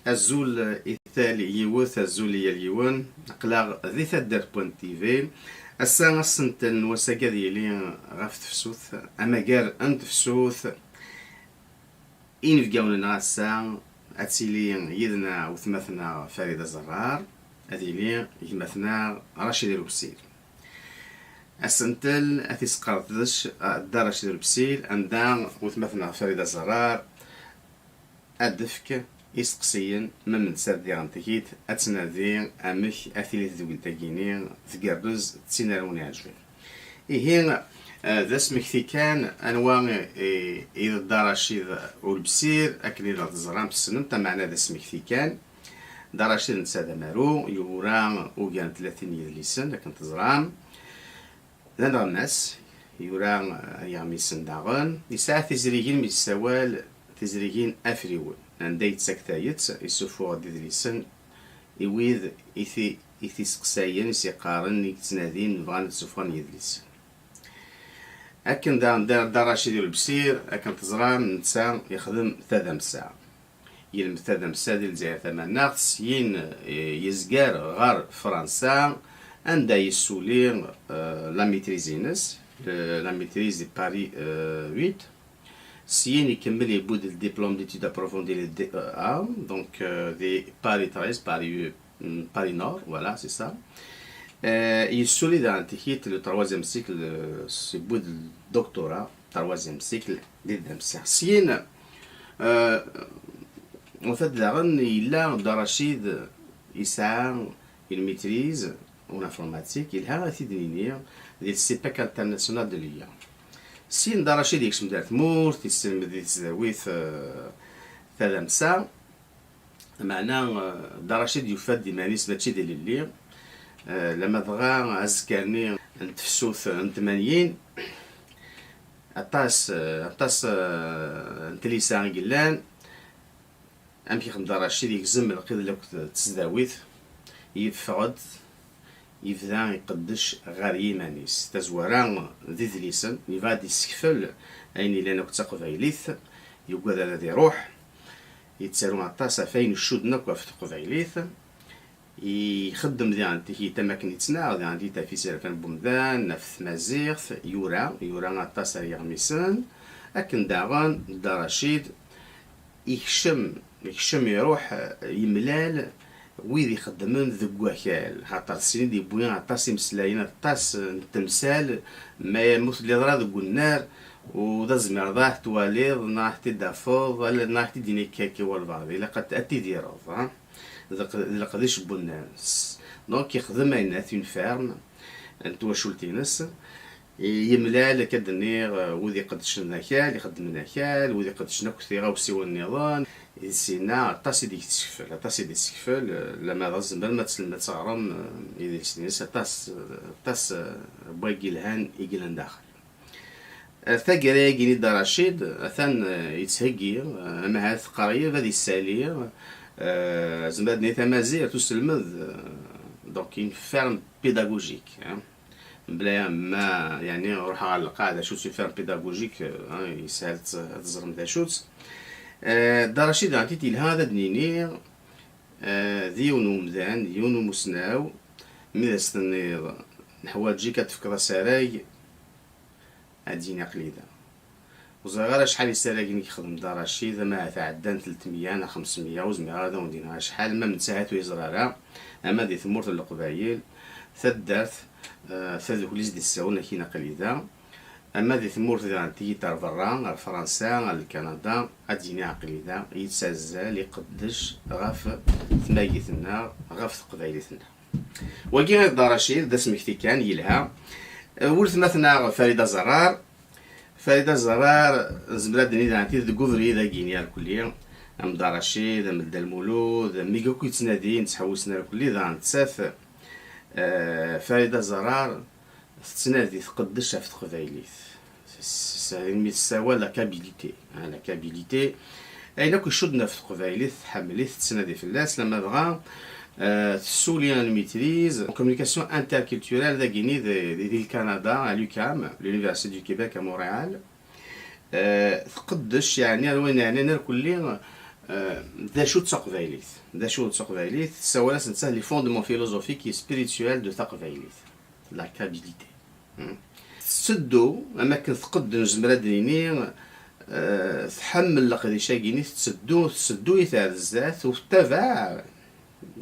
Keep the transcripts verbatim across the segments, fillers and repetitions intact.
Azul i tal yiwet, azul i yal yiwen. Aql-aɣ di taddart point T V. Ass-a, asentel n wass-agi ad yili ɣef tefsut, amagar n tefsut. Inebgawen-nneɣ ass-a, ad tili yid-neɣ wetma-tneɣ Farida Zerrar, ad yili gma-tneɣ Racid Lewsir. Asentel ad t-isqerdec Dda Racid Lewsir, anda wetma-tneɣ Farida Zerrar ad d-tefk isteqsiyen, ma d nettat diɣen tigi-d ad tnadi amek ad tili tedwilt-agi-ni tgerrez, d tin ara wen-iɛejben. Ihi, eh, d asmekti kan anwa i, i d Dda Racid Ulebsir, akken i d teẓram tessnem-t, ameɛna d asmekti kan. Dda Racid netta d amaru, yura ugar n tlatin n yedlisen, akken teẓram. D aneɣmas, yura, eh, iɣmisen daɣen. Yesɛa tizrigin mi yessawal, tizrigin afriwen, anda yettak tayet, yessuffuɣ-d idlisen i wid i t-, i t-iseqsayen, i s-yeqqaren, i yettnadin, bɣan ad d-ssuffɣen yidlisen. Akken daɣen Dda, Dda Racid Ulebsir, akken teẓram, netta yexdem tadamsa. Yelmed tadamsa di Lezzayer Tamaneɣt, syin, eh, yezger ɣer Fransa, anda yessuli, eh, la maîtrise-ines, eh, la maîtrise de Paris, eh, huit. Syin ikemmel, yewwi-d le diplôme d'études approfondies, le D E A, donc, euh, di Paris treize, Paris, mm, Paris Nord, voilà, c'est ça. Euh, yessuli daɣen tikit le troisième cycle, euh, yewwi-d le doctorat, troisième cycle, di tdamsa. Syin, euh, en fait, daɣen yella Dda Racid yesɛa une maîtrise en informatique, yelha ad t-id-nini, di le CPEC International de Lyon. Syin Dda Racid yekcem-d ar tmurt, yesselmed di tesdawit, eh, tadamsa. Meɛna, eh, Dda Racid yufa-d iman-is mačči d ilelli. Eh, lama dɣa azekka-nni n tefsut n tmanyin, aṭas, eh, aṭas, eh, n tlisa i yellan. Amek ixdem Dda Racid? Yegzem lqid akked tesdawit, yeffeɣ-d, yebda iqeddec ɣer yiman-is. Tazwara d idlisen, yebɣa ad d-yessekfel ayen yellan akk d taqbaylit, yugad ad iruḥ, yettaru aṭas ɣef ayen icudden akk ɣef teqbaylit. Ixeddem diɣen tikit am akken yettnaɣ diɣen di tafis irfan n wemdan, ɣef tmaziɣt, yura, yura aṭas ar yiɣmisen. Akken daɣen Dda Racid ikcem, ikcem iruḥ, eh, yemlal wid ixeddmen deg wakal, xaṭer syin i d-yewwi aṭas imeslayen, aṭas n temsal, ma ur telliḍ ara deg unnar, ur d azmireḍ ad t-twaliḍ, neɣ ad t-id-tafeḍ, ala, neɣ ad t-id-yini akka akka walbeɛḍ, ilaq ad, ad t-tidireḍ, ha? D leq-, d leqdic n wunnar. Donc, yexdem ayennat, une ferme, n twacult-ines. Yemlal, akka d-nniɣ, wid iqeddcen akal, ixeddmen akal, wid iqeddcen akk tiɣawsiwin nniḍen. Di syenna, aṭas i d-yessekfel, aṭas i d-yessekfel, lama d azember ma tselmed ad teɣrem, eh, idlisen-ines, aṭas, aṭas, eh, n wayyi yelhan i yellan daxel. Eh, taggara-agi-nni Dda Racid, atan, eh, yettheggi, eh, ama ahat qrib ad yessali, eh, zemreɣ ad d-nini tamazirt, uselmed, eh, donc une ferme pédagogique, hein. Mebla ma, yeɛni, ruḥeɣ ɣer lqaɛa, d acu-tt une ferme pédagogique, eh, hein, yeshel ad teẓrem d acu-tt. Eh, Dda Racid, ɛni yelha ad d-nini, eh, d yiwen umdan, d yiwen umusnaw, mi d as-tenniḍ neḥwaǧ-ik ad tefkeḍ asarag, ad d-yini aql-i da. Ur ẓriɣ ara acḥal isaragen i yexdem Dda Racid, ama ahat ɛeddan telt meyya neɣ xems meyya, ur zmireɣ ara ad awen-d-iniɣ acḥal, ma netta ahat ur yeẓri ara, ama di tmurt n Leqbayel, taddart, eh, tadukli i s-d-issawen akin aql-i da, ama di tmurt diɣen tigi ar berra, ar Fransa, ar Lkanada, ad d-yini aql-i da, yettazzal, iqeddec ɣef tmagit-nneɣ, ɣef teqbaylit-nneɣ. Wagi i d Dda Racid, d asmekti kan, yelha. Eh, weltma-tneɣ Farida Zerrar. Farida Zerrar, nezmer ad d-nini daɣen tid deg ubrid-agi-nni irkelli, am Dda Racid, am Dda Lmulud, am wigi akk yettnadin, ttḥewwisen irkelli, daɣen nettat, eh, Farida Zerrar, tettnadi, tqeddec ɣef teqbaylit. S-, s-, mi tessawal la kabilité, hein, la kabilité. Ayen akk icudden ɣef teqbaylit, tḥemmel-it, tettnadi fell-as, lamma dɣa, euh, tessuli une maîtrise en communication interculturelle dagini di, di, di Lkanada, à l'UQAM, l'Université du Québec à Montréal. Euh, tqeddec, yeɛni, ar wayen yeɛnan irkelli, Eh, d acu d taqbaylit? D acu d taqbaylit? Tessawal-as nettat les fondements philosophiques et spirituels de taqbaylit, la kabilité. Hmm. Tetteddu, am akken tqedd, nezmer ad d-nini, eh, tḥemmel leqdic-agi-nni, tetteddu, tetteddu-it ar zdat, u tettabaɛ,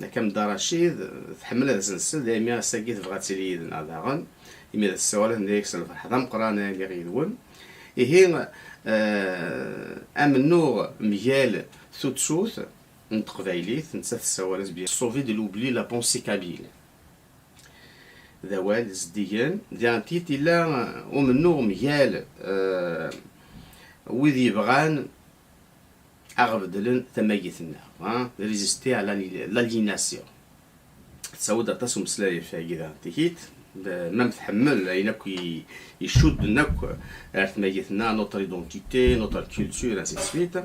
akka am Dda Racid, tḥemmel ad as-nsel, daymi ass-agi tebɣa ad tili yid-neɣ daɣen, imi d as-ssawaleɣ, tenna-yak s lferḥ d ameqqran ay lliɣ yid-wen. Ihi, eh, amennuɣ mgal tuttut n teqbaylit, nettat tessawal-as bien sauver de l'oubli la pensée kabyle. D awal zeddigen, diɣen tit illa, eh, umennuɣ mgal, eh, wid yebɣan aɣ-beddlen tamagit-nneɣ, hein, résister à l'ali-, l'aliénation. Tettawi-d aṭas umeslay ɣef wagi daɣen tikit, d-, même tḥemmel ayen akk i, icudden akk ar tmagit-nneɣ, notre identité, notre culture, ainsi de suite.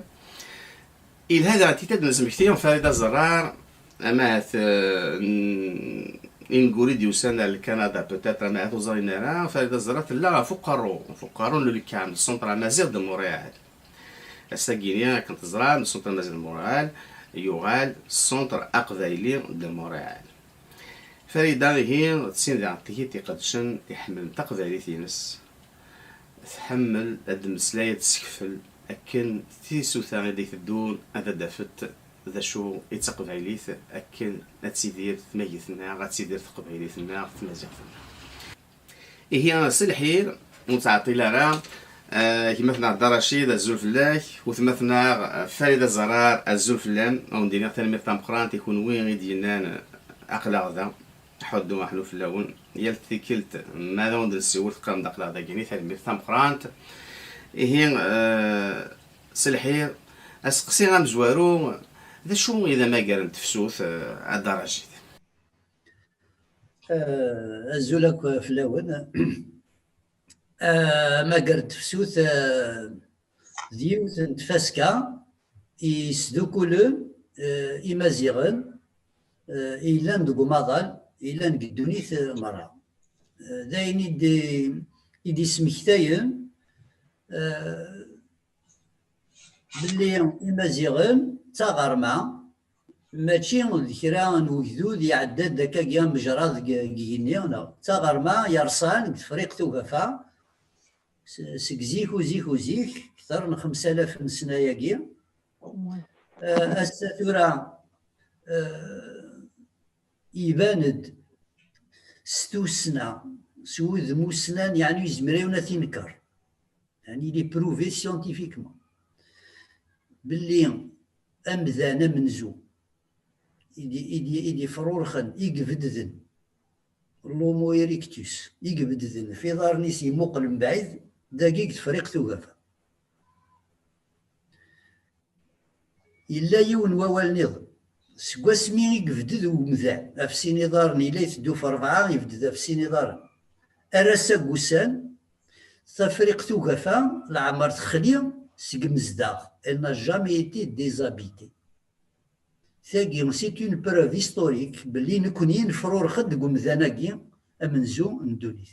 Ilha daɣen tikit ad d-nesmekti Farida Zerrar, amat, euh, n-, inguri d-yusan ar Lkanada, peut-être, amat ur ẓrin ara, Farida Zerrar tella ɣef uqerru, ɣef uqerru n Lelkam, Centre Amaziɣ de Montréal. Ass-agi-ni, akken teẓram, Centre Amaziɣ de Montréal yuɣal Centre Aqbayli de Montréal. Farida, ihi, d tin daɣen tikit iqedcen, iḥemmlen taqbaylit-ines. Tḥemmel ad d-temmeslay, ad d-tessekfel akken tisuta i d-iteddun ad d-tafet d acu i d taqbaylit, akken ad tidir tmagit-nneɣ, ad tidir teqbaylit-nneɣ, tmaziɣt-nneɣ. Ihi, s lḥir, ur nettɛeṭṭil ara. Eh, gma-tneɣ Dda Racid, azul fell-ak. Wetma-tneɣ, eh, Farida Zerrar, azul fell-am. Ad wen-d-iniɣ tanemmirt tameqqrant i kunwi i d-yennan, eh, aql-aɣ da, ḥuddu aḥlu fell-awen. Yal tikkelt, ma ad awen-d-nessiwel, teqqarem-d aql-aɣ dagini, tanemmirt tameqqrant. Ihi, eh, s lḥir, aseqsi amezwaru, d acu i d amagar n tefsut, eh, a Dda Racid? Eh, azul akk fell-awen. Eh, amagar n tefsut, eh, d yiwet n tfaska yesdukulen, eh, Imaziɣen, eh, yellan deg umaḍal, yellan deg ddunit, eh, merra. Eh, d ayen i d-, i d-ismektayen, eh, belli Imaziɣen d taɣerma, mačči d kra n wegdud iɛedda-d akkagi amejraḍ deg, deg igenni, neɣ d taɣerma yerṣan deg Tefriqt Ugafa, s-, seg zik uzik uzik, kter n xemsa alaf n ssna-agi. Eh, ass-a tura, eh, iban-d s tussna, s wudem ussnan, yeɛni yezmer yiwen ad t-inker. Yeɛni, il est prouvé scientifiquement belli amdan amenzu i d-, i d-, i d-ifrurxen, i ibedden, l'Homo erectus, i ibedden ɣef iḍarren-is, imuqel mebɛid, dagi deg Tefriqt Ugafa. Yella yiwen wawal niḍen. Seg wasmi i yebded umdan ɣef sin iḍarren, yella iteddu ɣef rebɛa, yebded ɣef sin iḍarren. Ar ass-a n wussan, Tafriqt Ugafa leɛmer texli seg Mezdaɣ. Elle n'a jamais été déshabitée. Tagi, c'est une preuve historique belli nekni nefrurx-d deg umdan-agi amenzu n ddunit.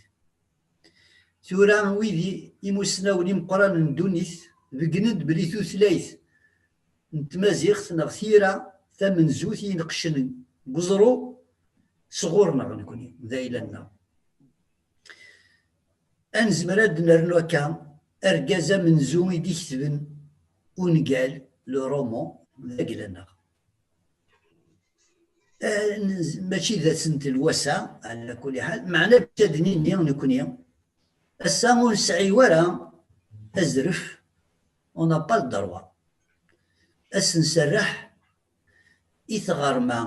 Tura, wid i-, imusnawen imeqqranen n ddunit begnen-d belli tutlayt n tmaziɣt neɣ tira tamenzut i ineqqcen deg uẓru sɣur-neɣ nekni, d ayla-nneɣ. Ad nezmer ad d-nernu akka argaz amenzu i d-iketben ungal, le roman, d agla-nneɣ. Eh, nez-, mačči d asentel wass-a, ɛla kulli ḥal, meɛna bac ad d-nini nekni, ass-a ur nesɛi wara azref, on n'a pas le droit. Ad s-nserreḥ i tɣerma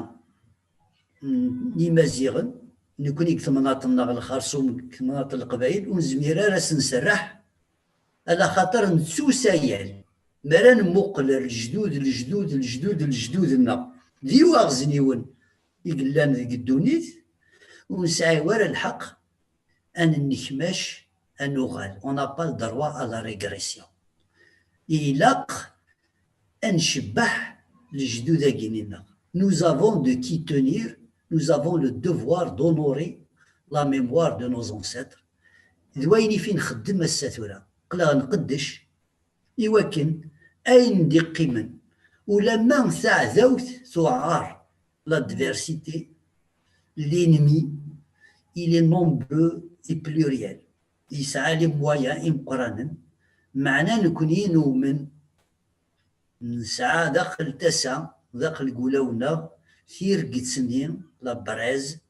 n Imaziɣen, nekni deg temnaḍt-nneɣ lxerṣum, deg temnaḍt n Leqbayel, ur nezmir ara ad s-nserreḥ, ala xaṭer nettusayal. Mi ara nmuqel ar lejdud, lejdud, lejdud, lejdud-nneɣ, d iwaɣezniwen i yellan deg ddunit, ur nesɛi wara lḥeqq ad nennekmac, ad nuɣal. On n'a pas le droit à la régression. Ilaq ad ncebbeḥ lejdud-agi-nneɣ. Nous avons de qui tenir, nous avons le devoir d'honorer la mémoire de nos ancêtres. D wayen i fi nxeddem ass-a tura. Aql-aɣ nqeddec i wakken ayen d-iqqimen Ulamma taɛdawt tuɛer, l'adversité, l'ennemi, il est nombreux et pluriel. Yesɛa les moyens imeqqranen, meɛna nekni numen nesɛa daxel tasa, daxel n wulawen-nneɣ, tirget-nni, la braise,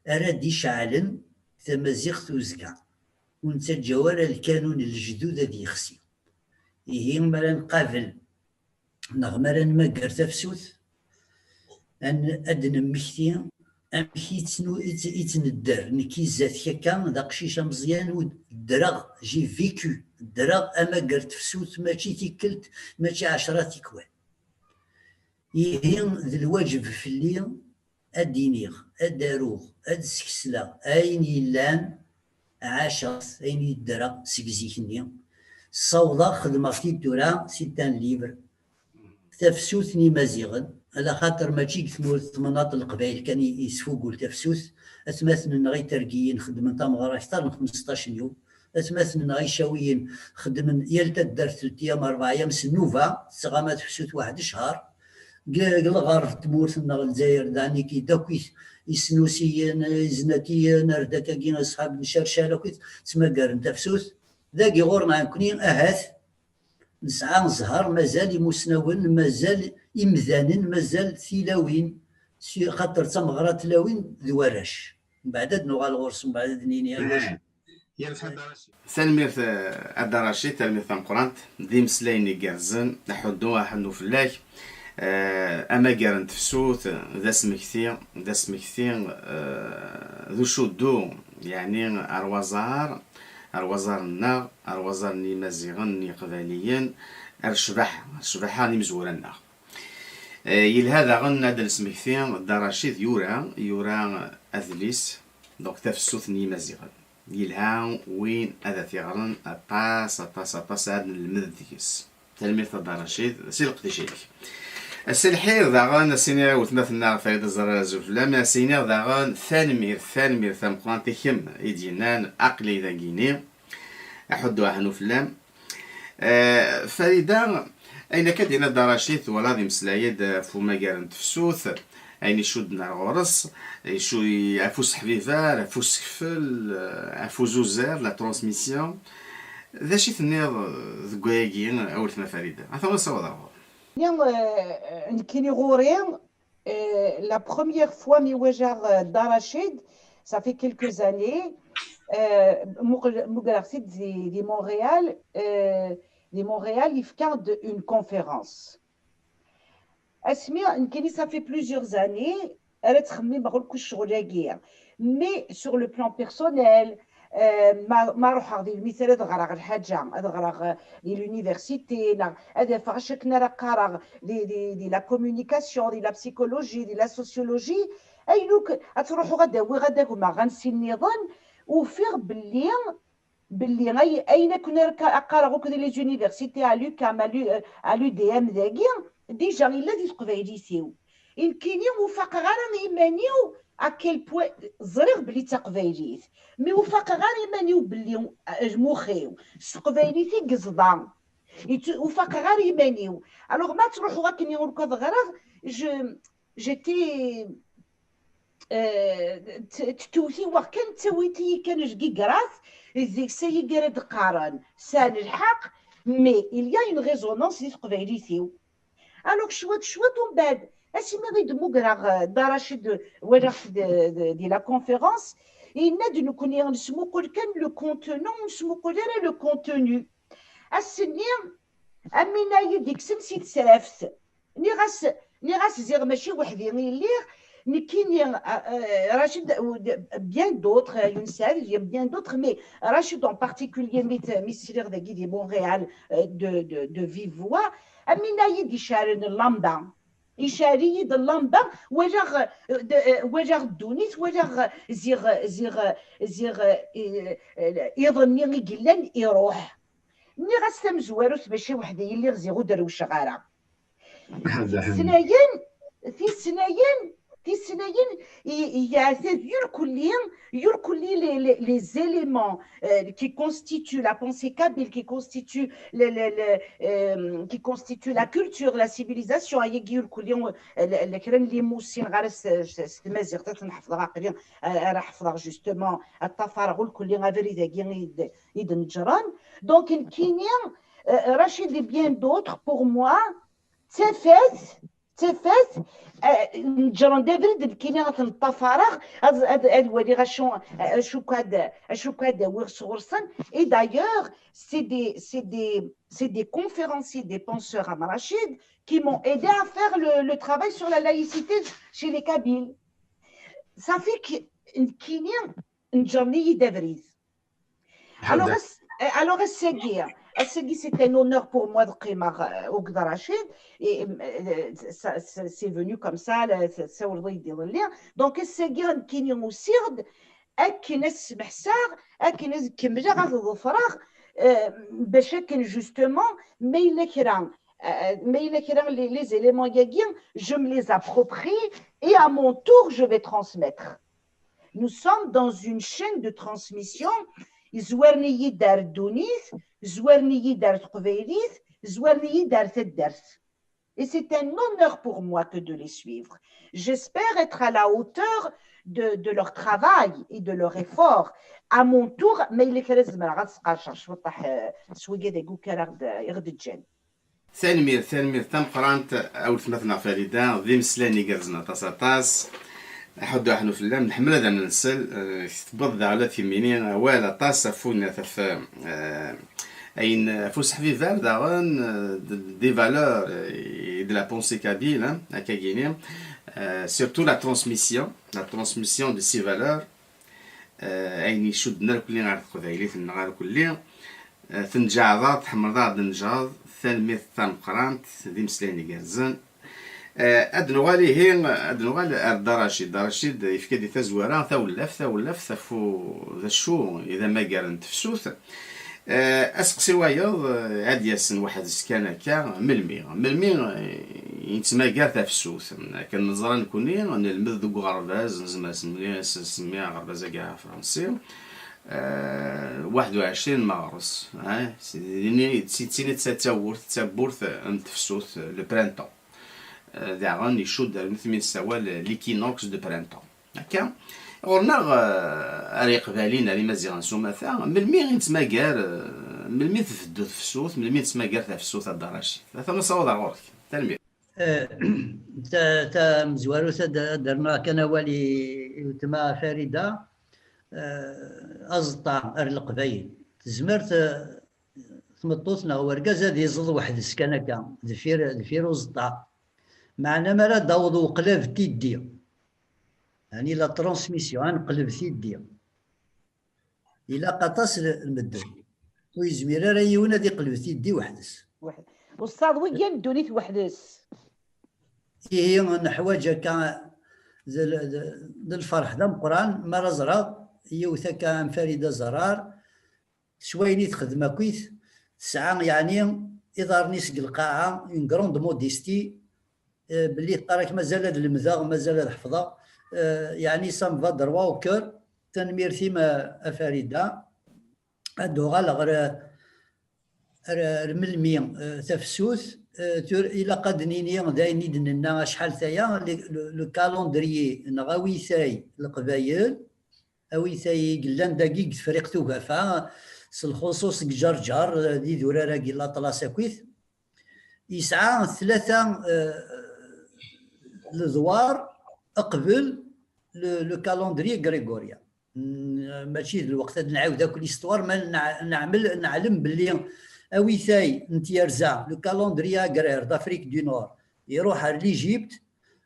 ara d-iceɛlen tamaziɣt uzekka. Ur nettaǧǧa ara lkanun n lejdud ad yexsi. Ihi, mi ara nqabel neɣ mi ara nmager tafsut, ad n-, ad d-nemmekti amek i ttnu-, i tt-, i tt-nedder. Nekk i zdat-k akka, d aqcic ameẓyan, ur d-ddreɣ, j'ai vécu, ddreɣ amager tefsut, mačči tikkelt, mačči ɛecra tikwal. Ihi, d lwaǧeb fell-i ad d-iniɣ, ad d-aruɣ, ad d-skesleɣ ayen yellan, ɛaceɣ-t, ayen yeddreɣ seg zik-nni. Ssawḍeɣ, xedmeɣ-t-id tura, c'est un livre. Tafsut n Imaziɣen, ala xaṭer mačči deg tmurt, temnaḍt n Leqbayel kan i, i tesfugul tafsut. Atmaten-nneɣ Itergiyen xeddmen tameɣra akteṛ n xmesṭac n yum. Atmaten-nneɣ Icawiyen xeddmen yal taddart telt ayyam, rebɛ ayyam s nnuba, tettɣama tefsut waḥed ccher. Deg, deg lɣerb n tmurt-nneɣ Lezzayer, d Anikid akk i, Isnusiyen, Iznatiyen, ar daki-agi, Asḥab n Cercal, akk i ttmagaren tafsut. Dagi ɣur-neɣ nekni, ahat, nesɛa zzher, mazal imusnawen, mazal imdanen, mazal tilawin, si-, xaṭer d tameɣra n tlawin d warrac. Mbeɛd ad nuɣal ɣur-s, mbeɛd ad d-nini i wacu. Tanemmirt, eh, a Dda Racid, tanemmirt tameqqrant, d imeslayen igerrzen, aḥuddu, aḥennu fell-ak. Eh, amagar n tefsut, d asmekti, d asmekti, eh, d ucuddu, yeɛni ar waẓar, ar waẓar-nneɣ, ar waẓar n Yimaziɣen, n Yiqbayliyen, ar ccbaḥa, ar ccbaḥa n yimezwura-nneɣ. Eh, yelha daɣen ad d-nesmekti, Dda Racid yura, yura adlis, donc tafsut n Yimaziɣen. Yelha win ad t-iɣren, aṭas, aṭas, aṭas ad nelmed deg-s. Tanemmirt a Dda Racid, si leqdic-ik. Ass lḥir daɣen, ad s-iniɣ i weltma-tneɣ Farida Zahra azul fell-am, ad s-iniɣ daɣen tanemmirt, tanemmirt tameqqrant i kemm i d-yennan aql-i dagini, aḥuddu aḥnu fell-am. Eh, Farida, ayen akka d-yenna Dda Racid, twalaḍ imeslay-d ɣef umagar n tefsut, ayen icudden ar ɣur-s, icu-, ɣef useḥbiber, ɣef usekfel, eh, ɣef uzuzer, la transmission. D acu i tenniḍ deg wayagi, a weltma Farida? Ata ur ssawḍeɣ ɣur. Nekkini ɣur-i, eh, la première fois mi walaɣ, eh, Dda Racid, ça fait quelques années, eh, muqel-, mugreɣ-t-id di, di Montréal, eh, di Montréal, yefka-d une conférence. Asmi, nekkini, ça fait plusieurs années, ara ttxemmimeɣ akk ccɣel-agi. Mais sur le plan personnel, eh, ma, ma ruḥeɣ di lmital ad ɣreɣ lḥaǧa, ad ɣreɣ, eh, di l'université, neɣ ad afeɣ acu akken ara qqareɣ di, di, di la communication, di la psychologie, di la sociologie, ayen akk ad truḥeɣ ad awiɣ ad agmeɣ ansi nniḍen, ufiɣ belli, belli ay-, ayen akken ara ka-, qqareɣ akk di les universités, à l'UQAM, à l'U-, à l'U D M dagi, déjà yella di teqbaylit-iw. Nekkini ur faqeɣ ara iman-iw à quel point ẓriɣ belli d taqbaylit, mais ur faqeɣ ara iman-iw belli, eh, lmux-iw s teqbaylit i yeẓḍa. Yettu-, ur faqeɣ ara iman-iw. Alors ma ttruḥuɣ akken ur k-ɣreɣ, je, j'étais, eh, t-, tettewtiweɣ kan, ttawit-iyi kan lgigrat, deg-s ay ara d-qqaren sɛan lḥeqq, mais il y a une résonance di teqbaylit-iw. Alors cwiṭ cwiṭ, umbeɛd asmi i d-mmugreɣ, eh, Dda Racid, walaɣ-t d, d, di la conférence, yenna-d nekkni nesmuqul kan le contenant, ur nesmuqul ara le contenu. Ass-nni, am win ay d-ikksen si tesraft. Nniɣ-as, nniɣ-as ziɣ mačči weḥd-i i lliɣ, nekkini, eh, eh, Racid, eh, bien d'autres, eh, Younes Saɛid, il y a bien d'autres, mais Racid en particulier, mi t-, mi sliɣ dagi di Montréal, eh, de, de, de vive voix, am win ay d-iceɛlen llamba. Iceɛl-iyi-d llamba, walaɣ, eh, d-, eh, walaɣ ddunit, walaɣ, eh, ziɣ, eh, ziɣ, eh, ziɣ, eh, eh, iḍ-nni i yellan iruḥ. Nniɣ-as tamezwarut mačči weḥd-i i lliɣ, ziɣ ur d-rewceɣ ara. Tisnayen, tisnayen, Tislayin i- i- yeɛtad yurkulli, yurkulli les, les, les éléments euh, qui constituent la pensée kabyle, qui constituent le, le, le, euh, qui constituent la culture, la civilisation, ayagi yurkulli euh, le- le- kra n limusin ɣer s- s- s tmaziɣt ad ten-ḥefḍeɣ aqli euh, ara ḥefḍeɣ justement ad ṭafareɣ urkulli abrid-agi i d- i d-neǧren. Donc nekkini euh, Rachid et bien d'autres, pour moi, d tafat d tafat, eh, neǧren-d abrid nekkini ad ten-ṭṭafareɣ, ad, ad, ad waliɣ acu, acu kad, acu kad awiɣ sɣur-sen. Et d'ailleurs, c'est des, c'est des, c'est des conférenciers, des penseurs am Rachid qui m'ont aidé à faire le, le travail sur la laïcité chez les Kabyles. Ça fait que nekkini neǧren-iyi-d abrid. Alors, ass- euh, alors, ass-agi, ass-agi, c'est un honneur pour moi de qqimeɣ euh, akked Rachid. Et euh, ça- ça- c'est venu comme ça, la- ça- sawleɣ-d iḍelli. Donc, ass-agi, nekkini usiɣ-d akken ad smeḥseɣ, akken ad kemmleɣ ad ḍefreɣ, euh, bac akken justement, ma yella kra, euh, ma yella kra les, les éléments-agi, je me les approprie et à mon tour, je vais transmettre. Nous sommes dans une chaîne de transmission. Zwaren-iyi-d ar ddunit, zwaren-iyi-d ar teqbaylit, zwaren-iyi-d ar taddart. Et c'est un honneur pour moi que de les suivre. J'espère être à la hauteur de, de leur travail et de leur effort. À mon tour, ma yella kra zemreɣ ad sqerceɣ cwiṭaḥ euh, s wigad-agi akk ara ɣ-d- i ɣ-d-ǧǧan. Tanemmirt, tanemmirt tameqqrant a weltma-tneɣ Farida, d imeslayen igerrzen aṭas, aṭas. Aḥuddu aḥnu fell-am, nḥemmel ad am-nsel, eh, tewweḍ daɣ la tgemmi-nni awal aṭas ɣef unat, ɣef, eh, ayen, ɣef useḥbiber daɣen, eh, de- des valeurs eh, et de la pensée kabyle, hein, akkagini, eh, surtout la transmission, la transmission de ces valeurs, eh, ayen icudden arkelli ɣer teqbaylit-nneɣ arkelli, eh, tenǧaɛḍ-aɣ, tḥemmleḍ-aɣ-d nǧaɛḍ, tanemmirt tameqqrant, d imeslayen igerrzen. Eh, ad nuɣal ihi, ad nuɣal ar Dda Racid. Dda Racid yefka-d i tazwara tawlaft, tawlaft ɣef u- d acu i d amagar n tefsut. Eh, aseqsi wayeḍ eh, ad yasen weḥd-s kan akka, melmi? Melmi eh, i nettmagar tafsut? Akken neẓra nekkni, nelmed deg uɣerbaz, nezmer ad s-nsemmi aɣerbaz-agi afransi, eh, waḥed u ɛecrin meɣres, eh, s- d tini d tawwurt, d tawwurt n tefsut, le printemps. Eh, daɣen icudd ar win mi nessawal l'équinoxe de printemps. Akka, ɣur-neɣ eh, ar iqbayliyen, ar imaziɣen s umata, melmi i nettmagar, eh, melmi tbeddu tefsut, melmi nettmagar tafsut a Dda Racid? Ata ma sawaḍ ar ɣur-k. Tanemmirt. Eh, ta- tamezwarut ad ad d-rnuɣ kan awal i i weltma Farida, eh, aẓeṭṭa ar leqbayel. Tezmer t- tmeṭṭut neɣ urgaz ad iẓeḍ weḥd-s kan akka deffir deffir uẓeṭṭa. Meɛna mi ara d-taweḍ uqlab tiddi, yani la transmission, ad neqleb tiddi, ilaq aṭas n medden. Ur yezmir ara yiwen ad iqleb tiddi weḥd-s. Uṣṣaḍ wiggan ddunit weḥd-s. Ihi neḥwaǧ akka d lferḥ d ameqqran mi ara ẓreɣ yiwet akka am Farida Zarar s wayen i texdem akkit, tesɛa yeɛni iḍarren-is deg lqaɛa, une grande modestie, belli teqqar-ak mazal ad lemdeɣ, mazal ad ḥefḍeɣ, yeɛni ça me va droit au cœur. Tanemmirt-im a Farida. Ad d-uɣaleɣ ɣer ar melmi tafsut, ilaq ad d-nini d ayen i d-nenna acḥal taya, le calendrier neɣ awitay n Leqbayel, awitay i yellan dagi deg Tefriqt Ugafa, s lxuṣuṣ deg Ǧerǧer, d idurar-agi n laṭlas akkit, yesɛa tlata ledwar qbel le calendrier grégorien. Mačči d lweqt ad nɛawed akk l'histoire, ma neɛmel neɛlem belli awitay n tyerza, le calendrier agraire d'Afrique du Nord, iruḥ ar l'Égypte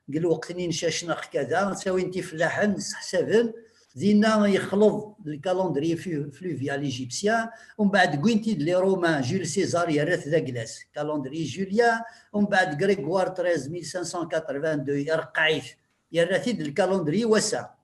deg lweqt-nni n Cacnaq kada, ttawin-t ifellaḥen, sseḥsaben, dinna yexleḍ le calendrier fluvial égyptien, umbeɛd wwin-t-id les Romains, Jules César yerra-t d aglas, calendrier julien, umbeɛd Grégoire treize, mille cinq cent quatre-vingt-deux, ireqqeɛ-it, yerra-t-id le calendrier wass-a.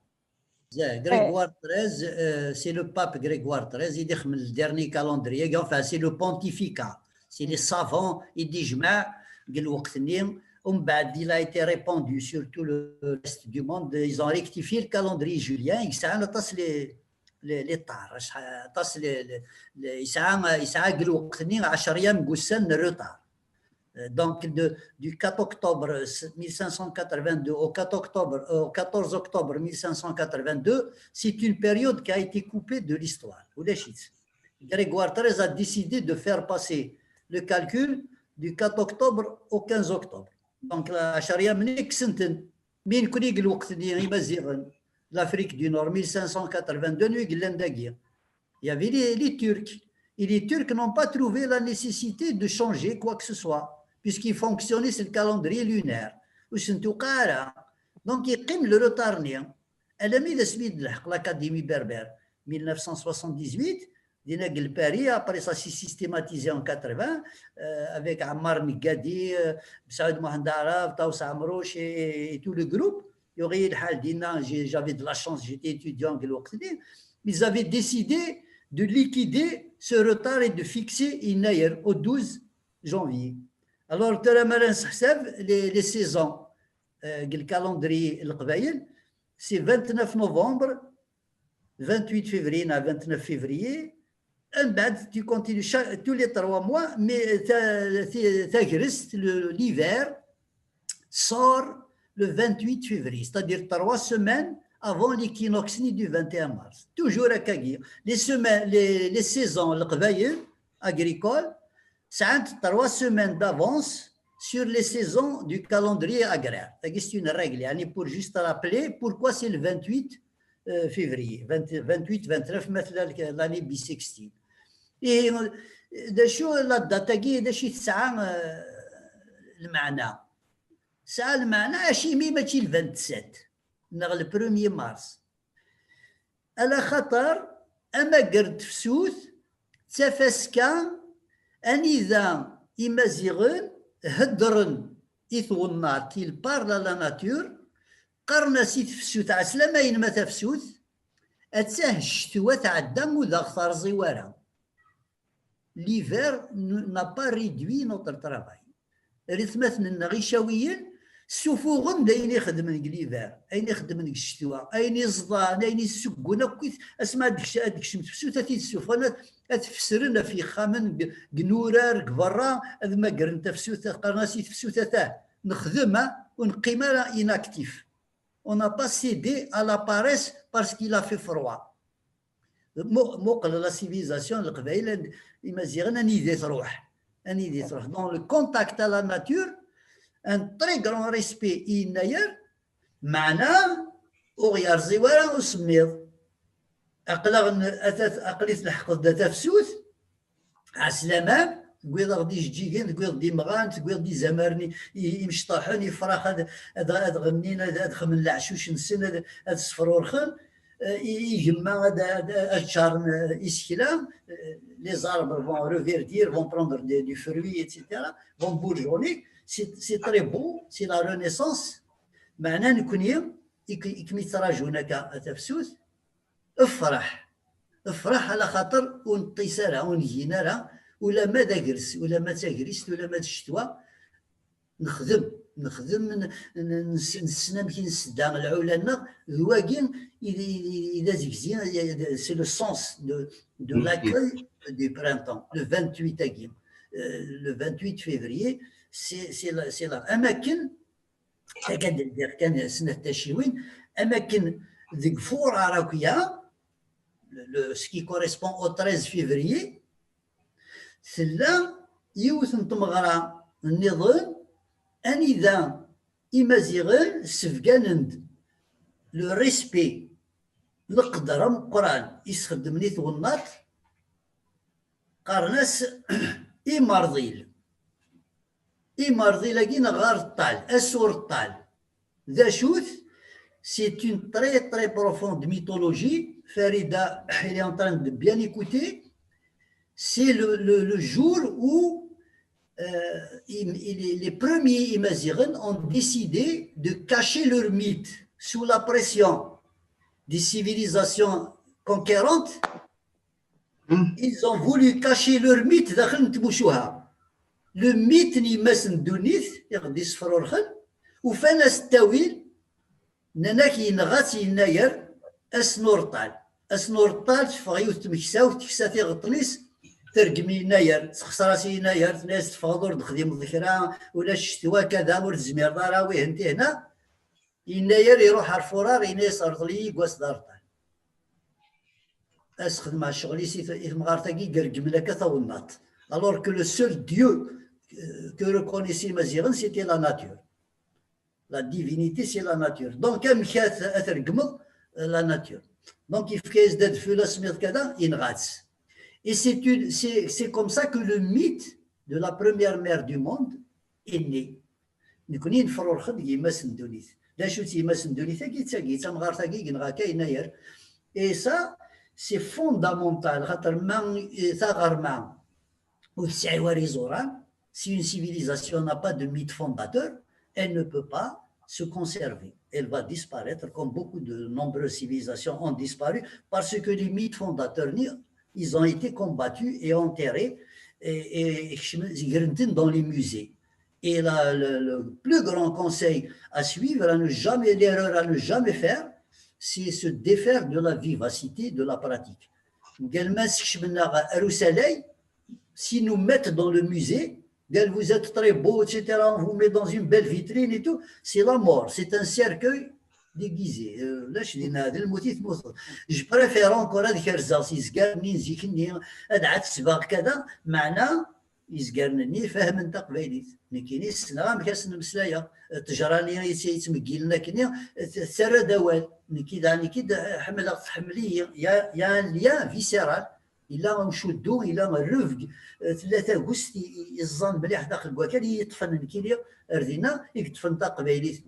Grégoire treize, c'est le pape Grégoire treize i d-ixedmen le dernier calendrier, enfin c'est le pontificat, c'est les savants i d-ijmeɛ deg lweqt-nni, ومن بعد il a été répandu sur tout le reste du monde. Ils ont rectifié le calendrier julien. يسعى لطاس les les les طار شحال طاس les les يسعى يسعى الوقت ني عشرة ايام قسان retard. Donc, de, du quatre octobre mille cinq cent quatre-vingt-deux au quatre octobre, au quatorze octobre mille cinq cent quatre-vingt-deux, c'est une période qui a été coupée de l'histoire. Grégoire treize a décidé de faire passer le calcul du quatre octobre au quinze octobre. Donc, la Sharia Mnik Senten, min Kunig Lwakni, Imaziren, l'Afrique du Nord, mille cinq cent quatre-vingt-deux, Nuig Lendagi. Il y avait les, les Turcs. Et les Turcs n'ont pas trouvé la nécessité de changer quoi que ce soit, puisqu'ils fonctionnaient sur le calendrier lunaire. Donc, il y a le retard. Alammi d asmi d-telḥeq l'Académie berbère, mille neuf cent soixante-dix-huit, dinna deg Paris, après ça s'est systématisé en quatre-vingts, euh, avec Ammar Negadi, euh, Saoud Mohamed Araf, Taous Amrouche et, et tout le groupe. Yuɣ-iyi lḥal dinna, j'ai- j'avais de la chance, j'étais étudiant deg lweqt-nni. Ils avaient décidé de liquider ce retard et de fixer yennayer au douze janvier. Alors, tura ma ara nesseḥsab les, les saisons, euh, deg le calendrier leqbayel, c'est vingt-neuf novembre, vingt-huit février, non, vingt-neuf février. Mbeɛd, tu continues chaque- tous les trois mois, mais ta- ta- tagrest, le- l'hiver sort le vingt-huit février, c'est-à-dire trois semaines avant l'équinoxe ni du vingt et un mars. Toujours à Kagi. Les semaines, les, les saisons, leqbayel agricole, ça a trois semaines d'avance sur les saisons du calendrier agraire. C'est une règle, يعني, pour juste rappeler pourquoi c'est le vingt-huit, euh, février, vingt, vingt-huit, vingt-neuf, مثلا, l'année bissextile. Et, euh, d acu la date-agi, d acu i tesɛa, euh, lmeɛna? Tesɛa lmeɛna acimi mačči le vingt-sept, neɣ le premier mars. Ala xaṭer amager n tefsut d tafaska anida Imaziɣen heddren i twennaḍt, il parle à la nature, qqaren-as i tefsut, ɛeslama-inem a tafsut, attah ccetwa tɛedda ur d aɣ-terẓi wara. L'hiver n- n'a pas réduit notre travail. Rretmaten-nneɣ icawiyen ssufuɣen-d ayen i xedmen deg l'hiver, ayen i xedmen deg ccetwa, ayen i ẓḍan, ayen i ssuggun akk, asma ad d-kc- ad d-kcem tefsut, ad t-id-ssufɣen, ad, ad t-fesren ɣef yexxamen, deg, deg inurar, deg berra, ad magren tafsut, qqaren-as i tefsut, atah, nexdem, ha, ur neqqim ara inactif. On n'a pas cédé à la paresse parce qu'il a fait froid. Mu- muqel la civilisation n Leqbayel, and- Imaziɣen, anida i truḥ, anida i truḥ. Dans le contact à la nature, un très grand respect i yennayer, meɛna ur ɣ-yerẓi wara usemmiḍ. Aql-aɣ n- atat- aql-i tleḥqeḍ-d a tafsut, ɛeslama, tewwiḍ-aɣ-d ijeǧǧigen, tewwiḍ-d imɣan, tewwiḍ-d izamaren i- i- imecṭuḥen, ifrax ad, ad, ad ɣennin, ad, ad xemmen leɛcuc-nsen, ad, ad sefrurxen, eh, i- igemma ad, ad, ad ččaren, eh, isekla, eh, les arbres vont reverdir, vont prendre des- du fruit, et cetera, vont bourgeonner. C'est c'est très beau, c'est la renaissance. Meɛna nekni, i k- i kem-ittraǧun akka a tafsut, ffreḥ. Ffreḥ ala xaṭer ur neṭṭis ara, ur ngin ara, ulamma d agres, ulamma d tagrist, ulamma d ccetwa, nexdem, nexdem, n- n- nes- nessen amek i nsedda lɛula-nneɣ, d wagi i d- i d- i d azegzi, c'est le sens de, de l'accueil du printemps, le vingt-huit agi. Euh, le vingt-huit février, c'est c'est la, c'est la, amakken, akka d-ddiɣ kan snat taciwin, amakken deg furar akya, le- le- ce qui correspond au treize février, tella yiwet n tmeɣra nniḍen anida Imaziɣen sbegganen-d le respect, leqder ameqqran i sxeddmen i twennaḍt, qqaren-as imerḍil. Imerḍil-agi neɣ areṭṭal, asureṭṭal. D acu-t? C'est une très très profonde mythologie. Farida, elle est en train de bien écouter. C'est le, le- le jour où, euh, il- il- les premiers Imaziren ont décidé de cacher leur mythe sous la pression des civilisations conquérantes. Ils ont voulu cacher leur mythe daxel n tmucuha. le mythe n yemma-s n ddunit i ɣ-d-isefrurxen, ufan-as ttawil, nnan-ak yenɣa-tt Yennayer, ass n ureṭṭal. Ass n ureṭṭal teffeɣ yiwet tmeksawt, teksa tiɣeṭṭen-is, tergem Yennayer, texṣer-as i Yennayer, tenna-yas teffɣeḍ ur d-texdimeḍ kra, ulac ccetwa kada, ur tezmireḍ ara, wihen tihna. Yennayer iruḥ ar furar, yenna-yas rḍel-iyi deg wass d areṭṭal. As xedmeɣ ccɣel-is i t-, i temɣart-agi i ireggmen akka tawennaṭ. Alors que le seul Dieu, euh, que reconnaissaient Imaziɣen, c'était la nature. La divinité, c'est la nature. Donc, amek ad, ad tregmeḍ, euh, la nature? Donc, yefka-yas-d adfel asemmiḍ kada, yenɣa-tt. Et c'est une, c'est, c'est comme ça que le mythe de la première mère du monde est né. Nekni nefrurxen deg yemma-s n ddunit. D acu-tt yemma-s n ddunit-agi? D tagi, d tamɣart-agi i yenɣa akka Yennayer. Et ça, c'est fondamental, xaṭer ma, eh, taɣerma ur tesɛi ara iẓuran, si une civilisation n'a pas de mythe fondateur, elle ne peut pas se conserver. Elle va disparaître comme beaucoup de nombreuses civilisations ont disparu parce que les mythes fondateurs, ils ont été combattus et enterrés et, et, et dans les musées. Et là, le, le plus grand conseil à suivre, à ne jamais, l'erreur à ne jamais faire, c'est se défaire de la vivacité de la pratique. Également, si je me arus à l'œil, si nous mettons dans le musée, قال vous êtes très beau, et cetera, on vous met dans une belle vitrine et tout, c'est la mort, c'est un cercueil déguisé. Euh, là, je dis, نادي الموت يتموت. Je préfère encore هذا كرزاس يزكار منين زيكني، هذا عاد سباق كذا، معناه يزكارنني فاهمن تقبايليت. نكيني سنغا مكاس نمسلايا. تجراني يتي-، يتمقيلنا كني، سرى دوال. نكي دا، نكي دا، حمل، حملي، يا، يا، ليا فيسيرال. إلا نشدو، إلا نرفق، ثلاثة غوست يزان مليح داخل كواكل، يطفن نكيني، ردينا، يطفن تقبايليت.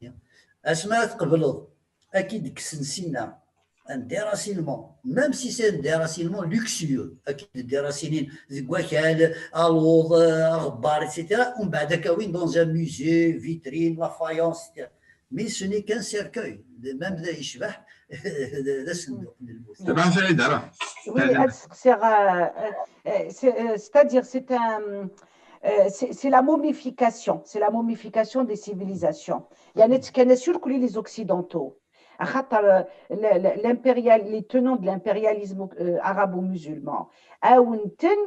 اسمها تقبلض. Akid kksen sinna un déracinement, même si c'est un déracinement luxueux, akid ddiracilen deg wakal, aluḍ, aɣebbar, et cetera. Umbeɛd ad k-awin dans un musée, vitrine, la faïence, et cetera. Mais ce n'est qu'un cercueil, même d-, yecbeḥ d asenduq n lmut. Tabɛa Saɛid, ara. Oui, ad seqsiɣ, euh, euh, c'est, euh, c'est-à-dire, c'est un, euh, c'est, c'est la momification, c'est la momification des civilisations. يعني تكنسوا كل les occidentaux. خاطر، euh, le, le, l'impérial-, les tenants de l'impérialisme, euh, arabo-musulman, عاونتن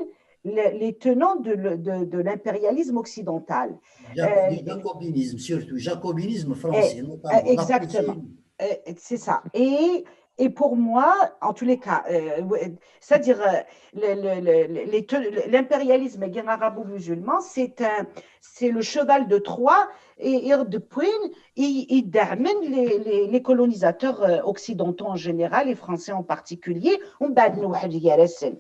le, les tenants de, le- de, de l'impérialisme occidental. Jaco-, euh, du jacobinisme, surtout, jacobinisme français, eh, notamment, eh, la exactement. Poussée. Eh, c'est ça. Et, et pour moi, en tous les cas, euh, ouais, c'est-à-dire, euh, le, le, le, le- les te- l'impérialisme arabo-musulman, c'est un, c'est le cheval de Troie, et, et depuis, il, il termine les, les, les colonisateurs, euh, occidentaux en général, les Français en particulier, ومن بعد نوحل يا راسل.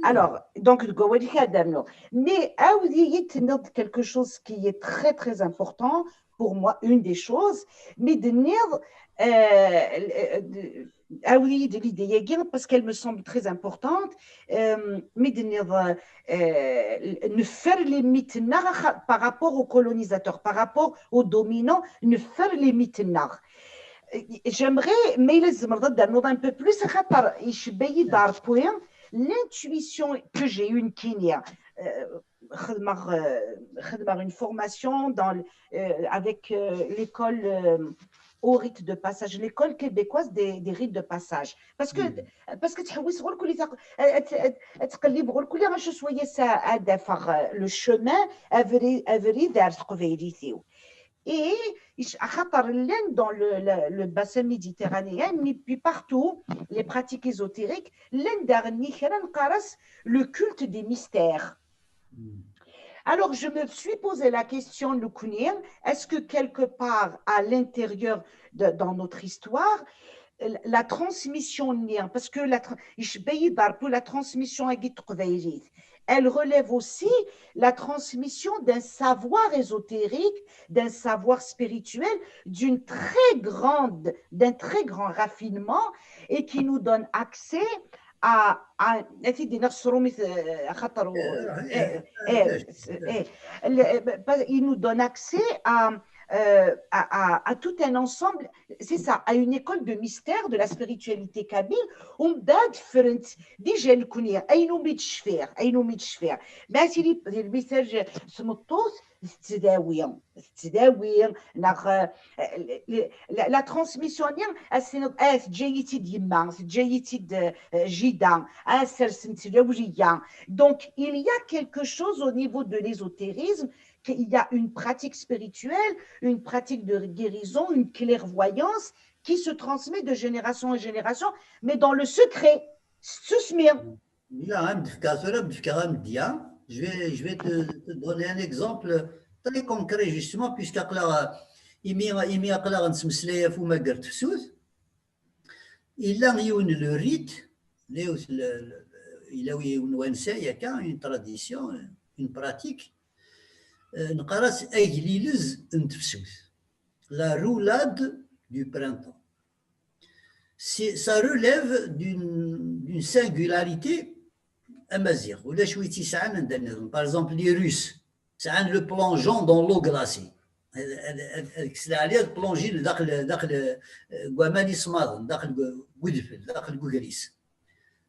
Alors, donc, deg wawal-ik ad d-rnuɣ. Mais, عاودي-yi-d tenniḍ quelque chose qui est très, très important pour moi, une des choses, mais d-tenniḍ, euh, euh, عاودي-yi-d l'idée-agi, parce qu'elle me semble très importante, euh, mais d-tenniḍ, euh, neffer les mythes-nneɣ par rapport aux colonisateurs, par rapport aux dominants, neffer les mythes-nneɣ. J'aimerais, ma yella tzemreḍ ad d-ternuḍ un peu plus, xaṭer icebba-yi-d Ṛebbi, l'intuition que j'ai eue nekkini, euh, xedmeɣ, euh, xedmeɣ une formation dans le- euh, avec, euh, l'école, euh, au rite de passage, l'école québécoise des, des rites de passage. Parce que, parce que تحوس غير كل تق- أت- أت- تقلب غير كل غير شو سوية سا هدف، euh, le chemin أفري أفري دار تقبيليتيو. Et خاطر لان dans le, le, le bassin méditerranéen, mais puis partout, les pratiques ésotériques, لان داغني كرا نقارس le culte des mystères. Alors, je me suis posé la question, nekkni, est-ce que quelque part à l'intérieur de, dans notre histoire, la transmission, parce que la, pour la transmission à Guy, elle relève aussi la transmission d'un savoir ésotérique, d'un savoir spirituel, d'une très grande, d'un très grand raffinement et qui nous donne accès à, à, il nous donne accès à, euh, à, à, à tout un ensemble, c'est ça, à une école de mystère de la spiritualité kabyle. Umbeɛd ffrent déjà nekkni, ayen umi d-cfiɣ, ayen umi d-cfiɣ. Ma si le message s tmeṭṭut, tettdawi, tettdawi, neɣ, euh, la, la transmission-nni, ah, teǧǧa-yi-tt-id yemma, teǧǧa-yi-tt-id, euh, jida, ah, sersemt lawliya. Donc, il y a quelque chose au niveau de l'ésotérisme, qu'il y a une pratique spirituelle, une pratique de guérison, une clairvoyance qui se transmet de génération en génération, mais dans le secret. S tsusmi. Là, hein, je vais, je vais te, te donner un exemple très concret, justement, puisque imi aql-aɣ nettmeslay ɣef umagger n tefsut, yella yiwen le rite, yella yiwen wansa, il y a une tradition, une pratique, euh, neqqar-as aglilez n tefsut, la roulade du printemps. Ça relève d'une singularité amaziɣ. Ulac wi tt-yesɛan anda nniḍen. Par exemple, les Russes sɛan le plongeon dans l'eau glacée. Ad k-slɛali ad plonjin daxel, daxel, euh, deg waman isemmaḍen, daxel deg udfel, daxel deg ugris.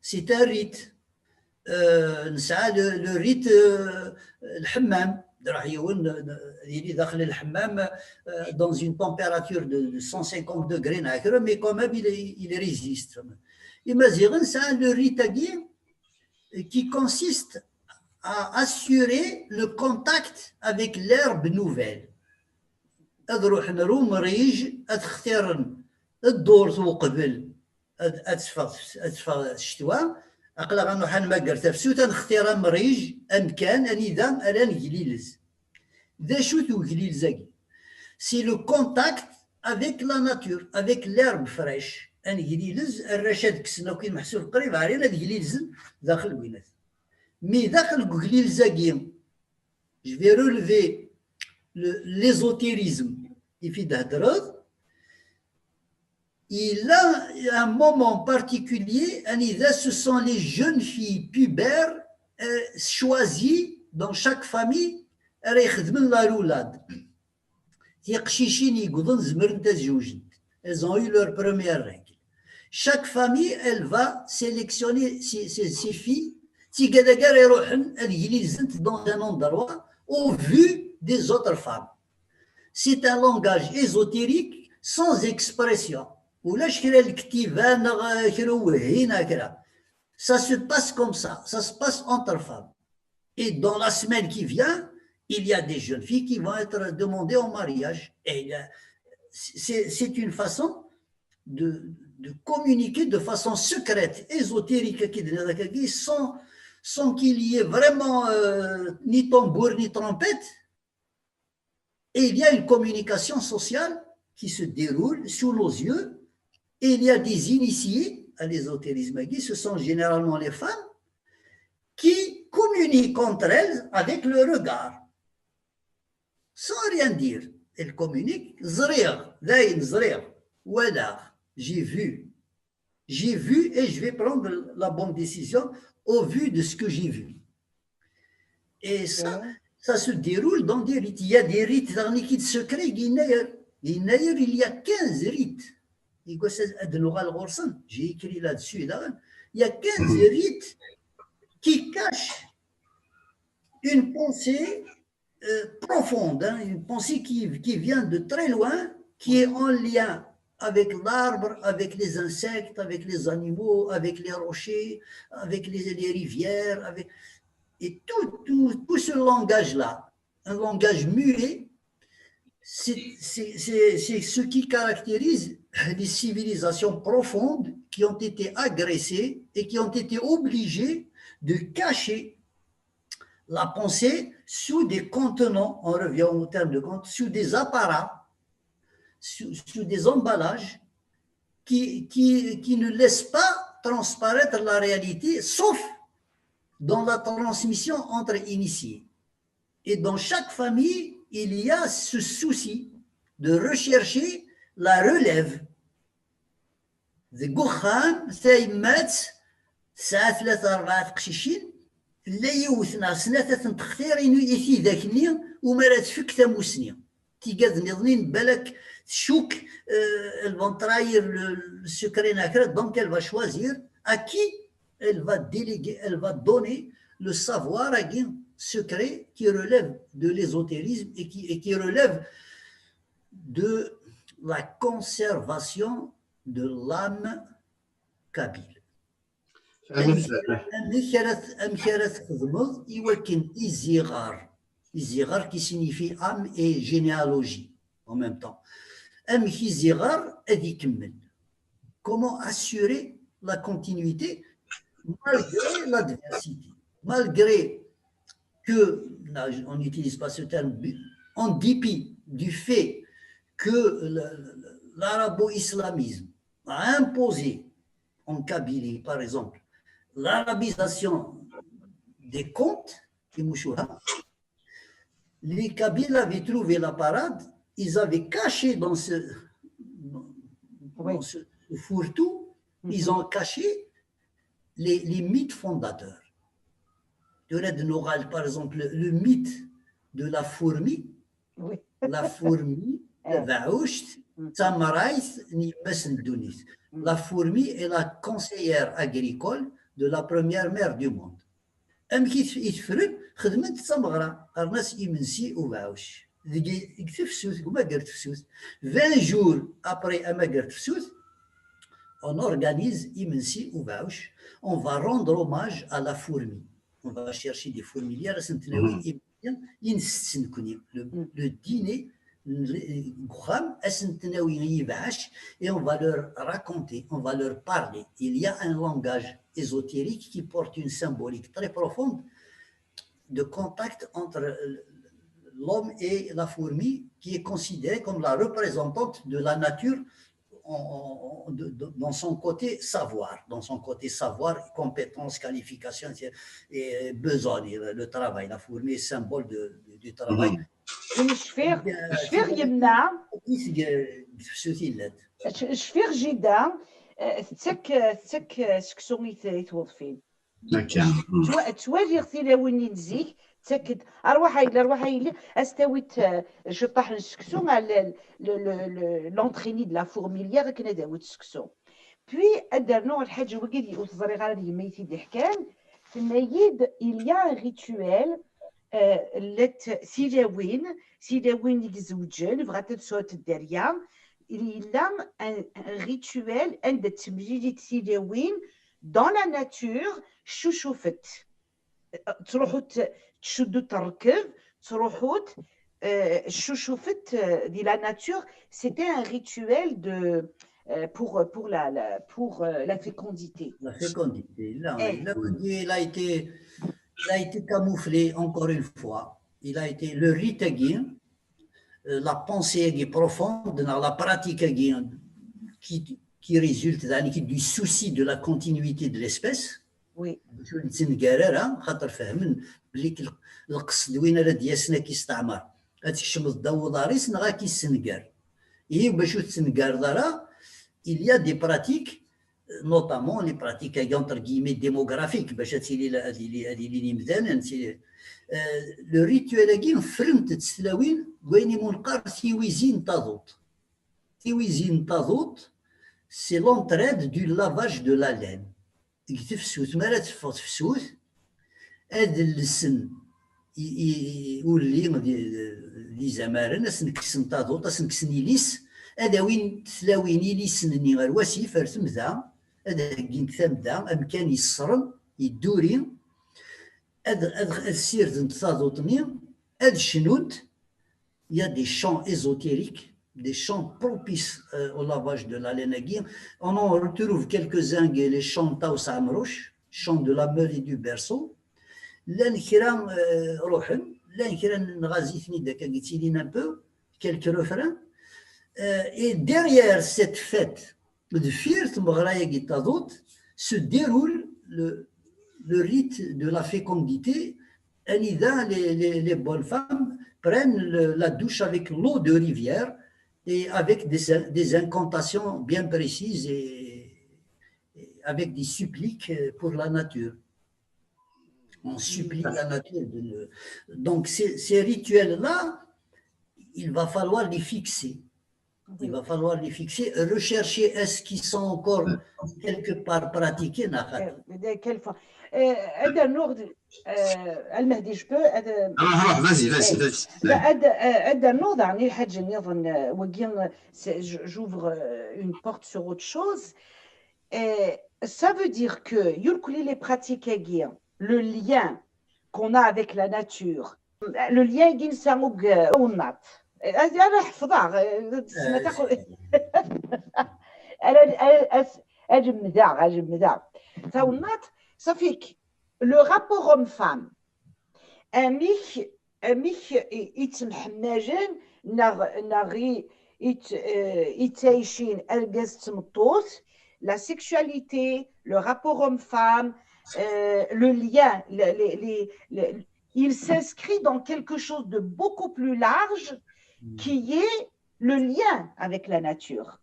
C'est un rite. Euh, nesɛa le, le rite, euh, lḥemmam. Iruḥ yiwen, euh, yili daxel lḥemmam, euh, dans une température de, de cent cinquante degrés, mais quand même, il, il résiste. Imaziɣen sɛan le rite-agi qui consiste à assurer le contact avec l'herbe nouvelle. Ad ruḥen ar umrij, ad xtiren ddurt uqbel ad, ad teffeɣ, ad teffeɣ ccetwa. Aql-aɣ ad nruḥ ad nmagger tafsut, ad nextir amrij, amkan anida ara neglilez. D acu-t uglilez-agi? C'est le contact avec la nature, avec l'herbe fraîche. Ad neglilez, arrac ad kksen akk i meḥsub qrib ɛrin ad glilzen daxel winat. Mi daxel deg uglilez-agi, je vais relever l'ésotérisme, il y a un moment particulier, anida ce sont les jeunes filles pubères, euh, choisies dans chaque famille, ara ixedmen la roulade. Tiqcicin yegḍen zemrent ad zewjent. Elles ont eu leur première règle. Chaque famille, elle va sélectionner ses, ses, ses filles. Tigad-agi ara iruḥen ad glilzent dans un endroit au vu des autres femmes. C'est un langage ésotérique sans expression. Ulac kra lektiba neɣ kra uwehhi neɣ kra. Ça se passe comme ça. Ça se passe entre femmes. Et dans la semaine qui vient, il y a des jeunes filles qui vont être demandées en mariage. Et c'est une façon de, de communiquer de façon secrète, ésotérique, sans, sans qu'il y ait vraiment, euh, ni tambour ni trompette. Et il y a une communication sociale qui se déroule sous nos yeux. Et il y a des initiés à l'ésotérisme, ce sont généralement les femmes, qui communiquent entre elles avec le regard, sans rien dire. Elles communiquent, ẓriɣ, dayen ẓriɣ, walaɣ, j'ai vu. J'ai vu et je vais prendre la bonne décision au vu de ce que j'ai vu. Et ça, ça se déroule dans des rites. Il y a des rites secrets, il y a quinze rites. J'ai écrit là-dessus. Il y a quinze rites qui cachent une pensée, euh, profonde, hein, une pensée qui, qui vient de très loin, qui est en lien avec l'arbre, avec les insectes, avec les animaux, avec les rochers, avec les, les rivières, avec, et tout, tout, tout ce langage-là, un langage muet, c'est ce qui caractérise les civilisations profondes qui ont été agressées et qui ont été obligées de cacher la pensée sous des contenants, on revient au terme de contenant, sous des apparats, sous, sous des emballages qui, qui, qui ne laissent pas transparaître la réalité, sauf dans la transmission entre initiés. Et dans chaque famille, il y a ce souci de rechercher la relève. Deg uxxam, tayemmat tesɛa tlata rebɛa teqcicin, tella yiwet neɣ snat ad tent-textir i tidak-nni umi ara tfek tamusni. tigad niḍnin, balak tcuk, euh, elles vont trahir le, le secret n kra, donc elle va choisir à qui elle va déléguer, elle va donner le savoir agi secret qui relève de l'ésotérisme et qui, et qui relève de la conservation de l'âme kabyle. Amek ara t-, amek ara txedmeḍ i wakken iziɣer, iziɣer qui signifie âme et généalogie en même temps. Amek iziɣer ad ikemmel? Comment assurer la continuité malgré l'adversité, malgré que, là, on n'utilise pas ce terme, en dépit du fait que le, le, l'arabo-islamisme a imposé en Kabylie, par exemple, l'arabisation des contes, les Kabyles avaient trouvé la parade, ils avaient caché dans ce, dans ce fourre-tout, ils ont caché les, les mythes fondateurs. Tura ad nuɣal, par exemple, le mythe de la fourmi, la fourmi, tabeɛɛuct, d tamrayt n yemma-s n ddunit. La fourmi est la conseillère agricole de la première mère du monde. Amek i t-, i tefren? Xedmen-t d tameɣra, qqaren-as imensi ubeɛɛuc. Deg, deg tefsut, deg umager tefsut. Vingt jours après amager tefsut, on organise imensi ubeɛɛuc. On va rendre hommage à la fourmi. On va chercher des fourmilières, ad sen-tnawi imensi i nsett nekkni. Le, le dîner, n-, deg uxxam, ad sen-tnawi i yibeɛɛac, et on va leur raconter, on va leur parler. Il y a un langage ésotérique qui porte une symbolique très profonde de contact entre l'homme et la fourmi, qui est considérée comme la représentante de la nature en, en, de, de, dans son côté savoir, dans son côté savoir, compétence, qualification, et, et besogne, le, le travail. La fourmi est symbole de, de, du travail. Cfiɣ, cfiɣ yemma. Cfiɣ jida, tettak, tettak seksu i tweḍfin. Ttwaliɣ tilawin-nni n zik, ttakent, arwaḥ a yelli, arwaḥ a yelli, ad s-tawit ciṭṭaḥ n seksu, l'entraînée de la fourmilière akken ad awit seksu. Puis, ad d-rnuɣ lḥaǧa wagi ur t-ẓriɣ ara d yemma i t-id-iḥkan, tenna-yi-d, il y a un rituel, llant tilawin, tilawin i izewǧen, bɣant ad sɛunt dderya, yella un rituel anda ttemlilint tilawin dans la nature, ccucufent. Ttruḥunt, ttcuddut rrkeb, ttruḥunt, ccucufent di la nature. C'était un rituel de, pour, pour la, la, pour la fécondité. La fécondité. Là, il a été, il a été camouflé encore une fois. Il a été, le rite-agi, la pensée-agi profonde, la pratique-agi qui, qui résulte du souci de la continuité de l'espèce. Ur nettenger ara, xaṭer fehmen belli lqesd win ara d-yasen ad k-isteɛmer, ad tkecmeḍ ddaw uḍar-is neɣ ad k-issenger. Ihi bac ur tettengareḍ ara, il y a des pratiques, notamment les pratiques entre guillemets démographiques, bac ad tili, ad ilin imdanen, le rituel-agi ffrent-t tlawin deg wayen imu neqqar tiwizi n taḍuṭ. Tiwizi n taḍuṭ, c'est l'entraide du lavage de la laine. Deg tefsut, mi ara teffeɣ tefsut, ad llsen i, i, i ulli d, d izamaren, ad sen-kksen taḍuṭ, ad sen-kksen ilis, ad awin tlawin ilisen-nni ar wasif, ar temda, ad heggint tamda, amkan yeṣṣren, yedduri, ad, ad, ad ssirdent taḍuṭ-nni, ad cnunt, il y a des chants ésotériques, des chants propices au lavage de la laine-agi. On en retrouve quelques-uns, les chants n Taous Amrouche, chants de la meule et du berceau. Llan kra ruḥen, llan kra nɣazi-ten-id akka, yettilin un peu, quelques refrains. Et derrière cette fête, deffir tmeɣra-agi n taḍuṭ, se déroule le, le rite de la fécondité, anida les, les, les bonnes femmes prennent le, la douche avec l'eau de rivière et avec des, des incantations bien précises et, et avec des suppliques pour la nature. On supplie la nature de ne... Donc, ces, ces rituels-là, il va falloir les fixer. Il va falloir les fixer, rechercher est-ce qu'ils sont encore quelque part pratiqués, neɣ xaṭi. Euh, de quelle fois euh, ad rnuɣ d- euh, Al-Mahdi, je peux ad- Alors, alors, vas-y, vas-y, vas-y. ad ad rnuɣ daɣen i lḥaǧa nniḍen euh, wagi euh, c'est- je- j'ouvre euh, une porte sur autre chose. Et ça veut dire que يركلي les pratiques-agi, le lien qu'on a avec la nature, le lien-agi nesɛa akked tawennaḍt. Ad ara ḥefḍeɣ, euh, ad lemdeɣ, ad lemdeɣ. Tawennaḍt, ça fait que le rapport homme-femme, amek, amek i, i ttemḥemmalen, neɣ, neɣ i, i t-, euh, i ttɛicin argaz d tmeṭṭut, la sexualité, le rapport homme-femme, euh, le lien, le- les- les- le- il s'inscrit dans quelque chose de beaucoup plus large qui est le lien avec la nature.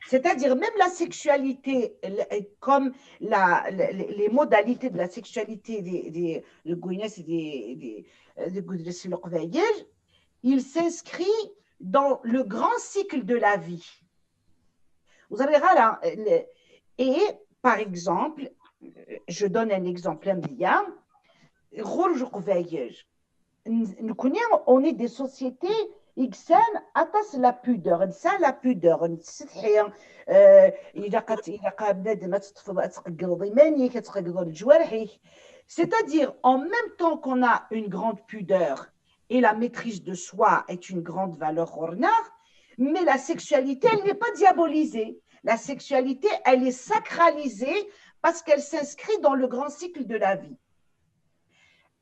C'est-à-dire même la sexualité, le- comme la, le- les les modalités de la sexualité des, des, de Gwyneth et des, des, euh, de Gwyneth Leqbayel, il s'inscrit dans le grand cycle de la vie. Vous avez là, et par exemple, je donne un exemple, un bien, Rouge N- nekkni, on est des sociétés i yesɛan aṭas la pudeur, nesɛa la pudeur, nettsetḥi, euh, ilaq ad ilaq ad bnadem ad teṭṭfeḍ, ad tqeggreḍ iman-ik, ad tqeggreḍ leǧwarḥ-ik. C'est-à-dire, en même temps qu'on a une grande pudeur et la maîtrise de soi est une grande valeur ɣur-neɣ, mais la sexualité, elle n'est pas diabolisée. La sexualité, elle est sacralisée parce qu'elle s'inscrit dans le grand cycle de la vie.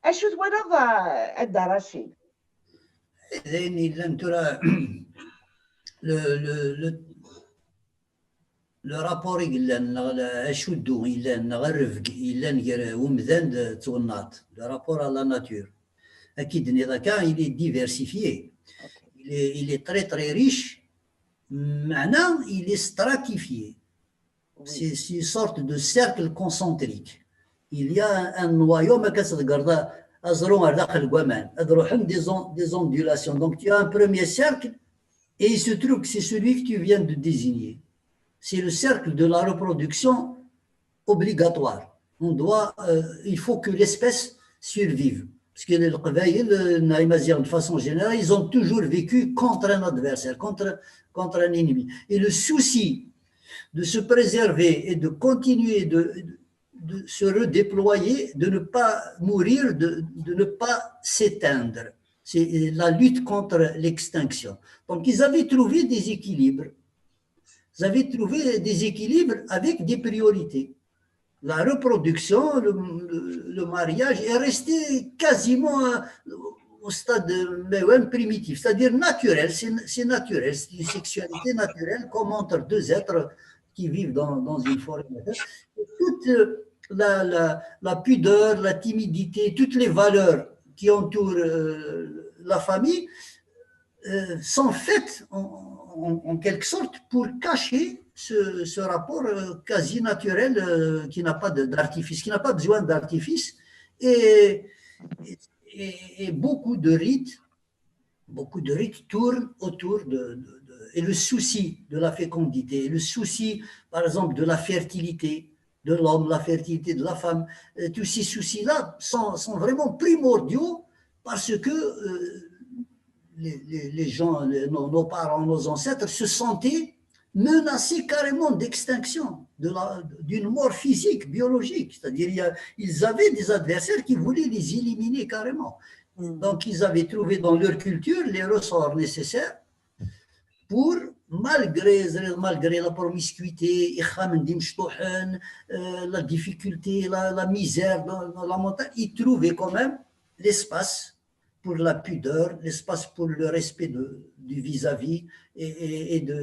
Acu twalaḍ a Dda Racid? D ayen yellan tura, le, le, le, le rapport i yellan, neɣ la- acuddu yellan, neɣ rrebg yellan gar umdan d twennaḍt, le rapport à la nature. Akka i d-tenniḍ akka, il est diversifié, il est, il est très très riche, meɛna il est stratifié. C'est c'est une sorte de cercle concentrique. Il y a un, un noyau, ma ad tḍeggreḍ aẓru ar daxel n waman, ad ruḥen des, on- des ondulations. Donc tu as un premier cercle, et il se trouve que c'est celui que tu viens de désigner. C'est le cercle de la reproduction obligatoire. On doit, euh, il faut que l'espèce survive. Parce que les Qbayl, euh, les Amazighs, de façon générale, ils ont toujours vécu contre un adversaire, contre, contre un ennemi. Et le souci de se préserver et de continuer de, de se redéployer, de ne pas mourir, de, de ne pas s'éteindre. C'est la lutte contre l'extinction. Donc, ils avaient trouvé des équilibres. Ils avaient trouvé des équilibres avec des priorités. La reproduction, le, le- le mariage est resté quasiment euh, au stade euh, mais ouais, primitif, c'est-à-dire naturel, c'est c'est naturel, c'est une sexualité naturelle comme entre deux êtres qui vivent dans, dans une forêt naturelle. Et toute euh, la, la- la pudeur, la timidité, toutes les valeurs qui entourent euh, la famille euh, sont faites en, en- en quelque sorte pour cacher ce, ce rapport euh, quasi naturel euh, qui n'a pas de- d'artifice, qui n'a pas besoin d'artifice. Et, et- et beaucoup de rites, beaucoup de rites tournent autour de, de- de- et le souci de la fécondité, et le souci, par exemple, de la fertilité de l'homme, la fertilité de la femme, euh, tous ces soucis-là sont, sont vraiment primordiaux parce que euh, les, les- les gens, les- nos, nos parents, nos ancêtres se sentaient menacés carrément d'extinction, de la- d'une mort physique, biologique. C'est-à-dire, il y a- ils avaient des adversaires qui voulaient les éliminer carrément. Donc, ils avaient trouvé dans leur culture les ressorts nécessaires pour, malgré, malgré la promiscuité, ixxamen d imecṭuḥen, euh, la difficulté, la, la misère dans, dans la montagne, ils trouvaient quand même l'espace pour la pudeur, l'espace pour le respect de- du vis-à-vis et, et- et de,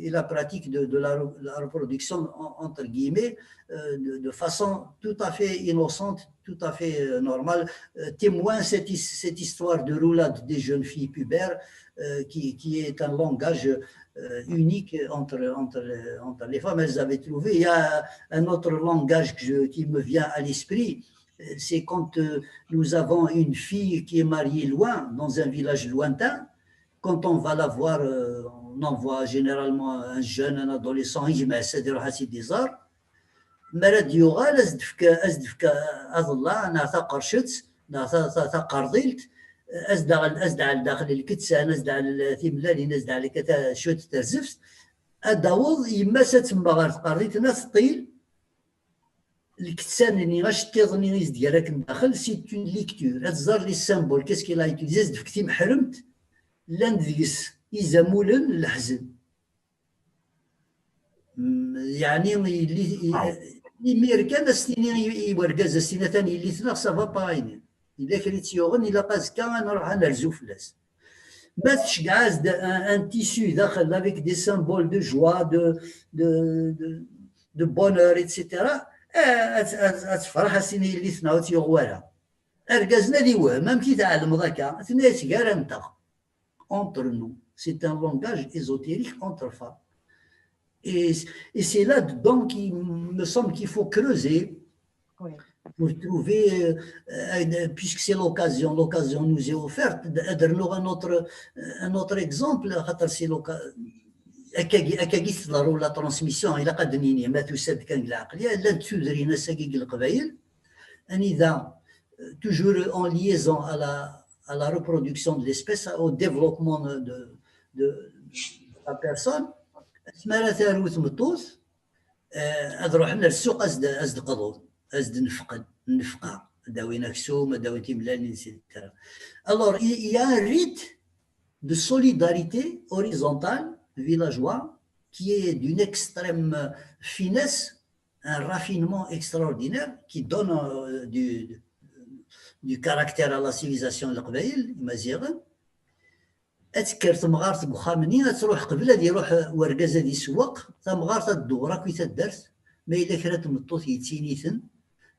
et la pratique de, de la, re- la reproduction, en- entre guillemets, euh, de, de façon tout à fait innocente, tout à fait euh, normale. Euh, témoin cette, his- cette histoire de roulade des jeunes filles pubères euh, qui, qui est un langage euh, unique entre, entre, entre les femmes. Elles avaient trouvé. Il y a un autre langage que je- qui me vient à l'esprit. C'est quand euh, nous avons une fille qui est mariée loin, dans un village lointain. Quand on va la voir, euh, on envoie généralement un jeune, un adolescent, يجمع السيد يروح à ses désarts. Mi ara d-yuɣal, ad s-d-tefk, ad s-d-tefk aḍellaɛ, neɣ taqercet, neɣ ta-, ta-, taqerḍilt, ad s-d-, ad s-d-tɛell daxel lkettan, ad s-d-tɛell timellalin, ad s-d-tɛell akka ta-, cwiṭ terzeft, ad d-taweḍ yemma-s ad temmeɣ ɣer tqerḍilt-nni, ad teṭṭil, lkettan-nni, aceṭṭiḍ-nni i s-d-yerra akken daxel, c'est une lecture. Ad tẓer les symboles, qu'est-ce qu'il a utilisé, ad s-d-tefk timeḥremt, llan deg-s izamulen n leḥzen. Mm, yeɛni, yelli, i-, imir kan ad s-tini i, i wergaz, ad s-tini, "Atan yelli-tneɣ, ça va pas, ini." Yella kra i tt-yuɣen, ilaq azekka ad nruḥ ad nerzu fell-as. Ma tceggeɛ-as-d un, un tissu daxel avec des symboles de joie, de, de, de, de bonheur, et cetera, eh, ad, ad, ad tefreḥ, ad s-tini yelli-tneɣ ur tt-yuɣ wara. Argaz-nni ad iwhem, amek i tɛelmeḍ akka? Tenna-yas gar-anteɣ, entre nous. C'est un langage ésotérique entre femmes. Et, et c'est là-dedans qu'il me semble qu'il faut creuser Oui. pour trouver, euh, euh, puisque c'est l'occasion, l'occasion nous est offerte, de, de nous un autre, un autre exemple, خاطر c'est l'occasion. Akkagi, akkagi teḍru la transmission, ilaq ad d-nini, ma tusa-d kan deg lɛeqliya, llant tudrin ass-agi deg Leqbayel, anida, euh, toujours en liaison à la, à la reproduction de l'espèce, au développement de, de la personne, asmi ara taru tmeṭṭut, euh, ad ruḥen ar ssuq, ad s-d-, ad s-d-qḍun, ad s-d-nefqen, nnefqa, ad d-awin aksum, ad d-awin timellalin, et cetera. Alors, il y a un rite de solidarité horizontale villageois qui est d'une extrême finesse, un raffinement extraordinaire qui donne, euh, du, du caractère à la civilisation n Leqbayel, Imaziɣen. Ad tekker temɣart deg uxxam-nni, ad truḥ qbel ad iruḥ wergaz ad isewweq, tamɣart ad tdewwer akk i taddart, ma yella kra n tmeṭṭut yettini-ten,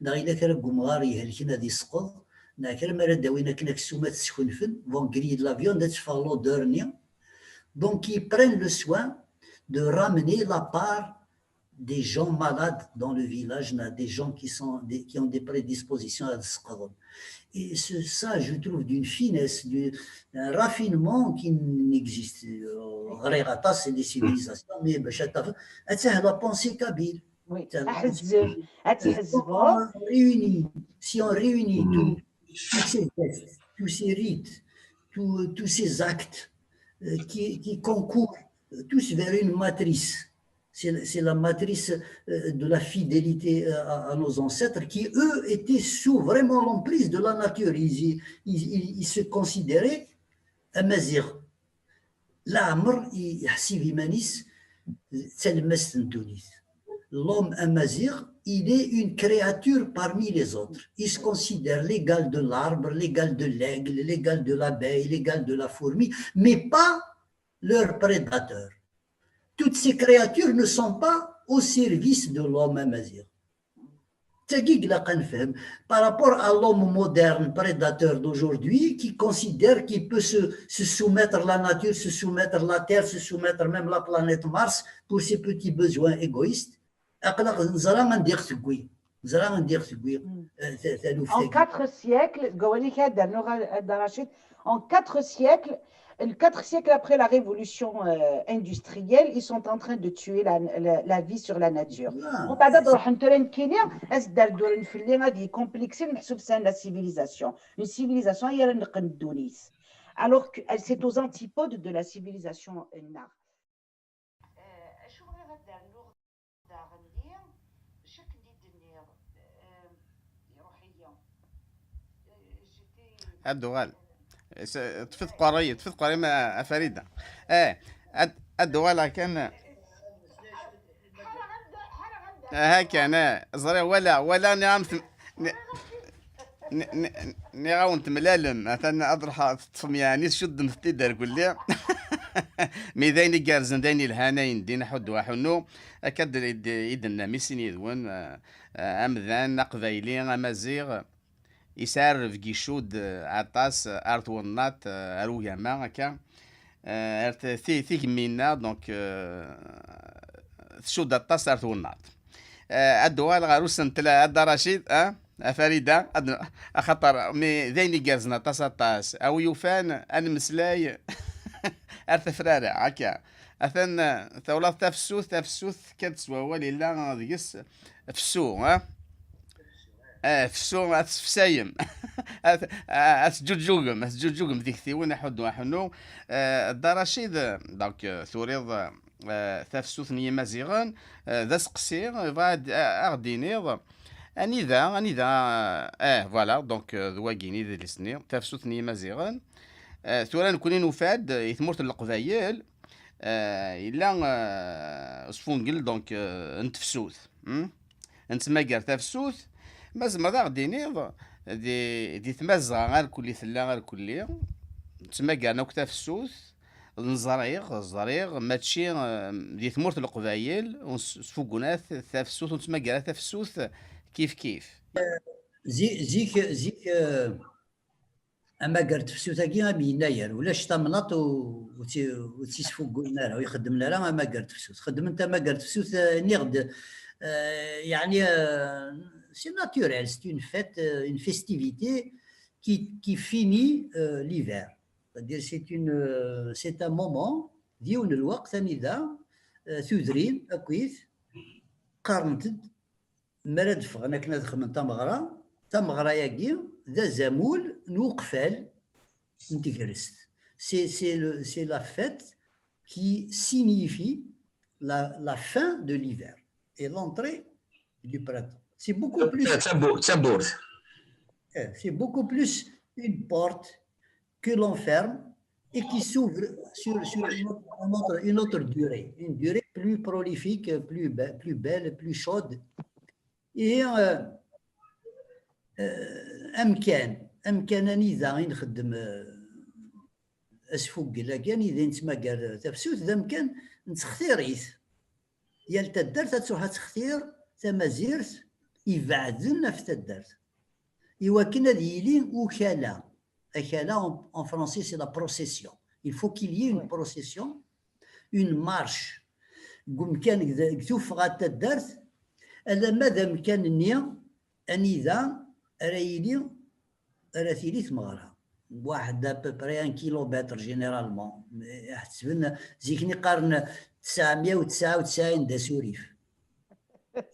neɣ yella kra n umɣar ihelken ad isqeḍ, neɣ kra mi ara d-awin akken aksum ad t-skenfen, vont griller de la viande, ad teffeɣ l'odeur-nni. Donc, ils prennent le soin de ramener la part des gens malades dans le village, neɣ des gens qui sont, des, qui ont des prédispositions à sqeḍen. Et ce, ça, je trouve d'une finesse, du, d'un raffinement qui n'existe. Euh, ɣriɣ aṭas, c'est des civilisations, mais bac ad taf-, attends, la pensée kabyle. Oui. Tiens, Aḥezzeb, ad Si tḥezzbeḍ. on réunit, si on réunit tous, tous ces gestes, tous ces rites, tous, tous ces actes, euh, qui, qui concourent, euh, tous vers une matrice. C'est, c'est la matrice, euh, de la fidélité, euh, à, à nos ancêtres qui, eux, étaient sous vraiment l'emprise de la nature. Ils, ils, ils, ils se considéraient amaziɣ. Leɛmer i-, iḥsib iman-is d talemmast n ddunit. L'homme amaziɣ, il est une créature parmi les autres. Il se considère l'égal de l'arbre, l'égal de l'aigle, l'égal de l'abeille, l'égal de la fourmi, mais pas leur prédateur. Toutes ces créatures ne sont pas au service de l'homme amaziɣ. D tagi i ilaq ad nefhem par rapport à l'homme moderne prédateur d'aujourd'hui qui considère qu'il peut se, se soumettre la nature, se soumettre la terre, se soumettre même la planète Mars pour ses petits besoins égoïstes. Aql-aɣ neẓra anda i ɣ-tewwi, neẓra anda i ɣ-tewwi, Mm. euh, ta-, taluft En tagi. Quatre siècles, Gawali Kader, Nora Rachid, en quatre siècles, quatre siècles après la révolution, euh, industrielle, ils sont en train de tuer la, la, la vie sur la nature. Voilà. Donc, ad ruḥen tura nekkini, ad s-d-rduren fell-i, ad yi-complexer, meḥsub c'est la civilisation. Une civilisation, i ara neqqen ddunit. Alors que, euh, c'est aux antipodes de la civilisation, euh, nneɣ. Euh, acu bɣiɣ ad d-rnuɣ daɣen-nni, akken i d-nniɣ, euh, iruḥ-iyi. Euh, j'étais Ad d-uɣal. S-, ṭṭfet qari, ṭṭfet qari ma a Farida. Eh, ad, ad d-uɣaleɣ kan. Aha kan, eh, ẓriɣ wala, wala nniɣ-am tem-, nni-, nni-, nni-, nniɣ-awen temlalem, atan ad ruḥeɣ teṭṭfem yeɛni tcuddemt-id ar kulli. Mi d ayen igerrzen, d ayen ilhan, ayen din, ḥuddu aḥunnu. Akka d-, i d-, i d-tennam i sin yid-wen, eh, eh, amdan, aqbayli, amaziɣ, yesɛa rrebg icudd, eh, aṭas, eh, ar twennaḍt, eh, ar ugama, akka. Eh, ar t-, ti-, tigemmi-nneɣ, donc, eh, tcudd aṭas ar twennaḍt. Eh, ad d-uɣaleɣ ɣer usentel, a Dda Racid, ah? A Farida, ad n-, axaṭer mi d ayen igerrzen aṭas, aṭas. A wi yufan, ad nemmeslay ar tafrara, akka. Atan, eh, tawlaḍ tafsut, tafsut tekka-d s wawal yella deg-s fessu, ha? Eh, fessu, ad tesfesayem. Ad, ad teǧǧuǧǧugem, ad teǧǧuǧǧugem tiktiwin, aḥuddu, aḥunnu. Eh, Dda Racid, donc, eh, turiḍ, eh, tafsut n Yimaziɣen, eh, d aseqsi, yebɣa ad, a-, aɣ-d-iniḍ, anida, anida, eh, voilà, donc, eh, d wagini d idles-nni, tafsut n Yimaziɣen. Eh, tura nekni nufa-d, eh, i tmurt n Leqbayel, eh, yella, eh, usfungel, donc, eh, n tefsut, hmm? Nettmagar tafsut, ma tzemreḍ ad aɣ-d-tiniḍ, di, di Tmazɣa arkulli tella, arkulli, ttmagaren akk tafsut, neẓriɣ, ẓriɣ, mačči, eh, di tmurt n Leqbayel, ur s-, sfuggunat tafsut, ur nettmagar tafsut kif kif. Zi-, zik, zik, eh, amagar n tefsut-agi am yennayer, ulac tamnaḍt u-, ur tt-, ur tt-isfuggulen ara, ur ixeddmen ara amagar n tefsut. Xeddmen amagar n tefsut, eh, nniɣ-d, eh, yeɛni, eh, c'est naturel, c'est une fête, euh, une festivité qui, qui finit, euh, l'hiver. C'est-à-dire, c'est une, euh, c'est un moment, d yiwen n lweqt anida, eh, tudrin akkit qqarent-d mi ara d-ffɣen akken ad xedmen tameɣra, tameɣra-agi d azamul n uqfal n tegrest. C'est, c'est le, c'est la fête qui signifie la, la fin de l'hiver et l'entrée du printemps. C'est beaucoup plus, c'est beaucoup plus une porte que l'on ferme et qui s'ouvre sur, sur une autre, une autre, une autre durée, une durée plus prolifique, plus be-, plus belle, plus chaude. Et, euh, euh, amkan, amkan anida i nxeddem, euh, asfuggel-agi, anida i nettmagar tafsut, d amkan nettextir-it. Yal taddart ad truḥ ad textir tamazirt ibeɛden ɣef taddart, iwakken ad yili ukala. Akala, en, en français, c'est la procession. Il faut qu'il y ait une procession, une marche. Deg umkan, deg, deg tuffɣa n taddart, alamma d amkan-nni anida ara yili, ara tili tmeɣra. Waḥed à peu près un kilomètre généralement. Ḥesben, zik-nni qqaren tesɛemya u tesɛa u tesɛin d asurif.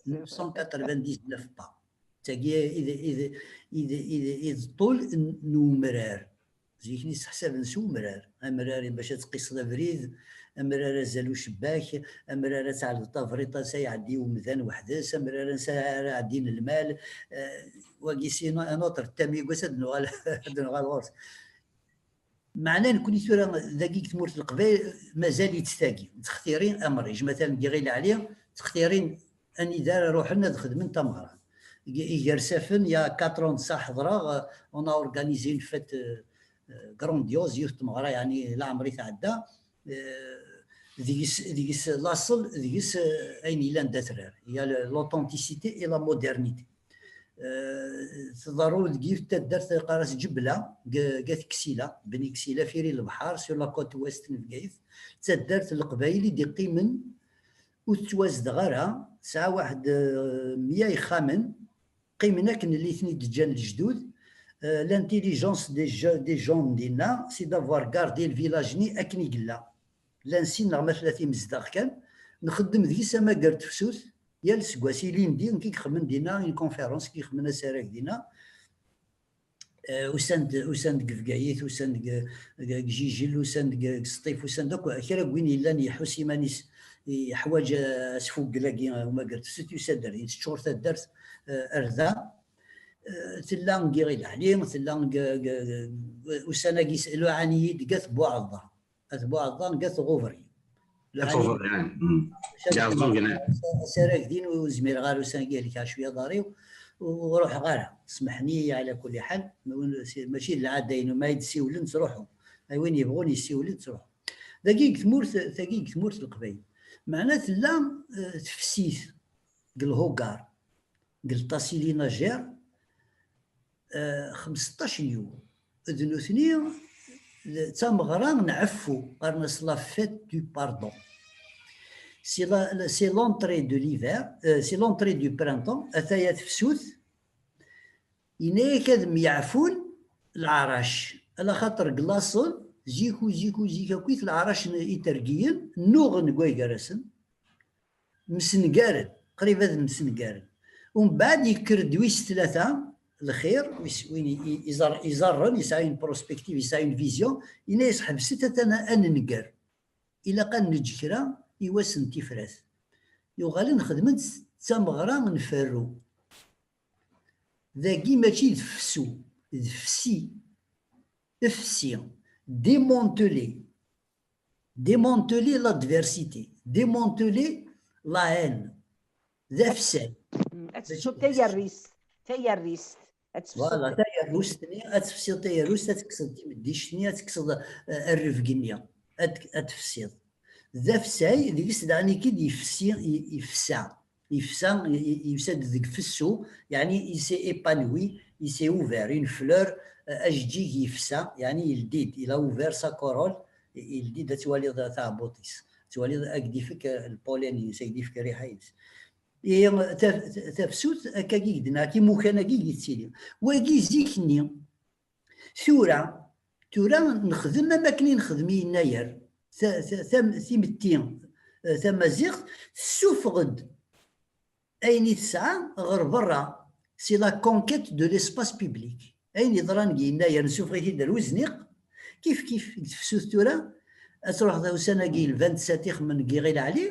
Neuf cent quatre-vingt-dix-neuf pas. Tagi i d, i d, i d, i d, i d ṭṭul n, n umrar. Zik-nni seḥsaben s umrar. Amrar bac ad tqiseḍ abrid, amrar azal ucebbak, amrar ad tɛelleḍ tabriṭ ansa iɛeddi umdan weḥd-s, amrar ansa ara ɛeddin lmal. Eh, wagi si un autre thème, yiwwas ad nuɣal, ad nuɣal ɣur-s. Meɛna nekni tura dagi deg tmurt n Leqbayel mazal-itt tagi, nettextiri amriǧ. Matalan deg Iɣil Ɛli, ttextirin anida ara ruḥen ad xedmen tameɣra. Deg Igersafen, il y a quatre ans de ça, ḥeḍreɣ, euh, on a organisé une fête, euh, euh, grandiose, yiwet tmeɣra, yeɛni, leɛmer i tɛedda, euh, deg-s, deg-s laṣel, deg-s, euh, ayen yellan d atrar. Il y a le, l'authenticité et la modernité. Euh, tḍerru deg yiwet taddart qqar-as Ǧebla, deg, deg At Ksila, Bni Ksila, Firi Lebḥer, sur la côte ouest n Bgayet. D taddart n Leqbayel i d-iqqimen, ur tettwazdeɣ ara, tesɛa waḥed, euh, mya ixxamen, qqimen akken lli ten-id-ǧǧan lejdud. Euh, l'intelligence des je-, des gens dinna, c'est d'avoir gardé le village-nni akken i yella. Llan sin neɣ ma tella timezdaɣ kan, nxeddem deg-s amagar n tefsut, yal aseggas ilindi, nekk i ixemmen dinna une conférence, nekk i ixemmen asarag dinna. Eh, usan-d, usan-d deg Bgayet, usan-d deg, deg, deg Jijel, usan-d deg, deg Sṭif, usan-d akk kra n win yellan iḥuss iman-is yeḥwaǧ, eh, asfuggel-agi, eh, umagar n tefsut, yusa-d ar din, teččur taddart, eh, ar da. Eh, tella deg Iɣil Ɛli, tella deg, deg, deg, ussan-agi s-, luɛan-iyi-d deg At Buɛeḍḍa. At Buɛeḍḍa deg At Ɣubri. At Ɣubri, ah, mm. Asarag din ur zmireɣ ara, ussan-agi helkeɣ cwiya aḍar-iw, ur ruḥeɣ ara. Smeḥen-iyi ɛla kulli ḥal, ma win-, si-, mačči d lɛada-inu, ma i d-siwlen ttruḥu. Ay win yebɣun yessiwlen ttruḥu. Dagi deg tmurt, tagi deg tmurt n Leqbayel. Meɛna tella, eh, tefsit deg lhugar, deg lṭasili najer, eh, xemseṭṭac n yiwet. D nutni, d tameɣra n ɛeffu, qqaren-as la fête du pardon. C'est la, la, c'est l'entrée de l'hiver, euh, c'est l'entrée du printemps, ataya tefsut, Yenna-yak ad myeɛfun leɛrac, ala xaṭer deg laṣel, zik u zik u zik akkit leɛrac n itergiyen nnuɣen deg waygar-asen, msengaren, qrib ad msengaren. Umbeɛd yekker-d wis tlata, lxir, wis, win i, i, iẓer-, iẓerren, yesɛa une prospective, yesɛa une vision, yenna-yas ḥebset atan ad nenger. Ilaq ad neǧǧ kra i wass n tifrat. Yuɣalen xedmen-tt d tameɣra n ferru. Dagi mačči d fessu, d fsi. Fsi. Démanteler. Démanteler l'adversité. Démanteler la haine. D afsay. Ad tefsuḍ tayerrist. Tayerrist. Ad tefsuḍ Voilà, tayerrust-nni, ad tefsiḍ tayerrust, ad tekkseḍ timeddict-nni, ad tekkseḍ eh, rrevg-nni, ad, ad tefsiḍ. D afsay, deg-s daɣen i k-id-yefsi, i- ifsa. Ifsa, i- i- yusa-d deg fessu, yeɛni il s'est épanoui, il s'est ouvert, une fleur, eh, ajeǧǧig yefsa, yeɛni yeldi-d, il a ouvert sa corolle, yeldi-d, ad twaliḍ taɛebbuḍt-is, ad twaliḍ ad k-d-ifek eh, lpollen-ines, ad k-d-ifek rriḥa-ines. Ihi ta- ta- tafsut akkagi i d-nɛak imukan-agi i yettili. Wagi zik-nni. Tura, tura nexdem am akken i nexdem i yennayer. Ta- ta- tam- Timetti eh, tamaziɣt tessufeɣ-d ayen i tesɛa ɣer berra. C'est la conquête de l'espace public. Ayen yeḍran deg yennayer nessufeɣ-it-id ar uzniq, kif kif deg tefsut tura, ad truḥeḍ ussan-agi le vingt-sept ixemmen deg Iɣil Ɛli,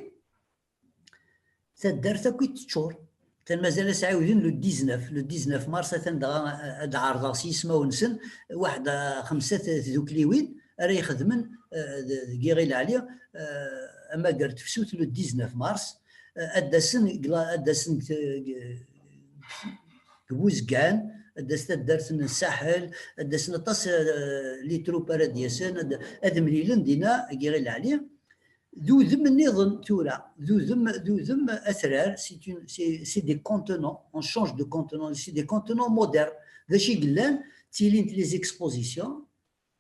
taddart akk i teččur. Atan mazal ad s-ɛiwden le dix-neuf, le dix-neuf mars, atan dɣa ad ɛerḍeɣ s yismawen-nsen, waḥed xemsa tdukliwin ara ixedmen eh, d- deg Iɣil Ɛli eh, amager tefsut le dix-neuf mars, eh, ad d-asen deg la- ad d-asen deg- deg Buzgan, ad d-as taddart n Saḥel, ad d-asen aṭas eh, les troupes ara d-yasen, ad, ad mlilen dinna deg Iɣil Ɛli. D udem nniḍen tura, d udem, d udem atrar, c'est une- c'est c'est des contenants, on change de contenant, c'est des contenants modernes. D acu i yellan, ttilint les expositions,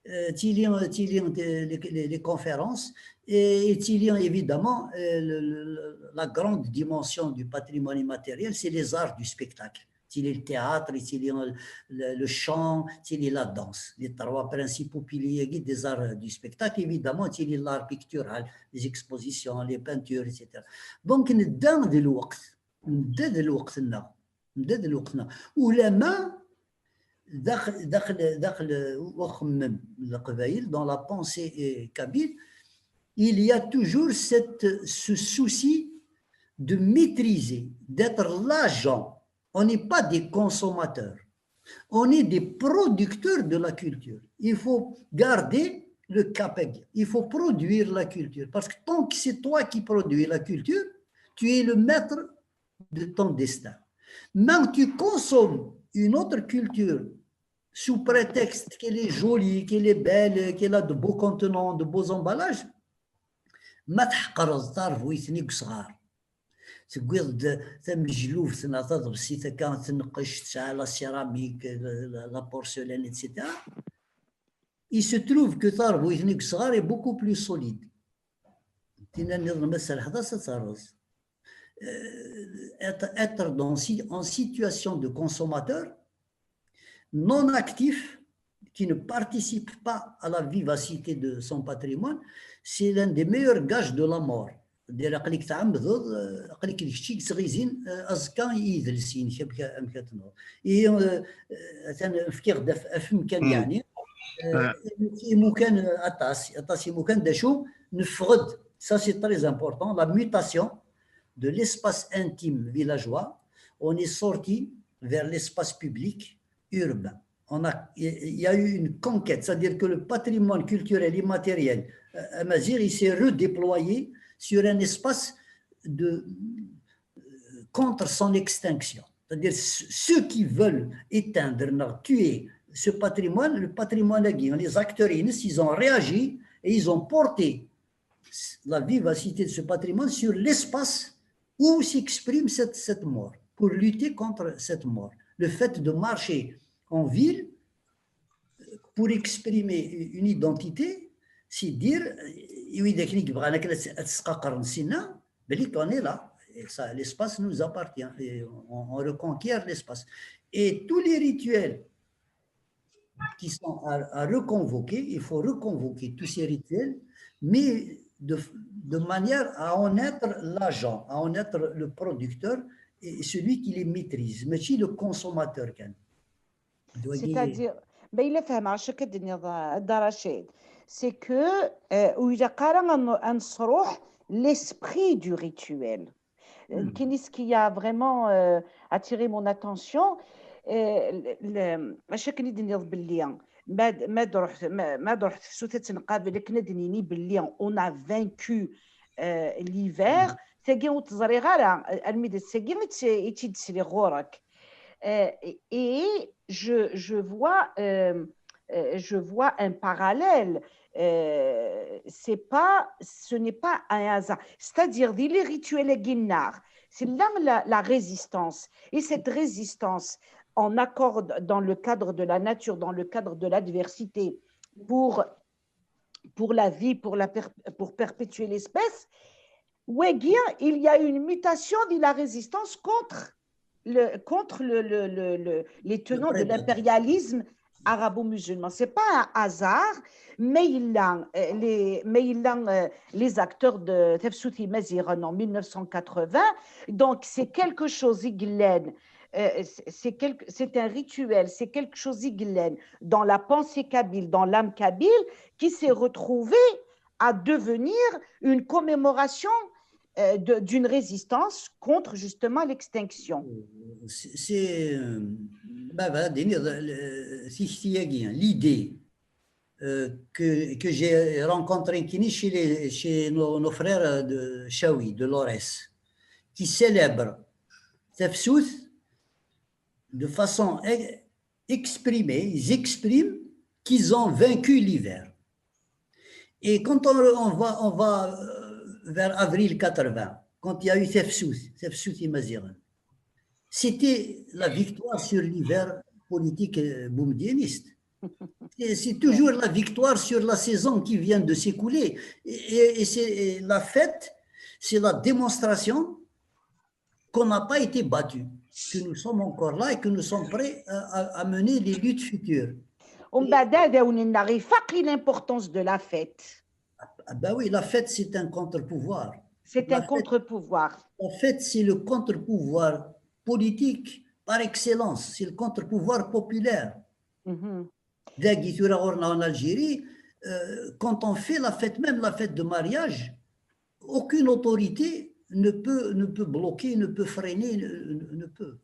euh, tili, tili les, les- les conférences, et, et tili évidemment euh, le- le- la grande dimension du patrimoine immatériel, c'est les arts du spectacle. Tili le théâtre, tili le, le- le chant, tili la danse. Les trois principaux piliers des arts du spectacle, évidemment, tili l'art pictural, les expositions, les peintures, et cetera. Donc, nedda d lweqt, nedda d lweqt-nneɣ, nedda d lweqt-nneɣ. Ulama daxel, daxel, daxel uxemmem n Leqbayel, dans la pensée eh, kabyle, il y a toujours cette, ce souci de maîtriser, d'être l'agent. On n'est pas des consommateurs. On est des producteurs de la culture. Il faut garder le cap. Il faut produire la culture. Parce que tant que c'est toi qui produis la culture, tu es le maître de ton destin. Mais tu consommes une autre culture sous prétexte qu'elle est jolie, qu'elle est belle, qu'elle a de beaux contenants, de beaux emballages, ma tḥeqreḍ tarbuyt-nni deg usɣar, tewwiḍ-d tamejlubt neɣ taḍebsit akka tneqqec, tesɛa la céramique, la, la- la porcelaine, et cetera. Il se trouve que tarbuyt-nni deg usɣar est beaucoup plus solide. Tinna nniḍen ma tserḥeḍ-as ad terreẓ. Euh, être, être dans, si- en situation de consommateur non actif, qui ne participe pas à la vivacité de son patrimoine, c'est l'un des meilleurs gages de la mort. C'est-à-dire, aql-ik tɛemmdeḍ, euh, aql-ik d kečč i yettɣizin euh, aẓekka i yidles-inek, amek amek ad tenɣeḍ. Ihi, euh, euh, atan fkiɣ-d af- afemkan, yeɛni, euh, imukan, euh, aṭas, aṭas imukan, d acu, neffeɣ-d, ça c'est très important, la mutation de l'espace intime villageois, on est sorti vers l'espace public urbain. On a, il y a eu une conquête, c'est-à-dire que le patrimoine culturel immatériel euh, amazigh, il s'est redéployé sur un espace de, euh, contre son extinction. C'est-à-dire ce- ceux qui veulent éteindre, non, tuer ce patrimoine, le patrimoine, les acteurs, ils ont réagi et ils ont porté la vivacité de ce patrimoine sur l'espace où s'exprime cette, cette mort, pour lutter contre cette mort. Le fait de marcher en ville pour exprimer une identité, c'est dire, i wid akken i yebɣan akken ad s- ad sqaqren sinna, belli qu'on est là. Et ça, l'espace nous appartient. Et on, on reconquiert l'espace. Et tous les rituels qui sont à, à reconvoquer, il faut reconvoquer tous ces rituels, mais de, de manière à en être l'agent, à en être le producteur et celui qui les maîtrise, mais aussi le consommateur. C'est-à-dire, ben, il a fait marcher que de dire, euh, Darachid, c'est que euh, où il a carrément un, un sroh, l'esprit du rituel. Euh, Hmm. Qui, ce qui a vraiment euh, attiré mon attention, euh, le- le- acu akken i d-tenniḍ belli ma d- ma d-ruḥ ma ma d-ruḥ tefsut ad tt-nqabel akken ad d-nini belli on a vaincu euh, l'hiver. Tagi ur tt-ẓriɣ ara, armi d ass-agi i tt- i tt-id-sliɣ ɣur-k. Euh, et, et je, je vois, euh, euh, je vois un parallèle. Euh, c'est pas, ce n'est pas un hasard. C'est-à-dire, di les rituels aginnar, c'est là la, la résistance. Et cette résistance, en accord dans le cadre de la nature, dans le cadre de l'adversité, pour, pour la vie, pour, la per- pour perpétuer l'espèce, wagi, il y a une mutation de la résistance contre, le, contre le, le- le- le- les tenants de prédateur. L'impérialisme arabo-musulman. C'est pas un hasard, mais il a, euh, les, mais il a, euh, les acteurs de Tefsut Imaziran en mille neuf cent quatre-vingts. Donc, c'est quelque chose, i yellan, euh, c'est c'est quelque- c'est un rituel, c'est quelque chose, i yellan, dans la pensée kabyle, dans l'âme kabyle, qui s'est retrouvé à devenir une commémoration euh, de- d'une résistance contre justement l'extinction. C'est, c'est, euh, baba, d-iniḍ, le- tikti-agi, l'idée euh, que, que j'ai rencontrée nekkini chez, les, chez nos, nos frères de Chaoui, de Lorès, qui célèbrent Tefsut de façon e- exprimée, ils expriment qu'ils ont vaincu l'hiver. Et quand on, on va, on va euh, vers avril quatre-vingts, quand il y a eu Tefsut, Tefsut Imaziran, c'était la victoire sur l'hiver politique euh, boumedieniste. C'est c'est toujours la victoire sur la saison qui vient de s'écouler. Et, et- et c'est et la fête, c'est la démonstration qu'on n'a pas été battu, que nous sommes encore là et que nous sommes prêts à, à- à mener les luttes futures. ومن بعد هذا وننا غيفاقي l'importance de la fête. Ah ben oui, la fête, c'est un contre-pouvoir. C'est La un fête- contre-pouvoir. La fête, c'est le contre-pouvoir politique par excellence, c'est le contre-pouvoir populaire. Mhm. Dagi tura ɣur-neɣ en Algérie, euh, quand on fait la fête, même la fête de mariage, aucune autorité ne peut, ne peut bloquer, ne peut freiner, ne, ne peut.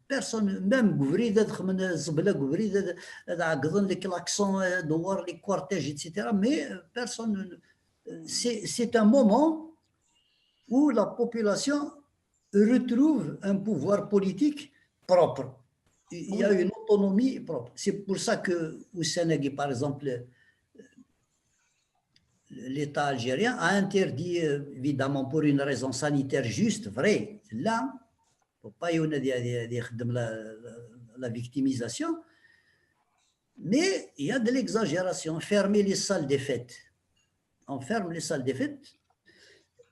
Personne, même deg ubrid, ad xedmen zzebla deg ubrid, ad, ad ɛeggḍen les klaxons, ad dewwren les cortèges, et cetera. Mais euh, personne, ne- c'est c'est un moment où la population retrouve un pouvoir politique propre. Il y a Oui. Une autonomie propre. C'est pour ça que au Sénégal, par exemple, l'État algérien a interdit, euh, évidemment pour une raison sanitaire juste, vrai, là, faut pas y en a des, des, des, de la, la victimisation, mais il y a de l'exagération. Fermer les salles des fêtes. On ferme les salles des fêtes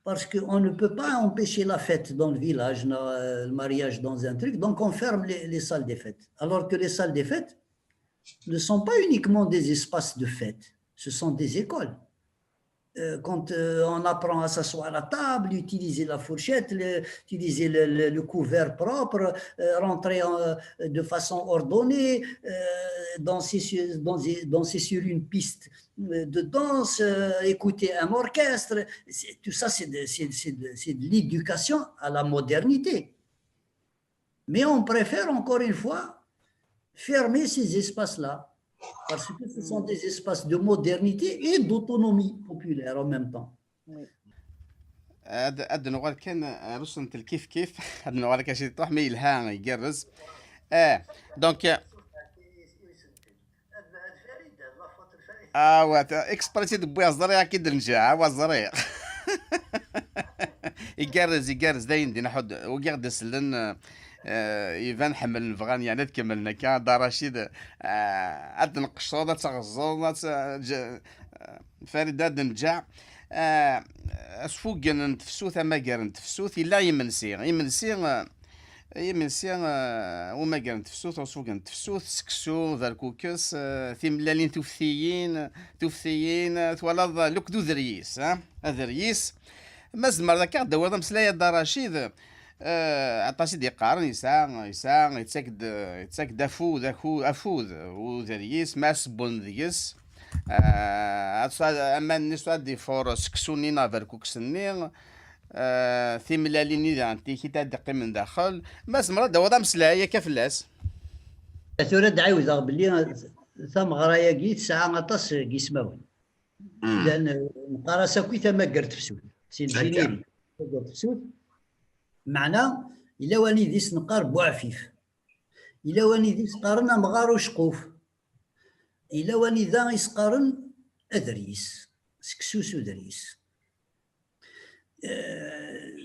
parce qu'on ne peut pas empêcher la fête dans le village, na- le mariage dans un truc, donc on ferme les, les salles des fêtes. Alors que les salles des fêtes ne sont pas uniquement des espaces de fête, ce sont des écoles. Euh, quand euh, on apprend à s'asseoir à table, utiliser la fourchette, le- utiliser le, le- le couvert propre, euh, rentrer en- de façon ordonnée, euh, danser, sur, danser, danser sur une piste euh, de danse, euh, écouter un orchestre, c'est- tout ça, c'est de, c'est- c'est de- c'est de l'éducation à la modernité. Mais on préfère encore une fois fermer ces espaces-là, parce que ce sont des espaces de modernité et d'autonomie populaire en même temps. Oui. ad ad nuɣal kan ar usentel kif kif. Ad nuɣal kan ciṭuḥ, ma yelha igerrez. Ah, donc, ah, wa, exprès i d-wwiɣ, ẓriɣ akka i d-njaɛ, wa ẓriɣ. Igerrez, igerrez, d ayen din aḥud, ugiɣ d-isellen, eh, iban ḥemmlen, bɣan, yeɛni, ad kemmlen akka. Dda Racid, eh, ad tneqceḍ, ad teɣẓeḍ, ad t-, ǧ-, eh, Farida ad nǧeɛ. Eh, asfuggen n tefsut, amagar n tefsut, yella imensi. Imensi, eh, Imensi, eh, umagar n tefsut, uṣugen n tefsut, seksu, berkukes, eh, timellalin tuftiyin, tuftiyin, eh, twalaḍ, eh, lukd uderyis, eh? Aderyis. Ma tzemreḍ akka ad d-tawiḍ ameslay a Dda Racid, eh, aṭas i d-yeqqaren, yesɛa, yesɛa, yettak-d, yettak-d afud, aku-, afud, uderyis, ma sewwen deg-s, eh, ad s-, aman-nni s ad d-ifuṛ seksu-nni neɣ berkukes-nni, eh, timellalin-nni daɣen tikit ad d-qqimen daxel. Ma tzemreḍ ad d-tawiḍ ameslay akka fell-as. Tura ad d-ɛiwdeɣ belli tameɣra-agi tesɛa aṭas n yismawen. Mm. Llan, eh, neqqar-as akk i tamagart tefsut. Si lǧiniri, tamagart tefsut. Meɛna, yella wanid i s-neqqar Buɛfif. Yella wanid i s-qqaren amɣar uceqquf. Yella wanida i s-qqaren aderyis. Seksu s uderyis. Euh,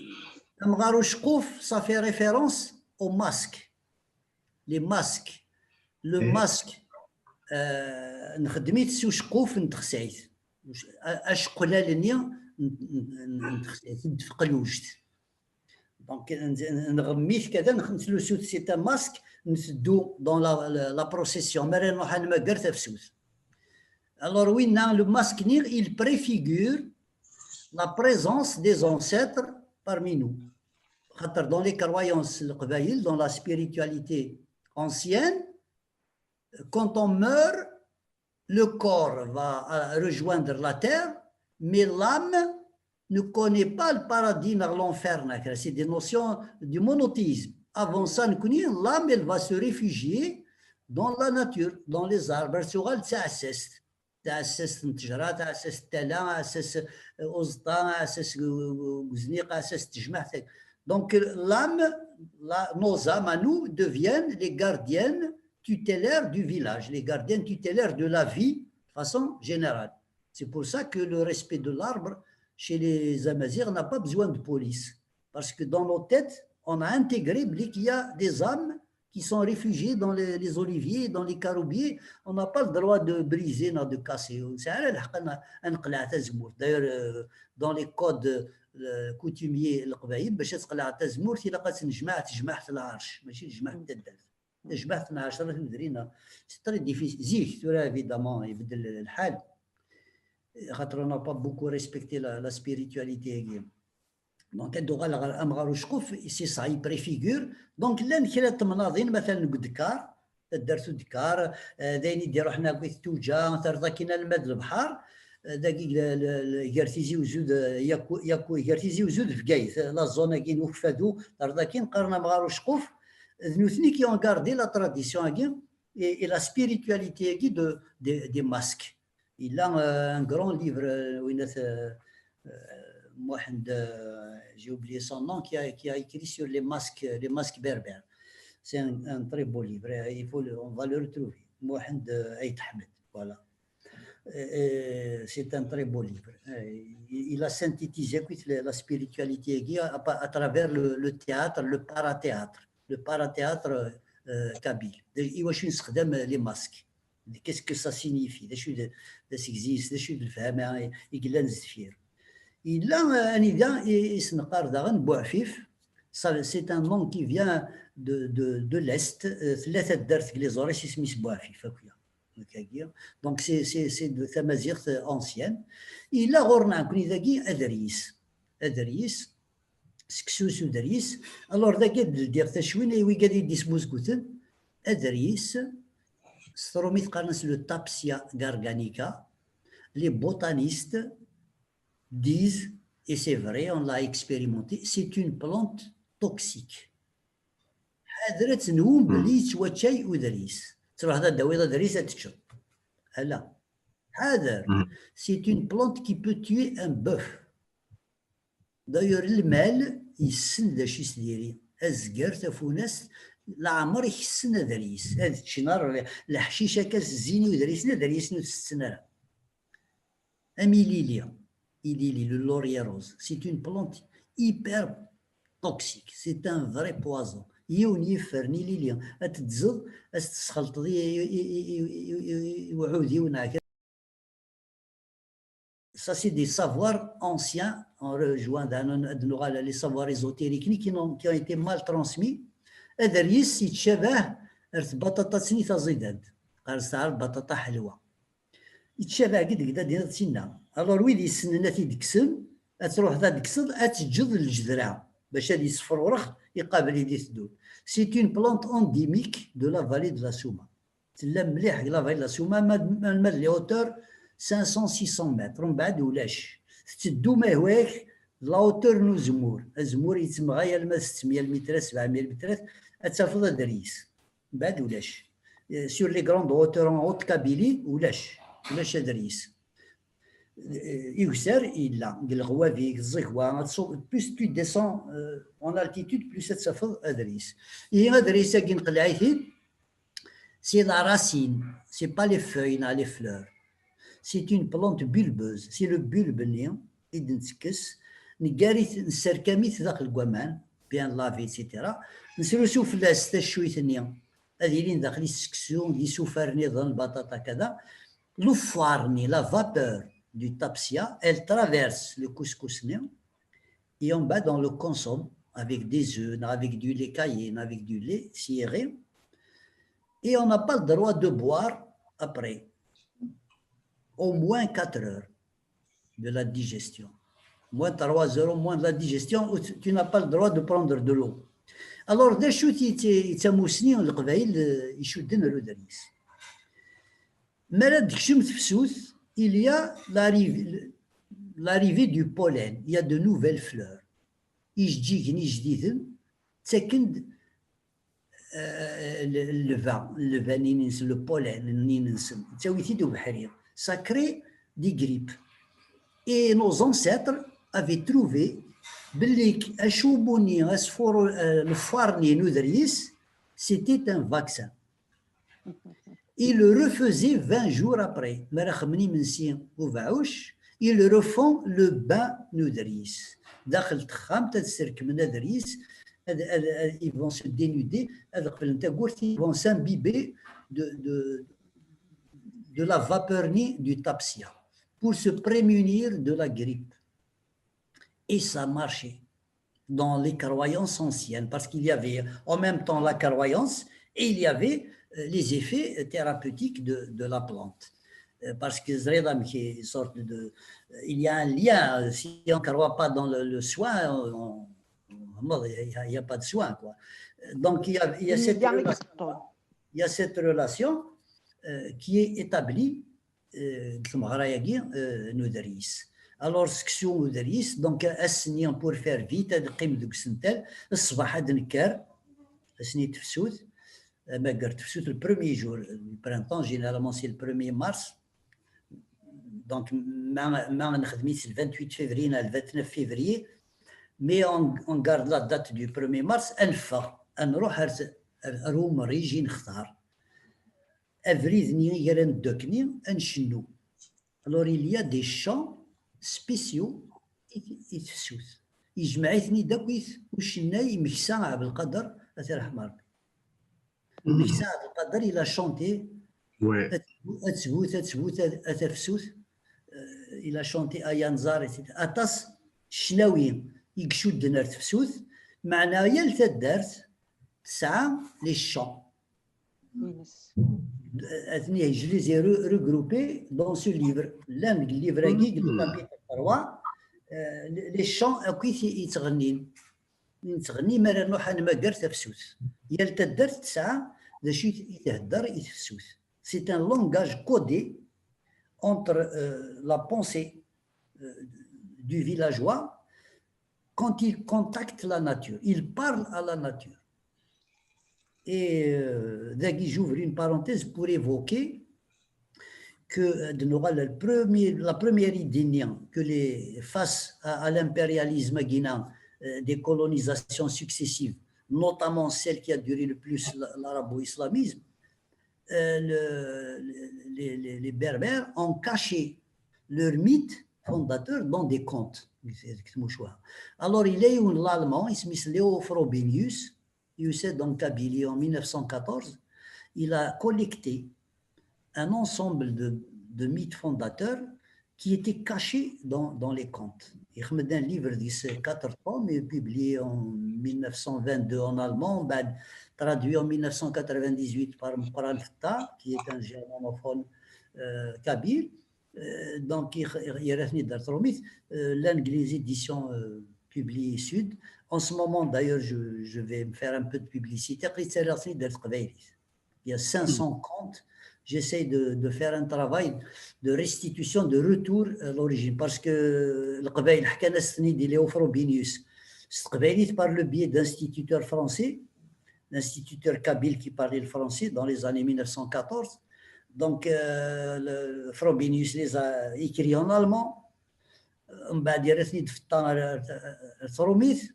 amɣar uceqquf, ça fait référence au masque. Les masques. Le masque, euh, nxeddem-it s uceqquf n texsayt. Uc-, a-, aceqqlal-nni n, n, n, n texsayt, n tfeqluct. Donc, n-, n-, nɣemm-it kada, nex-, netlusu-t, c'est un masque, nteddu dans la, la, la procession. Mi ara nruḥ ad nmager tafsut. Alors, winna, le masque-nni, il préfigure la présence des ancêtres parmi nous. Xaṭer, dans les croyances n Leqbayel, dans la spiritualité ancienne, quand on meurt, le corps va, euh, rejoindre la terre, mais l'âme ne connaît pas le paradis ni l'enfer, c'est des notions du monothéisme. Avant ça, nekkni, l'âme, elle va se réfugier dans la nature, dans les arbres, elle sera le taɛessast. Taɛessast n ttejra, taɛessast n tala, aɛessas, euh, uẓeṭṭa, aɛessas n uzniq, aɛessas n tejmaɛt. Donc, l'âme, la, nos âmes à nous deviennent les gardiennes tutélaires du village, les gardiennes tutélaires de la vie de façon générale. C'est pour ça que le respect de l'arbre, chez les Amazirs, n'a pas besoin de police. Parce que dans nos têtes, on a intégré qu'il y a des âmes qui sont réfugiées dans les, les oliviers, dans les caroubiers. On n'a pas le droit de briser, ni de casser. Ur nesɛi ara lḥeqq ad n-, ad neqleɛ tazemmurt. D'ailleurs, euh, dans les codes, euh, coutumiers n Leqbayel, باش تقلع tazemmurt, ilaq ad tennejmaɛ tejmaɛt n lɛerc, ماشي tejmaɛt n taddart. Tejmaɛt n ɛecra tudrin, c'est très difficile. Zik, tura, évidemment, ibeddel lḥal. Xaṭer, on n'a pas beaucoup respecté la, la spiritualité-agi. Donc, ad d-uɣaleɣ ɣer amɣar uceqquf, c'est ça, il préfigure. Donc, llan kra n temnaḍin, matalan, deg udekkar, taddart udekkar, eh, d ayen i d-iruḥen akk i ttuǧa, terreḍ akkin alma d lebḥer, eh, dagi, le, le, le, gar Tizi Uzzu d, eh, Yaku, Yaku, gar Tizi Uzzu d Bgayet, eh, la zone-agi n Ukeffadu, terreḍ akkin, qqaren amɣar uceqquf, d nutni qui ont gardé la tradition-agi et, et la spiritualité-agi de, des, des masques. Il a, euh, un grand livre, euh, winna, euh, euh, Mohand, euh, j'ai oublié son nom, qui a, qui a écrit sur les masques, les masques berbères. C'est un, un très beau livre, euh, il faut le, on va le retrouver. Mohand, euh, Ait Ahmed, voilà. Et, et c'est un très beau livre. Euh, il, il a synthétisé, écoute, la, la spiritualité à, à travers le, le théâtre, le parathéâtre, le parathéâtre, euh, kabyle. De, iwacu nessexdam les masques. Qu'est-ce que ça signifie? D acu d, d asegzi-s, d acu d lefhama i, i yellan sdeffir? Yella, euh, anida i, i s-neqqar daɣen Buɛfif, ça, c'est un nom qui vient de, de, de l'Est, euh, tella taddart deg les Aurès isem-is Buɛfif, akk ya. Donc, c'est, c'est, c'est de tamaziɣt ancienne. Yella ɣur-neɣ nekkni dagi aderyis. Aderyis, seksu s uderyis. Alors, dagi ad ldiɣ tacwin, i wigad i d-ismuzguten, aderyis, s trumit qqaren-as le Thapsia garganica. Les botanistes disent, et c'est vrai, on l'a expérimenté, c'est une plante toxique. Ḥader ad tenwum belli yettwaččay uderyis. Truḥeḍ ad d-tawiḍ aderyis ad teččeḍ. Ala. Ḥader. C'est une plante qui peut tuer un bœuf. D'ailleurs, lmal yessen d acu i s-diri. Azger, tafunast, leɛmer i kessen aderyis. Ad ččen ar leḥcic akka s zzin i uderyis-nni, aderyis-nni ur t-setten ara. Am ilili, ilili, le laurier rose, c'est une plante hyper toxique, c'est un vrai poison. Yiwen yifer n ilili, ad t-tezzeḍ, ad t-tesxelṭeḍ i, i, i uɛudiw neɣ kra. Ça, c'est des savoirs anciens. On rejoint dans, dans les savoirs ésotériques qui ont, qui ont été mal transmis. Aderyis yettcabah ar tbaṭaṭa-nni taẓidant, qqaren-as lbaṭaṭa ḥelwa. Yettcabah deg deg da dina d tinna. Alors wid yessnen ad t-id-kksen, ad truḥeḍ ad d-kkseḍ, ad teǧǧeḍ lǧedra bac ad yessefrurex iqabel i d-iteddun. C'est une plante endémique de la vallée de la Souma. Tella mliḥ deg la vallée de la Souma, ma, ma, ma d les hauteurs cinq cents, six cents mètres, mbeɛd ulac. Tetteddu mahwak la hauteur n uzemmur. Azemmur yettemɣay alma d settmya lmitrat, sebɛemya lmitrat, ad tafeḍ aderyis. Mbeɛd ulac. Eh, sur les grandes hauteurs en Haute-Kabylie, ulac. Ulac aderyis. Eh, igser yella, deg leɣwabi, deg tẓegwa, ad tṣu-, plus tu descends, euh, en altitude, plus ad tafeḍ aderyis. Ihi aderyis-agi nqelleɛ-it-id, c'est la racine, c'est pas les feuilles, ni les fleurs. C'est une plante bulbeuse, c'est le bulbe-nni i d-nettekkes, neggar-it, nesserkam-it daxel n waman, bien lavé, et cetera. Nesrusu fell-as taccuyt-nni, ad ilin daxel-is seksu, d isufar nniḍen, lbaṭaṭa, kada. Lufar-nni, la vapeur du tapsia, elle traverse le couscous-nni, et en bas, on le consomme avec des œufs, avec du lait caillé, avec du lait ciré. Et on n'a pas le droit de boire après au moins quatre heures de la digestion. Moins trois heures, au moins de la digestion, où tu tu n'as pas le droit de prendre de l'eau. Alors, d acu i d tamusni n Leqbayel, eh, icudden ar uderyis? Mi ara d-tekcem tefsut, il y a l'arrivée, l'arrivée du pollen, il y a de nouvelles fleurs. Ijeǧǧigen ijdiden ttaken-d, eh, l-, lleba, lleba-nni-nsen, le pollen-nni-nsen, yettawi-t-id ubeḥri. Ça crée des grippes. Et nos ancêtres avaient trouvé belli k-, acubbu-nni, asfur, eh, lefar-nni n uderyis, c'était un vaccin. Il le refaisait vingt jours après. Mi ara xedmen imensi ubeɛɛuc, ils refont le bain n uderyis. Daxel texxamt ad sserkmen aderyis, ad, ad, ad, ils vont se dénuder, ad qeblen tawwurt, ils vont s'imbiber de, de, de la vapeur-nni du tapsia pour se prémunir de la grippe. Et ça marchait dans les croyances anciennes, parce qu'il y avait en même temps la croyance et il y avait, euh, les effets thérapeutiques de, de la plante. Euh, parce que ẓriɣ amek i sorte de, il y a un lien, euh, si on ne croit pas dans le, le soin, on, on, il y a, il y a pas de soin, quoi. Donc il y a, il y a cette relation, il y a cette relation, euh, qui est établie, euh, deg tmeɣra-agi, euh, n uderyis. Alors, seksu uderyis, donc, ass-nni, pour faire vite, ad neqqim deg usentel, ṣṣbeḥ ad d-nekker, ass-nni tefsut, amager tefsut, le premier jour du printemps, généralement c'est le premier mars. Donc, ma, ma nexdem-it le vingt-huit février, le vingt-neuf février, mais on, on garde la date du premier mars, ad neffeɣ, ad nruḥ ar, ar, ar umerrij i nextar. Abrid-nni i ara neddu akkenni, ad ncennu. Alors, il y a des chants spéciaux i, i tefsut. Yejmeɛ-iten-id akk ucennay Meksa Ɛebdelqader, ad t-irḥem Rebbi. Meksa Ɛebdelqader, il a chanté, ouais, ad tgut, ad tgut, ad tgut, a, a tafsut. Euh, il a chanté Ay Anẓar, et cetera. Aṭas ccnawi i icudden ar tefsut, meɛna yal taddart tesɛa les chants. Atni, je les ai re-, regroupés dans ce livre. Llan deg livre-agi, deg le chapitre trois, euh, les, les chants akk i t-, yettɣennin. Nettɣenni mi ara nruḥ ad nmager tafsut. Yal taddart tesɛa d acu i t-, i thedder i tefsut. C'est un langage codé entre, euh, la pensée, euh, du villageois quand il contacte la nature. Il parle à la nature. Et, euh, dagi, j'ouvre une parenthèse pour évoquer que, euh, de Noël, le premier, la première idée que les, face à, à l'impérialisme guinéen, euh, des colonisations successives, notamment celle qui a duré le plus, l-, l'arabo-islamisme, euh, le, les, les, les Berbères ont caché leur mythe fondateur dans des contes. Alors, il y a eu l'Allemand, il s'appelle Léo Frobenius, il est en Kabylie en mille neuf cent quatorze, il a collecté un ensemble de, de mythes fondateurs qui étaient cachés dans, dans les contes. Il a un livre de ces quatre tomes et publié en mille neuf cent vingt-deux en allemand, بعد traduit en mille neuf cent quatre-vingt-dix-huit par Mqran Fta, qui est un germanophone euh, kabyle. Euh, donc, il y a l'Anglais Édition euh, publiée Sud. En ce moment, d'ailleurs, je, je vais me faire un peu de publicité. Il y a cinq cents comptes. J'essaie de, de, faire un travail de restitution, de retour à l'origine. Parce que le Qbaïl, c'est Frobenius. C'est par le biais d'instituteurs français, l'instituteur kabyle qui parlait le français dans les années mille neuf cent quatorze. Donc, euh, le, Frobenius les a écrits en allemand. من بعد يرثني دفتان الثروميث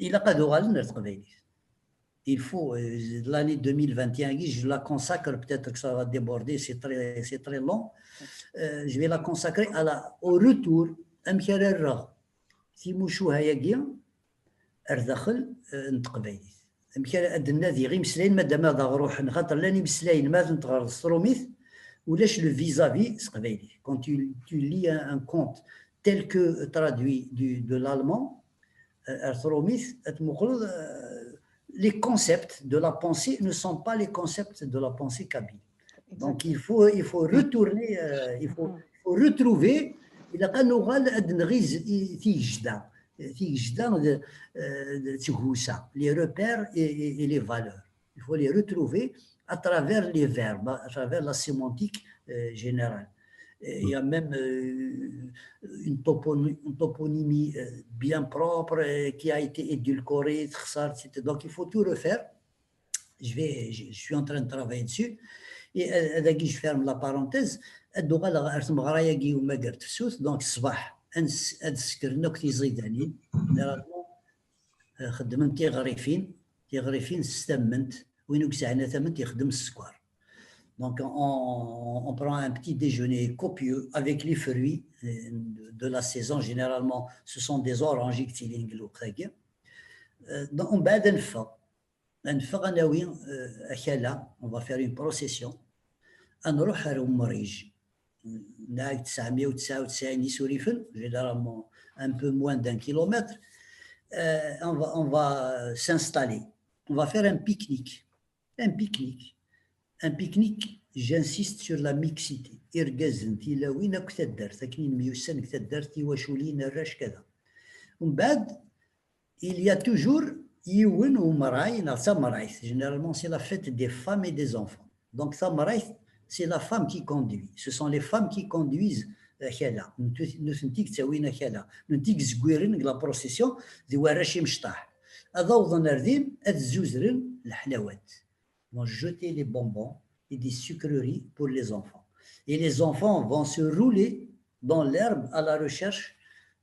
إلا قد غالن القبايليث. Il faut, euh, l'année deux mille vingt et un, je la consacre, peut-être que ça va déborder, c'est très, c'est très long. Euh, je vais la consacrer à la, au retour, amek ara rreɣ timucuha-agi ar daxel n teqbaylit. Amek ara ad d-nadiɣ imeslayen, madama ad aɣ-ruḥen, xaṭer llan imeslayen ma ad nteɣreḍ s trumit, ulac le vis-à-vis s teqbaylit. Quand tu, tu lis un, un conte tel que traduit du, de l'allemand, euh, ar trumit, ad tmuqleḍ, euh, les concepts de la pensée ne sont pas les concepts de la pensée kabyle. Donc il faut, il faut retourner, euh, il faut, il faut retrouver, ilaq ad nuɣal ad nɣiz tigejda, tigejda d, euh, d tgusa, les repères et, et, et les valeurs. Il faut les retrouver à travers les verbes, à travers la sémantique euh, générale. Et il y a même euh, une, topony- une toponymie euh, bien propre euh, qui a été édulcorée, donc il faut tout refaire. Je, vais, je, je suis en train de travailler dessus. Et euh, dagi, je ferme la parenthèse. Ad uɣaleɣ ar tmeɣra-agi umagar tefsut, donc ṣṣbeḥ ad s- ad sekren akk tiẓidanin. Généralement, euh, xeddmen tiɣrifin, tiɣrifin s tammant, win ur yesɛin tammant ixeddem s sskeṛ. Donc on, on prend un petit déjeuner copieux avec les fruits euh, de la saison. Généralement, ce sont des oranges i yettilin deg lweqt-agi. Euh, donc, on va ad neffeɣ. Ad neffeɣ ad nawi euh, akala, on va faire une procession. Ad nruḥ ar umrij. Nɛag tesɛemya u tesɛa u tesɛin isurifen, généralement un peu moins d'un kilomètre. Euh, on va, on va s'installer. On va faire un pique-nique. Un pique-nique. Un pique-nique, j'insiste sur la mixité. Irgazen, tilawin, akk taddart, akken i nemyussan deg taddart, tiwaculin, arrac, kada. Umbeɛd, il y a toujours yiwen umray neɣ d tamrayt. Généralement, c'est la fête des femmes et des enfants. Donc, tamrayt, c'est la femme qui conduit. Ce sont les femmes qui conduisent akala. Nutenti i yettawin akala. Nutenti i yezgwiren deg la procession, d warrac imecṭaḥ. Ad awḍen ar din, ad zzuzren leḥlawat. Vont jeter les bonbons et des sucreries pour les enfants. Et les enfants vont se rouler dans l'herbe à la recherche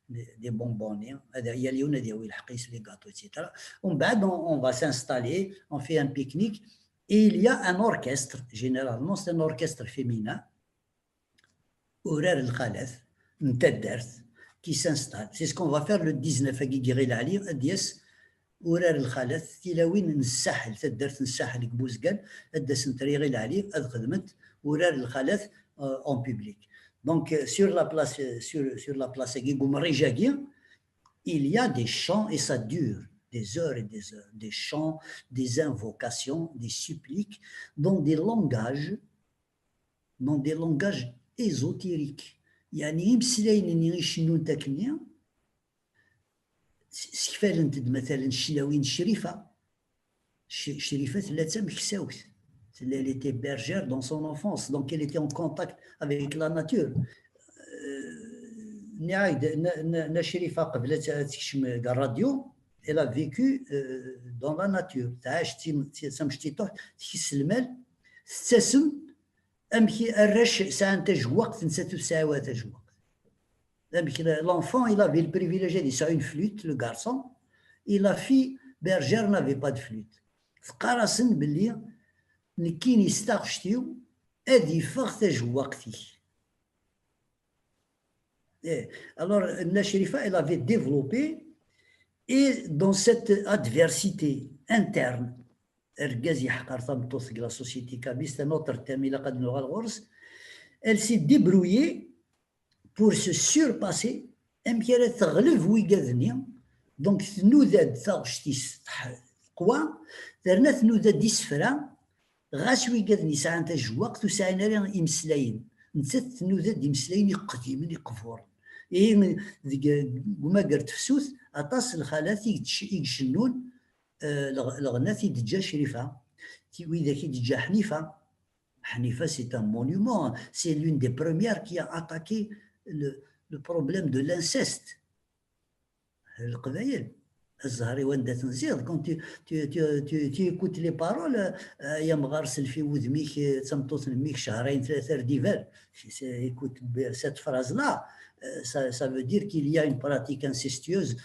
des bonbons, yal yiwen ad yawi lḥeqq-is, les gâteaux, et cetera. Umbeɛd, on, on va s'installer, on fait un pique-nique, et il y a un orchestre, généralement c'est un orchestre féminin, urar n lxalat n taddart, qui s'installe. C'est ce qu'on va faire le dix-neuf agi deg Iɣil Ɛli, ad d-yas urar n lxalat, tilawin n Ssaḥel, taddart n Ssaḥel deg Buzgan, ad d-asent ar Iɣil Ɛli, ad xedment urar n lxalat euh, en public. Donc, euh, sur la place, euh, sur, sur la place agi, deg umrij-agi, il y a des chants et ça dure des heures et des heures, des chants, des invocations, des suppliques, dans des langages, dans des langages ésotériques. يعني imeslayen-nni i cennun akkenni, s- sekfalent-d matalan cclawin n Crifa. Ch- Crifa tella d tameksawt. Tella, elle était bergère dans son enfance, donc elle était en contact avec la nature. Euh, Nniɣ-ak-d, Nna- Nna- Nna Crifa, qbel ad ad tekcem deg ṛṛadyu, elle a vécu euh, dans la nature. Tɛac d tim- d tamecṭiṭuḥt, tkess lmal, tettasem, amek i- arrac sɛan tajewwaqt, nettat ur tesɛi ara tajewwaqt. Amek la- l'enfant, il avait le privilège, il a une flûte, le garçon, et la fille bergère n'avait pas de flûte. Teqqar-asen belli nekkini s taɣect-iw ad iffeɣ tajewwaqt-ik. Eh, alors, Nna Crifa, elle avait développé, et dans cette adversité interne, argaz yeḥqer tameṭṭut deg la société kabyle, c'est un autre thème, ilaq ad nuɣal ɣur-s, elle s'est débrouillée pour se surpasser, amek ara teɣleb wigad-nni, Donc tnuda-d taɣect-is teqwa, terna tnuda-d isefra, ɣas wigaden yesɛan tajewwaqt ur sɛin ara imeslayen, nettat tnuda-d imeslayen iqdimen iqburen. Ihi deg umager tefsut aṭas n lxalat i icennun leɣnat i d-teǧǧa Crifa, widak i d-teǧǧa Ḥnifa. Ḥnifa, c'est un monument, c'est l'une des premières qui a attaqué le, le problème de l'inceste. Leqbayel, zzher-iw anda tenziḍ, quand tu, tu, tu, tu, tu écoutes les paroles, ay amɣar self i wudem-ik, d tameṭṭut n mmi-k cehrayen tlata ar d-iban. Écoute cette phrase-là, ça, ça veut dire qu'il y a une pratique incestueuse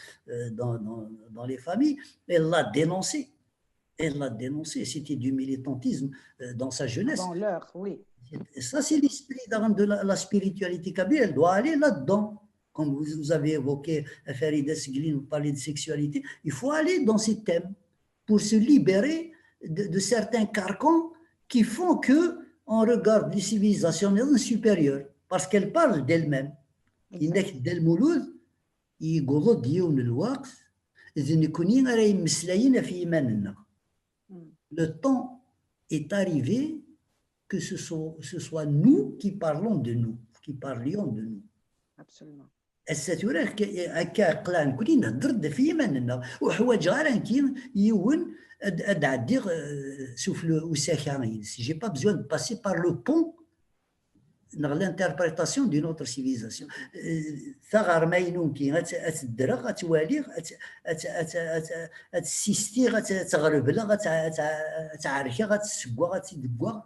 dans, dans, dans les familles. Elle l'a dénoncé. Elle l'a dénoncé. C'était du militantisme dans sa jeunesse. Dans l'heure, oui. Et ça, c'est l'esprit de la, la spiritualité kabyle. Elle doit aller là-dedans. Comme vous, vous avez évoqué, Farida Seglin, vous parlez de sexualité. Il faut aller dans ces thèmes pour se libérer de, de certains carcans qui font que on regarde les civilisations supérieures parce qu'elles parlent d'elles-mêmes. Yenna-k Dda Lmulud, yewweḍ-d yiwen n lweqt d nekkni ara yemmeslayen ɣef yiman-nneɣ. Le temps est arrivé que ce soit, ce soit nous qui parlons de nous, qui parlions de nous. Absolument. Ass-a tura akka qleɛ nekkni nhedder-d ɣef yiman-nneɣ. Ur ḥwaǧeɣ ara nekki yiwen ad ɛeddiɣ sufell usaka-ines. J'ai pas besoin de passer par le pont neɣ l'interprétation d'une autre civilisation. Taɣerma-inu nekki ad tt-ddreɣ, ad tt-waliɣ, ad tt-ssistiɣ, ad tt-ɣrebleɣ, ad tt-ɛerkeɣ, ad tt-ssewweɣ, ad tt-id-wweɣ,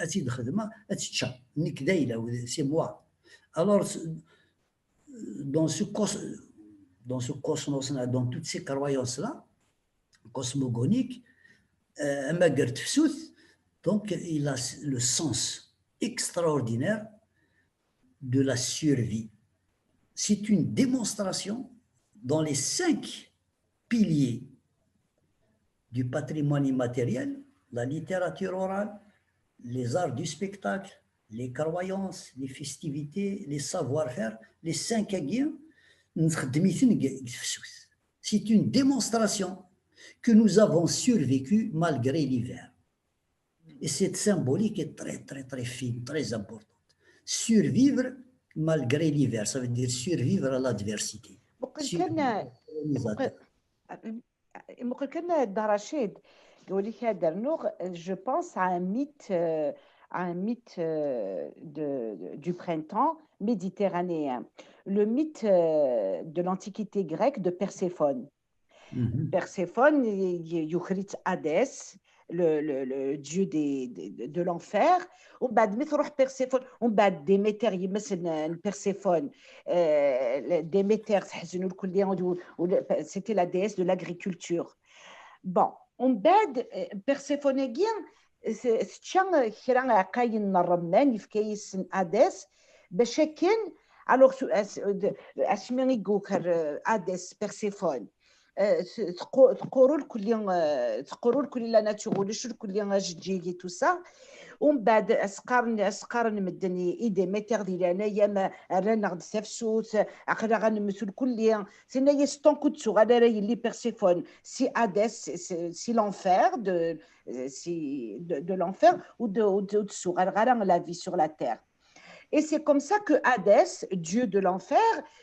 ad tt-id-xedmeɣ, ad tt-ččeɣ. Nekk d ayla-w, c'est moi. Alors, dans ce, cos dans ce cosmos-là, dans toutes ces croyances-là, cosmogoniques, euh, amager tefsut, donc il a le sens extraordinaire de la survie. C'est une démonstration dans les cinq piliers du patrimoine immatériel, la littérature orale, les arts du spectacle, les croyances, les festivités, les savoir-faire, les cinq-agi, nxeddem-iten deg tefsut. C'est une démonstration que nous avons survécu malgré l'hiver. Et cette symbolique est très, très, très fine, très importante. Survivre malgré l'hiver, ça veut dire survivre à l'adversité. Muqel kan, muqel kan Dda Racid, je pense à un mythe, euh, à un mythe euh, de, du printemps méditerranéen, le mythe euh, de l'Antiquité grecque de Perséphone. Perséphone, yuker-itt Hadès, le, le, le dieu des, de, de l'enfer. ومن بعد ملي تروح Perséphone, ومن بعد Déméter يمس Perséphone, Déméter تحزنوا الكل, c'était la déesse de l'agriculture. Bon, ومن بعد Perséphone-agi tečča kra aɛqayen n ṛṛemman, yefka-yasen Hadès, bac akken, alors, asmi i yuker Hadès Perséphone, teqqur irkelli, teqqur irkelli la nature, ulac irkelli ajeǧǧig et tout ça. Umbeɛd as-qqaren, as-qqaren medden i Déméter di leɛnaya-m, rran-aɣ-d tafsut, aql-aɣ ad nemmet irkelli. Tenna-yas tant que ur d-tuɣal ara yelli Perséphone si Hadès, si l'enfer, de, si, de, de l'enfer, ur d-tuɣal ara la vie sur la terre. Et c'est comme ça que Hadès, dieu de l'enfer,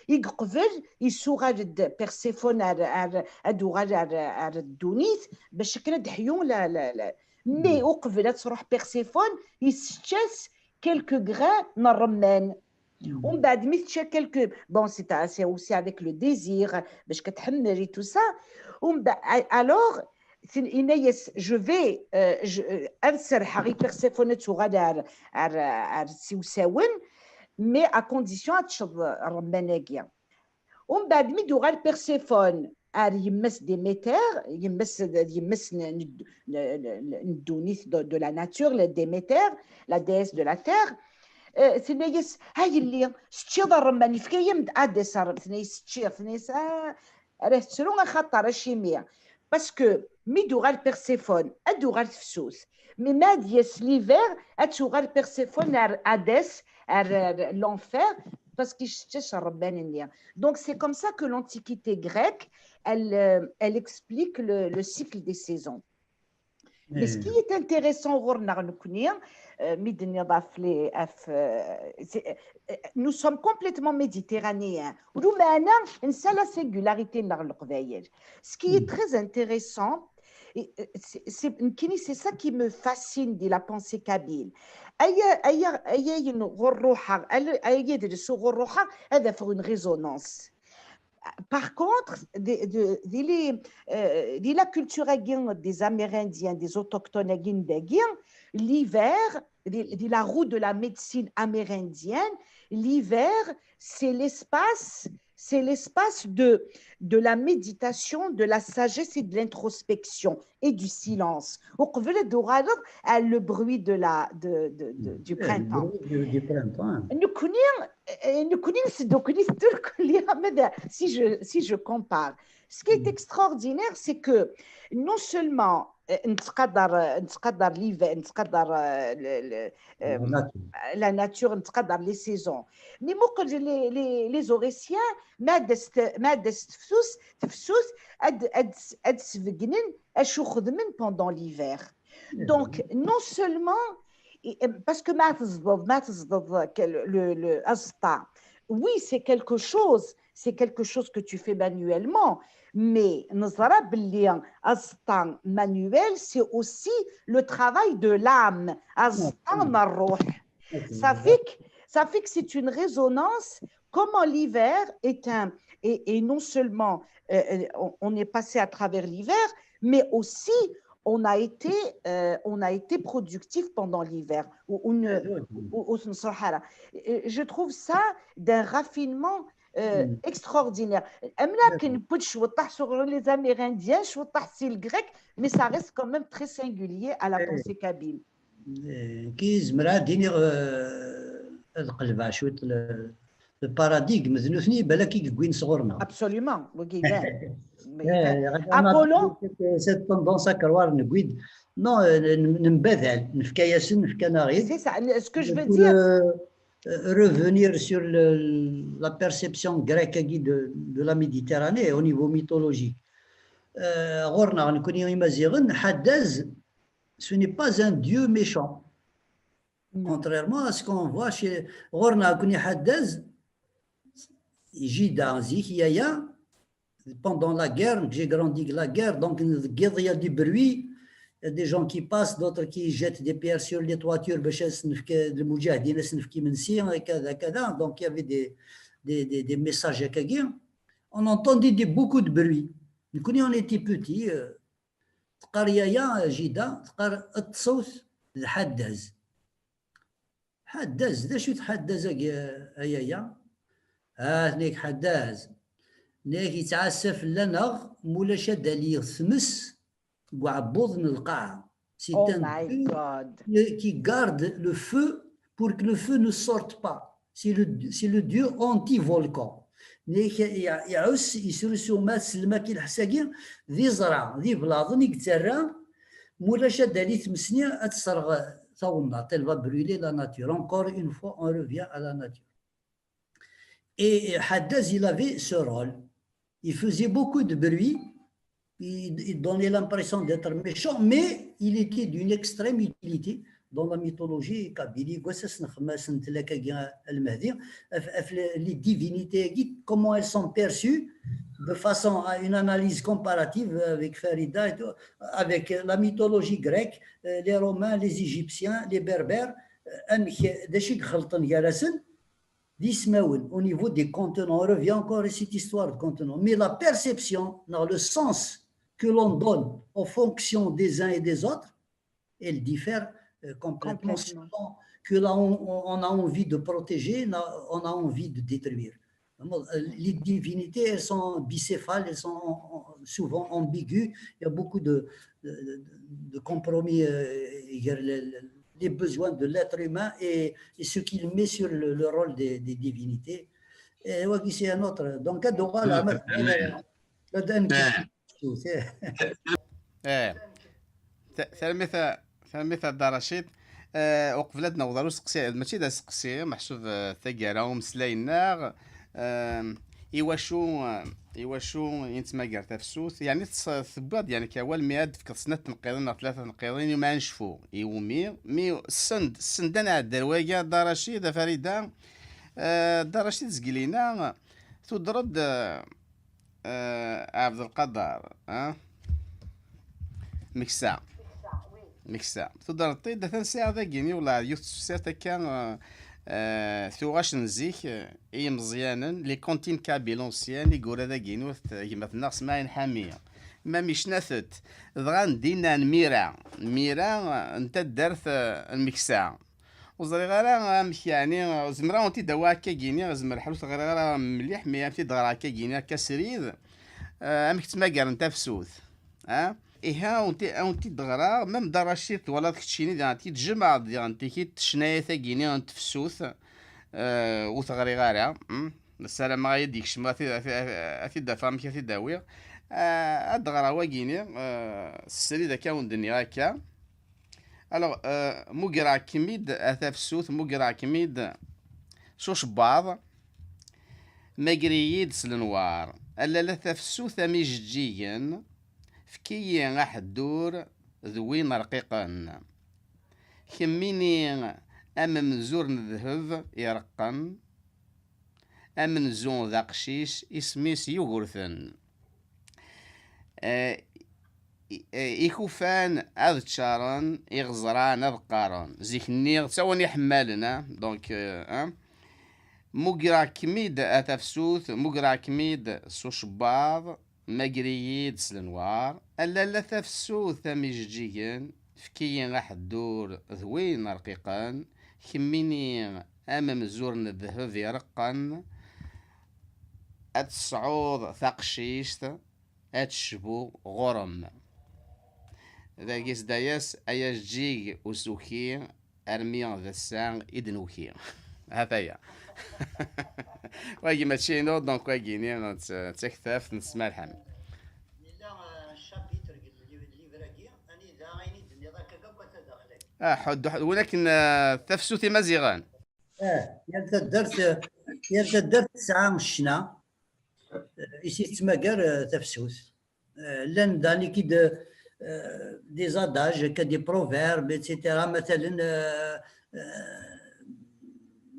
i yeqbel, yessuɣal-d Perséphone ar, ar, ad d-tuɣal ar, ar ddunit, bac akken ad d-teḥyu la, la, la. Mais uqbel ad truḥ Perséphone, yessečč-as quelques grains n ṛṛemman. Umbeɛd mi tečča quelques, bon, c'est aussi avec le désir, bac ad tḥemmel et tout ça. Alors, yenna-yas, je vais, ad serrḥeɣ i Perséphone ad tuɣal ar, ar, ar tsiwsawen, mais à condition ad teččeḍ ṛṛemman-agi. Umbeɛd mi d-tuɣal Perséphone ar yemma-s Déméter, yemma-s, yemma-s n ddunit, de la nature, Déméter, la déesse de la terre, tenna-yas, a yelli, teččiḍ ṛṛemman, yefka-yam-d Hadès ṛṛemman, tenna-yas teččiɣ, tenna-yas, ara tettru axaṭer acimi. Parce que mi d-tuɣal Perséphone, ad d-tuɣal tefsut. Mais ma ad d-yas l'hiver, ad tuɣal Perséphone ar Hadès, ar l'enfer, parce que yessečč-as ṛṛemman-nni. Donc c'est comme ça que l'Antiquité grecque, elle, euh, elle explique le, le cycle des saisons. Mais ce qui est intéressant ɣur-neɣ nekkni, euh, mi d-tenniḍ ɣef les, ɣef, euh, c'est, euh, nous sommes complètement méditerranéens. Lameɛna nesɛa la singularité-nneɣ Leqbayel. Ce qui est très intéressant, et, euh, c'est, c'est, nekkini, c'est ça qui me fascine de la pensée kabyle. Aya, aya, aya ayen ɣur ruḥeɣ, aya ayen ɣur ruḥeɣ, ad afeɣ une résonance. Par contre, di, di, di, les, euh, di la culture-agi des Amérindiens, des autochtones-agi n dagi, l'hiver, di, di la roue de la médecine amérindienne, l'hiver, c'est l'espace, c'est l'espace de, de la méditation, de la sagesse et de l'introspection et du silence. Uqbel ad uɣaleɣ à le bruit de la, de, de, de, du printemps. Du, du printemps. Nekkni, eh, nekkni nsdukkel-it turkelli, si je, si je compare. Ce qui est extraordinaire, c'est que non seulement, eh, nettqadar, nettqadar l'hiver, nettqadar, eh, le, le, eh, la nature, nettqadar les saisons. Mais muqel les, les, les Auressiens, ma d-as-, ma d-as tefsus, tefsus, ad, ad, ad sbegnen acu xedmen pendant l'hiver. Donc, non seulement, parce que ma teẓḍeḍ, ma teẓḍeḍ le, le, le aẓeṭṭa, oui, c'est quelque chose, c'est quelque chose que tu fais manuellement, mais neẓra belli aẓeṭṭa manuel, c'est aussi le travail de l'âme, aẓeṭṭa n ṛṛuḥ. Ça fait que, ça fait que c'est une résonance, comment l'hiver est un, et, et non seulement, euh, on, on est passé à travers l'hiver, mais aussi on a été, euh, on a été productif pendant l'hiver. Ou, ou ne, ou, ou, je trouve ça d'un raffinement, euh, extraordinaire. Am la akken newwi-d cwiṭ ɣer les Amérindiens, cwiṭ ɣer les Grecs, mais ça reste quand même très singulier à la pensée kabyle. Eh, ki zemreɣ ad iniɣ, eh, ad qelbeɣ cwiṭ le, le paradigme, d nutni balak i yewwin sɣur-neɣ. Absolument, wagi. Cette, cette tendance à croire, non, eh, n-, nembadal, nefka-yasen, fkan-aɣ-id. C'est ça, ce que je veux dire. Revenir sur le, la perception grecque de, de la Méditerranée au niveau mythologique. Eh, ɣur-neɣ nekkni imaziɣen, Ḥaddaz, ce n'est pas un dieu méchant. Contrairement à ce qu'on voit chez, ɣur-neɣ nekkni Ḥaddaz, Jida, zik, yaya, pendant la guerre, j'ai grandi la guerre, donc deg yiḍ il y a du bruit, il y a des gens qui passent, d'autres qui jettent des pierres sur les toitures, bac ad sen-nefk, les moudjahidines ad sen-nefk imensi, et kada, kada. Donc il y avait des, des, des, des messages akkagi. On entendait des, beaucoup de bruit. Nekkni, on était petits, euh, teqqar yaya, Jida, teqqar ṭṣewt d Ḥaddaz. Ḥaddaz, d acu-t Ḥaddaz-agi, a yaya? Ah, tenna-k Ḥaddaz, tenna-k yettɛassa fell-aneɣ, mulac ad d-tali tmes deg uɛebbuḍ n lqaɛa. C'est un dieu qui, qui garde le feu pour que le feu ne sorte pas. C'est le, c'est le dieu anti-volcan. Nek iɛus, yesrusu ma tsellem akk i lḥess-agi, d iẓra, d iblaḍen i yettarra, mulac ad d-tali tmes-nni ad tesserɣ tawennaṭ, elle va brûler la nature. Encore une fois, on revient à la nature. Et Haddaz, il avait ce rôle. Il faisait beaucoup de bruit, il, il donnait l'impression d'être méchant, mais il était d'une extrême utilité dans la mythologie kabyle. Gwas ass nexdem asentel akkagi, Al Mahdi, af, af les, les divinités, comment elles sont perçues de façon à une analyse comparative avec Farida et tout, avec la mythologie grecque, euh, les Romains, les Égyptiens, les Berbères, euh, amek, d acu i ixelṭen gar-asen, d ismawen, au niveau des continents. On revient encore à cette histoire de continent. Mais la perception, non, le sens que l'on donne en fonction des uns et des autres, elle diffère, euh, complètement. Complètement. Selon que là, on, on a envie de protéger, là, on a envie de détruire. Les divinités, elles sont bicéphales, elles sont souvent ambiguës. Il y a beaucoup de, de, de compromis, euh, les, les besoins de l'être humain et, et ce qu'il met sur le, le rôle des, des divinités. Et wagi, c'est un autre. Donc, ad uɣaleɣ, ma tebɣiḍ, ad, ad nekk. Eh. Ta-, tanemmirt a, tanemmirt a Dda Racid. Eh, uqbel ad naweḍ ar useqsi, mačči d aseqsi, meḥsub, eh, taggara umeslay-nneɣ, eh, Iwacu, iwacu i nettmagar tafsut? Yeɛni tes-, tewwiḍ-d yeɛni awal mi ad d-tefkeḍ snat tenqiḍin neɣ tlata tenqiḍin i ma necfu iwumi, mi send, send ad nɛeddi ar wagi, Dda Racid, a Farida, eh, Dda Racid Zgelina, tudreḍ-d, eh, eh, Ɛebdelqader, ah? Meksa. Meksa. Tudreḍ-t-id, atan sɛiɣ dagini, wala yiwet tefsirt akka, eh, eh, tuɣac n zik, eh, i yimeẓyanen, les comptines kabyles anciens, i yura dagini, wat gma-tneɣ Smaɛil Ḥami. Ma micnatet, dɣa n dinna n Mira, Mira, eh, n taddart, eh, n Meksa. Ur ẓriɣ ara amek, yeɛni, zemreɣ ad wen-t-id-awiɣ akka gini, zemreɣ ḥlu ur t-ɣriɣ ara mliḥ, mi ad t-id-ɣreɣ akka gini, akka srid, eh, amek ttmagaren tafsut, ah? Ihi, ad wen-t-, ad wen-t-id-ɣreɣ, même Dda Racid, twalaḍ keččini, diɣen, t-id-jemɛeḍ, diɣen, tiki tecnayat-agi-ni n tefsut, eh, ur t-ɣriɣ ara, hmm? Ssarameɣ ad d-yekcem, ad t-, ad t-, ad t-id-afeɣ amek ad t-id-awiɣ. Eh, ad d-ɣreɣ wagini, eh, srid akka wen-d-nniɣ akka. Alors, eh, mugreɣ-kem-id a tafsut, mugreɣ-kem-id s ucebbaḍ, mager-iyi-d s lenwar. A lalla tafsut am ijeǧǧigen, efk-iyi aḥeddur d win rqiqen. Kemmini am umzur n ddheb ireqqen, amenzu d aqcic, isem-is Yugurten. Eh, i-, eh, ikufan ad ččaren, iɣeẓran ad qqaren. Zik-nni d ttawin iḥemmalen, ah? Donc, eh, ah? Mugreɣ-kem-id a tafsut, mugreɣ-kem-id s ucebbaḍ, mager-iyi-d s lenwar. A lalla tafsut am ijeǧǧigen, efk-iyi aḥeddur d win rqiqen, kemmini am umzur n ddheb ireqqen, ad tesɛuḍ taqcict, ad tecbu ɣur-m. Dagi sdayas, ay ajeǧǧig usuki, armi d ass-a i d-nuki. Hataya. Wagi mačči inu, donc wagi-ni d, d taktabt n Smaɛil Ḥami. Yella, euh, chapitre deg li-, livre-agi, anida ayen i d-tenniḍ akka akk ata daxel-agi. Ah, ḥedd, ḥedd, walakin, ah, tafsut imaziɣen. Ah, yal taddart, yal taddart tesɛa ccna, eh, i s-yettmagar, eh, tafsut. Eh, llan danik-id, eh, des adages, akka des proverbes, et cetera. Matalen, eh, eh,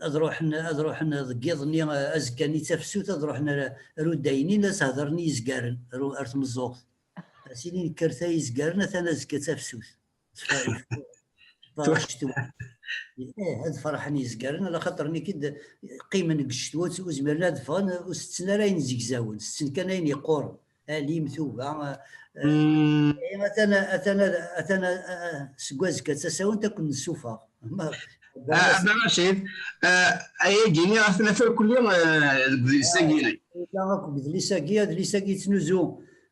ad ruḥen, ad ruḥen deg yiḍ-nni, eh, azekka-nni d tafsut, ad ruḥen ar, ar udaynin, ad s-hedren i yizgaren, ar, ar tmeẓẓuɣt. Ad s-inin kkret ay izgaren, atan azekka d tafsut. Tfa-, tfa-, tfa-, ccetwa. Eh, ad ferḥen yizgaren, ala xaṭer nekk-id qqimen deg ccetwa, ur zmiren ad ffɣen, ur setten ara ayen zegzawen, setten kan ayen yeqquren. Alim, tuga, eh, eh, atan, atan, atan, eh, seg wazekka d tasawent ad ken-nessufeɣ. Ma, ah, Dda Racid, eh, ayagi-nni ɣef nafa kulli, eh, deg udlis-agi. Ah, yella akk deg udlis-agi, adlis-agi yettnuzu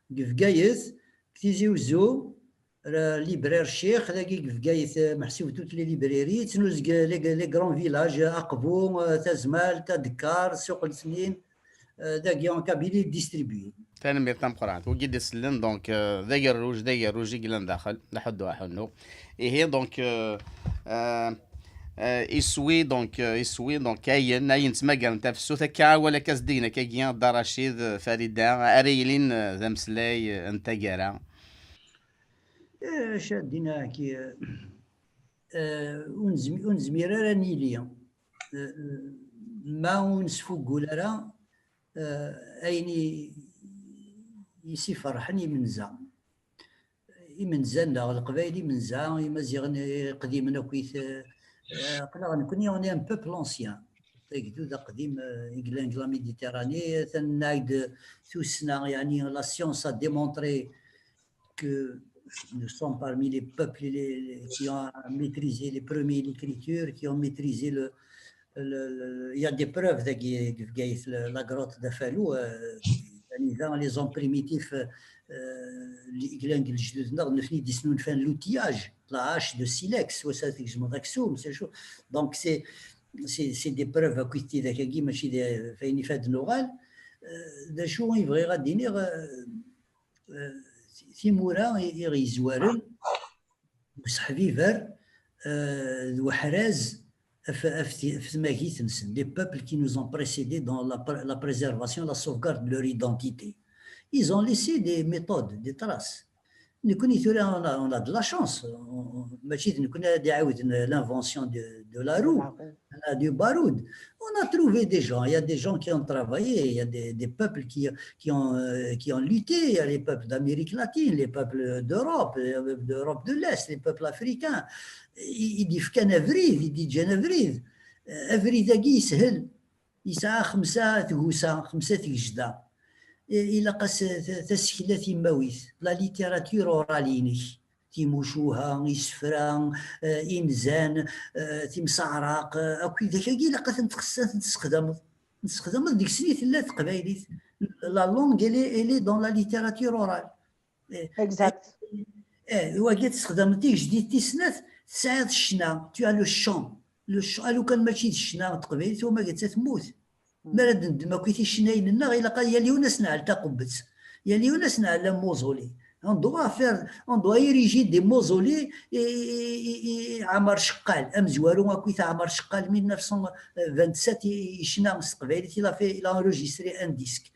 deg Bgayet, deg Tizi Uzzu, libraire Ccix, dagi deg Bgayet, eh, meḥsub toutes les librairies, yettnuz deg les, les grands villages, eh, Aqbu, eh, Tazmalt, Adekkar, Ssuq n Snin, eh, dagi en Kabylie distribué. Tanemmirt tameqqrant. Wigi d-isellen, donc, eh, d agerruj, d agerruj i yellan daxel, d aḥuddu aḥunnu. Ihi, donc, eh, eh, eh, iswi, donc, eh, iswi, donc, ayen, ayen ttmagaren tafsut, akka awal akka s-d-igen akkagi, Dda Racid, eh, Farida, ara yilin, eh, d ameslay, eh, n taggara. Eh, acu ad d-iniɣ, eh, ur nezmi-, ur nezmir ara ad nili, eh, ma ur nesfuggul ara, eh, ayen i, i s-iferḥen imenza. Imenza-nneɣ, Leqbayel imenza, Imaziɣen iqdimen akkit, eh, aql-aɣ nekkni, on est un peuple ancien. D agdud aqdim, eh, i yellan deg la Méditerranée, atan nnaɣ-d tussna, yeɛni la science a démontré que nous sommes parmi les peuples les, les, qui ont maîtrisé les premiers l'écriture, qui ont maîtrisé le, le, le, il y a des preuves dagi, deg Bgayet, le, la grotte d'Afalou, euh, anida les hommes primitifs, euh, les, les, les gens, nutni d-isnulfan l'outillage, la hache de silex, s wacu ara tgezmeḍ aksum, c'est chaud. Donc c'est, c'est, c'est des preuves akkit tidak-agi, mačči d, f ayen ifad nuɣal. Euh, d acu i bɣiɣ ad d-iniɣ, euh, eh, timura i, i ɣ-yezwaren, useḥbiber, eh, d uḥraz, ɣef, ɣef ti-, ɣef tmagit-nsen, les peuples qui nous ont précédés dans la pr-, la préservation, la sauvegarde de leur identité. Ils ont laissé des méthodes, des traces. Nekkni tura, on a, on a de la chance. On, on, mačči d nekkni ara d-iɛawden l'invention de, de la roue, la roue, du baroud. On a trouvé des gens, il y a des gens qui ont travaillé, il y a des, des peuples qui, qui ont, euh, qui ont lutté, il y a les peuples d'Amérique latine, les peuples d'Europe, les peuples d'Europe de l'Est, les peuples africains. I, i d-yefkan abrid, i d-yeǧǧan abrid. Eh, abrid-agi yeshel. Yesɛa xemsa tgusa, xemsa tgejda. I, ilaq-as ta-, tasekla timawit, la littérature orale-inek. Timucuha, isefra, eh, inzan, eh, timseɛraq, eh, akk idakagi ilaq ad ten-txess-, ad ten-tesxedmeḍ. Ad ten-tesxedmeḍ, deg-sen i tella teqbaylit. La langue, elle est, elle est dans la littérature orale. Eh, exact. Eh, wagi ad tesxedmeḍ tigejdit tis snat, tesɛiḍ ccna, tu as le chant. Le chant, a lukan mačči d ccna n teqbaylit, wama getta temmut. Mi ara d-neddem akk i ticennayin-nneɣ, ilaq ad yal yiwen ad s-nɛell taqebbet. Yal yiwen ad s-nɛell amuzuli. On doit faire, on doit ériger des mausolées i, i, i, i Ɛmar Ceqqal. Amezwaru akkit Ɛmar Ceqqal, mille neuf cent vingt-sept, i, i yecna s teqbaylit, il a fait, il a enregistré un disque.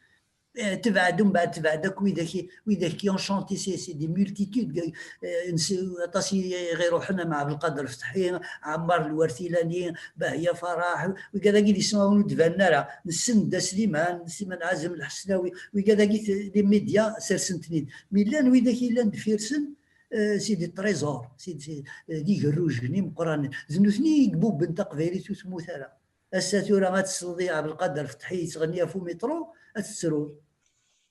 Eh, tebɛed, umbeɛd tebɛed akk widak, widak qui ont chanté, c'est, c'est des multitudes. Eh, nsi-, aṭas i ɣ-iruḥen, am Ɛebdelqader Fetḥi, Ɛemmar Lwertilani, Bahya Faraḥ, wigad-agi di ssma ur d-banen ara. Nessen Dda Sliman, Sliman Ɛazem Lḥesnawi, wigad-agi t-, les médias sersen-ten-id. Mi llan widak i llan deffir-sen, eh, c'est des trésors, c'est, c'est, eh, d igerrujen imeqqranen. D nutni i ibubben taqbaylit ur temmut ara. Ass-a tura ad tesleḍ i Ɛebdelqader Fetḥi yettɣenni ɣef umiṭru, ad tettruḍ.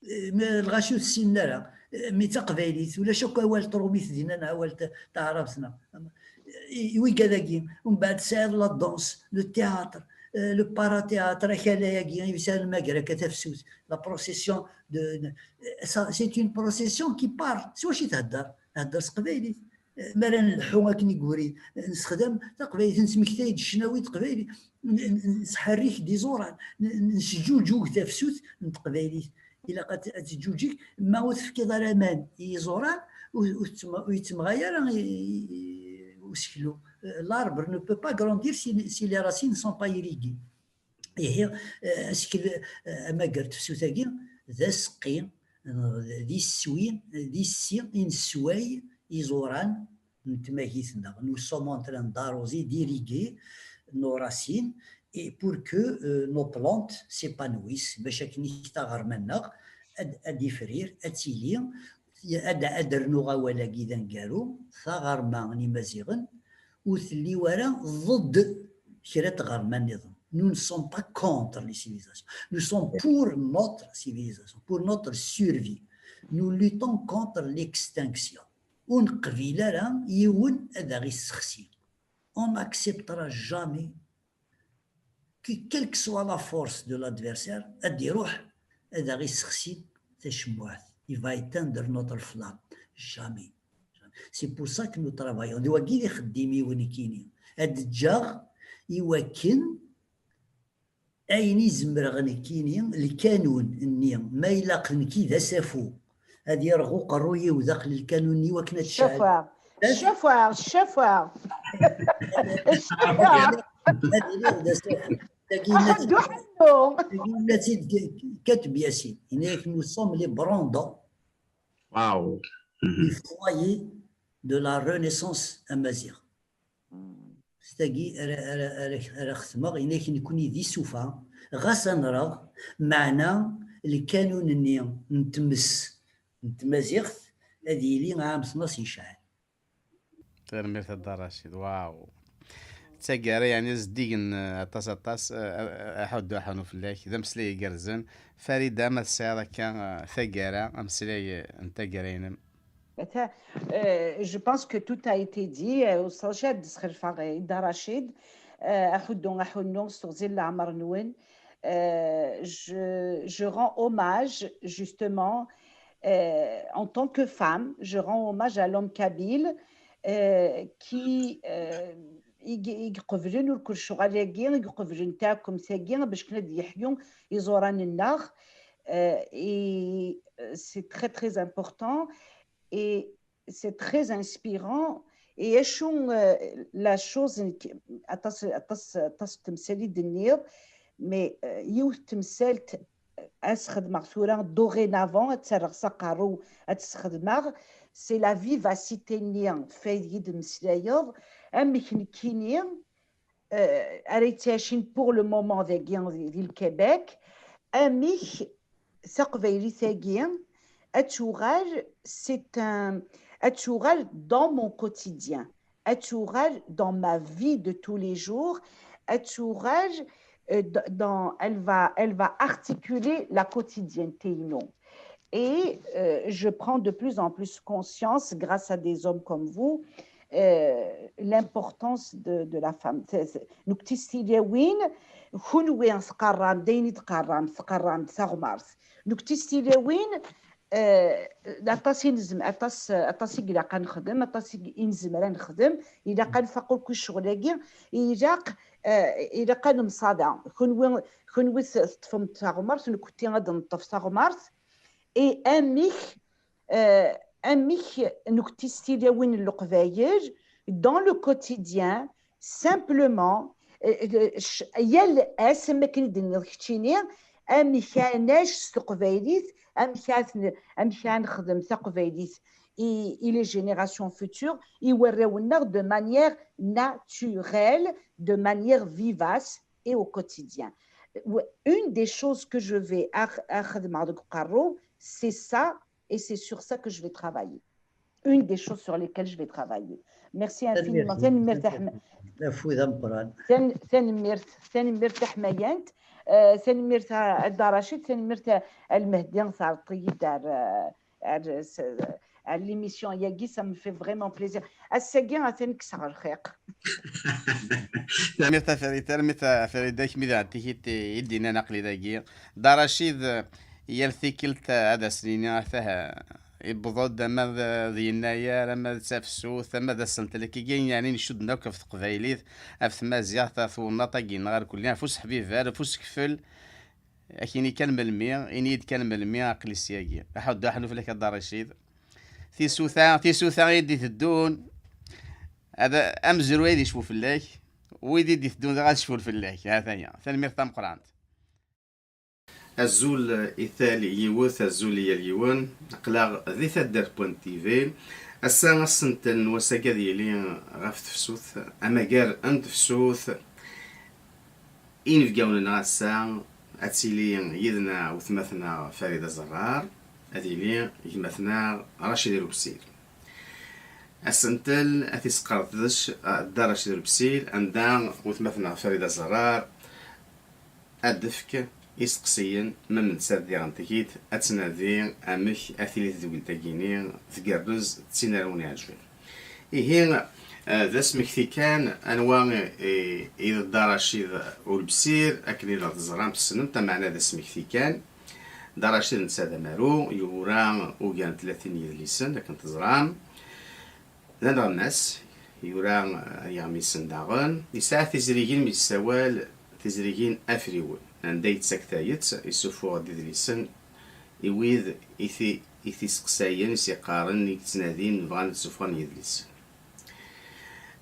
Eh, ma lɣaci ur tessinen ara, eh, mi d taqbaylit, ulac akk awal trumit dinna neɣ awal ta-, taɛrabt neɣ. I, i wigad-agi, umbeɛd tesɛiḍ la danse, le théâtre, eh, le parathéâtre, akalay-agi, i yesɛan lmager akka tafsut, la procession de, de, ça, c'est une procession qui part. S wacu i thedder? Thedder s teqbaylit. Mi ara nleḥḥu akken i yuri, nessexdam taqbaylit, nesmektay-d ccnawi n teqbaylit, n-, n-, nesḥerrik-d iẓuran, n-, n-, nesǧuǧug tafsut n teqbaylit. Ilaq ad t-, ad teǧǧuǧeg, ma ur tefkiḍ ara aman i yiẓuran, ur, ur tettm-, ur yettemɣay ara i, i, i useklu. L'arbre ne peut pas grandir si, si les racines ne sont pas irriguées. Ihi, eh, asekl, eh, amager n tefsut-agi, d aseqqi, eh, d iswi, d issi i nessway iẓuran n tmagit-nneɣ. Nous sommes en train d'arroser, d'irriguer nos racines et pour que, euh, nos plantes s'épanouissent, bac akken i taɣerma-nneɣ ad, ad ifrir, ad tili, ad, ad rnuɣ awal-agi d aneggaru, taɣerma n Imaziɣen ur telli ara ḍedd kra n tɣerma nniḍen. Nous ne sommes pas contre les civilisations. Nous sommes pour notre civilisation, pour notre survie. Nous luttons contre l'extinction. Ur neqbil ara yiwen ad aɣ-issexsi. On n'acceptera jamais que, quelle que soit la force de l'adversaire, ad d-iruḥ ad aɣ-issexsi tacemmuɛt. Il va éteindre notre flamme. Jamais. C'est pour ça que nous travaillons. D wagi i d ixeddim-iw nekkini. Ad ǧǧeɣ i wakken ayen i zemreɣ nekkini, lkanun-nni, ma ilaq nekki d asafu, ad yerɣ uqerruy-iw daxel lkanun-nni, wakken ad tecɛel. Ccafeɛ, ccafeɛ, ccafeɛ. Ad iliɣ d asafu. Tagi yenna-tt-id Kateb Yasin. Yenna-yak, nous sommes les brandons du foyer de la renaissance amaziɣ. S tagi ara, ara, ara, ara xetmeɣ, yenna-yak, nekkni d isufa, ɣas ad nreɣ, meɛna lkanun-nni n tmes n tmaziɣt ad yili ɛamsen ad s-yecɛel. Tanemmirt a Dda Racid. Waw. D taggara, yeɛni, zeddigen, eh, aṭas, aṭas, eh, eh, aḥuddu aḥunu fell-ak. D ameslay igerrzen. Farida, ma tesɛiḍ akka, eh, taggara, ameslay, eh, n taggara-inem? Ata, euh, je pense que tout a été dit. Euh, ur sɛiɣ ad d-sxelfeɣ, euh, Dda Racid, euh, aḥuddu aḥunu s teɣzi n leɛmer-nwen. Euh, je, je rends hommage, justement, euh, en tant que femme, je rends hommage à l'homme kabyle, euh, qui, euh, i, i iqeblen ur kul ccɣel-agi, i iqeblen taɛkemt-agi, bac kan ad yeḥyu iẓuran-nneɣ. Euh, et, euh, c'est très, très important. Et c'est très inspirant. Et acu, euh, la chose, aṭas, aṭas, aṭas n temsal i d-tenniḍ, mais, euh, yiwet temsalt, euh, ad s-xedmeɣ tura, dorénavant, ad tt-rreɣ s aqerru, ad tt-sxedmeɣ, c'est la vivacité-nni f aydeg d-temmeslayeḍ, amek nekkini, euh, ara yettɛicin pour le moment dagi di, di Lkebek, amek taqbaylit-agi ad tuɣal, c'est un, ad tuɣal dans mon quotidien, ad tuɣal dans ma vie de tous les jours, ad tuɣal, euh, d-, dans, elle va, elle va articuler la quotidienneté-inu. Et, euh, je prends de plus en plus conscience, grâce à des hommes comme vous, euh, l'importance de, de la femme. C'est, c'est, nekkni s tilawin, kunwi teqqaram, d ayen i d-teqqaram, teqqaram-d taɣmart. Nekkni s tilawin, euh, aṭas i nezm-, aṭas, aṭas i ilaq ad nexdem, aṭas i, i nezmer ad nexdem, ilaq ad nfaq akk i ccɣel-agi, ilaq, euh, ilaq ad nemsaḍa. Kunwi, kunwi teṭṭfem taɣmart, nekkni ad neṭṭef taɣmart, et amek, euh, amek nekkni s tilawin n Leqbayel, dans le quotidien, simplement, euh, euh, ch-, yal ass, am wakken i d-tenniḍ keččini, amek ad nac s teqbaylit, amek ad n-, amek ad nexdem taqbaylit i, i les générations futures, i warraw-nneɣ, de manière naturelle, de manière vivace et au quotidien. Une des choses que je vais a, a xedmeɣ deg uqerru, c'est ça, et c'est sur ça que je vais travailler. Une des choses sur lesquelles je vais travailler. Merci infiniment. Tanemmirt. Tanemmirt, Aḥm-, d afud ameqqran. Tan-, tanemmirt, tanemmirt taḥmayant. Euh, tanemmirt a, a Dda Racid, tanemmirt a, a Lmehdi, terreḍ-iyi-d ar, euh, ar, s-, ar l'émission-agi, ça me fait vraiment plaisir. Ass-agi, atan kkseɣ lxiq. Tanemmirt a Farid, tanemmirt a Farid, akmi d tikit i d-yennan aql-i dagi. Dda Racid, yal tikkelt ad as-nini atah, yewweḍ-d ama d, d yennayer, ama d tafsut, ama d asentel, akkagi, yeɛni ncudden akk ɣef teqbaylit, ɣef tmaziɣt, ɣef twennaḍt-agi-nneɣ irkelli, ɣef useḥbiber, ɣef usekfel. Akini kan melmi, ini-yi-d kan melmi, aql-i syagi. Aḥuddu aḥlu fell-ak a Dda Racid. Tisuta, tisuta i d-iteddun, ad, amezruy ad icfu fell-ak, wid i d-iteddun daɣ ad cfun fell-ak. Ha-t-aya. Tanemmirt tameqqrant. Azul i tal yiwet, azul i yal yiwen. Aql-aɣ di taddart point T V. Ass-a, asentel n wass-agi ad yili ɣef tefsut, amagar n tefsut inebgawen-nneɣ ass-a. Ad tili yid-neɣ wetma-tneɣ Farida Zerrar, ad yili gma-tneɣ Racid Lubsir. Asentel ad t-isqerdec, eh, Dda Racid Lubsir, anda wetma-tneɣ Farida Zerrar ad d-tefk iseqsiyen, ma d nettat diɣen tigi-d ad tnadi amek ad tili tedwilt-agi-ni tgerrez, d tin ara wen-iɛejben. Ihi, eh, d asmekti kan, anwa i, i d Dda Racid Ulebsir? Akken i teẓram, tessnem, tameɛna d asmekti kan. Dda Racid netta d amaru, yura ugar n tlatin n yedlisen, akken teẓram. D aneɣmas, yura, eh, iɣmisen daɣen. Yesɛa tizrigin mi yessawal tizrigin afriwen, anda yettak tayet, yessufuɣ-d idlisen i wid i t-, i t-iseqsayen, i s-iqqaren, i yettnadin, bɣan ad ssufɣen yidlisen.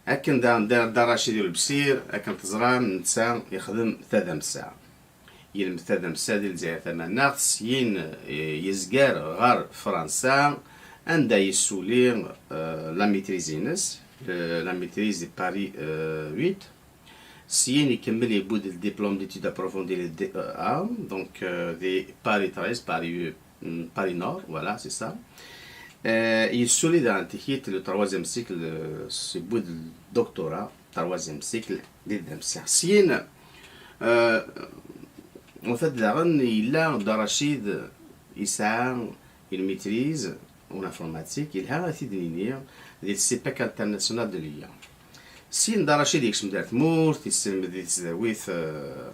Akken daɣen Dda, Dda Racid Ulebsir, akken teẓram, netta yexdem tadamsa. Yelmed tadamsa di Lezzayer Tamaneɣt, syin, eh, yezger ɣer Fransa, anda yessuli, eh, la maîtrise-ines, eh, la maîtrise de Paris, eh, huit. Syin ikemmel, yewwi-d le diplôme d'études approfondies, le D E A, donc, euh, di Paris treize, Paris, mm, Paris Nord, voilà, c'est ça. Euh, yessuli daɣen tikit le troisième cycle, euh, yewwi-d le doctorat, troisième cycle, di tdamsa. Syin, euh, en fait, daɣen yella Dda Racid yesɛa une maîtrise en informatique, yelha ad t-id-nini, di le CPEC International de Lyon. Syin Dda Racid yekcem-d ar tmurt, yesselmed di tesdawit, eh,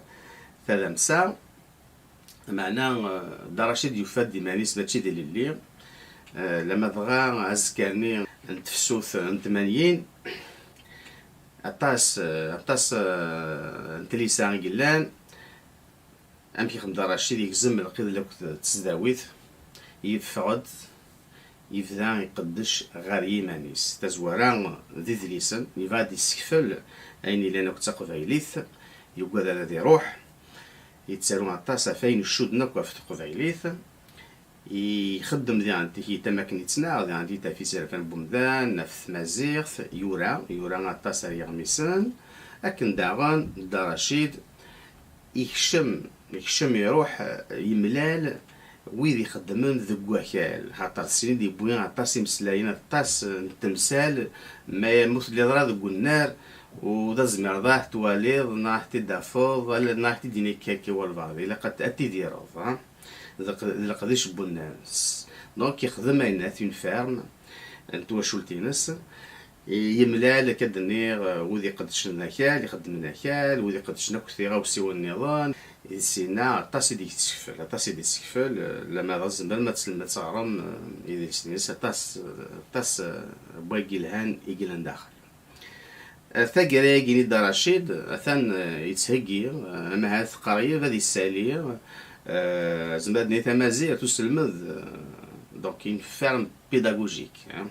tadamsa. Meɛna, eh, Dda Racid yufa-d iman-is mačči d ilelli. Eh, lama dɣa azekka-nni n tefsut n tmanyin, aṭas, eh, aṭas, eh, n tlisa i yellan. Amek ixdem Dda Racid, yegzem lqid akked tesdawit, yeffeɣ-d, Yebda iqeddec ɣer yiman-is. Tazwara d idlisen, yebɣa ad d-issekfel ayen yellan akk d taqbaylit, yugad ad iruḥ, yettaru aṭas ɣef ayen icudden akk ɣef teqbaylit. Ixeddem diɣen tikit am akken yettnaɣ diɣen di tafit irfan n wemdan, ɣef tmaziɣt, yura, yura aṭas ar yiɣmisen, akken daɣen Dda Racid ikcem, ikcem iruḥ, eh, yemlal wid ixeddmen deg wakal, xaṭer sin i d-yewwi aṭas imeslayen, aṭas n temsal, ma ur telliḍ ara deg unnar, ur d azmireḍ ad twaliḍ, neɣ ad t-id-tafeḍ, ala, neɣ ad t-id-yini akka akka walbeɛḍ, ilaq ad, ad tidireḍ, ha? D leq-, d leqdic n unnar. Donc, ixdem ayennat, une ferme, n twacult-ines. Yemlal, akka d-nniɣ, wid iqeddcen akal, ixeddmen akal, wid iqeddcen akk tiɣawsiwin nniḍen. Di sina, aṭas i d-yessekfel, aṭas i d-yessekfel, lama d azember ma tselm ad teɣrem, eh, idlisen-ines, aṭas, aṭas, eh, n wagi yelhan i yellan daxel. Eh, taggara-agi-nni Dda Racid, atan, eh, yettheggi, eh, amahat qrib ad yessali, eh, zemmer ad d-nini tamazirt, uselmed, eh, donc une ferme pédagogique, hein.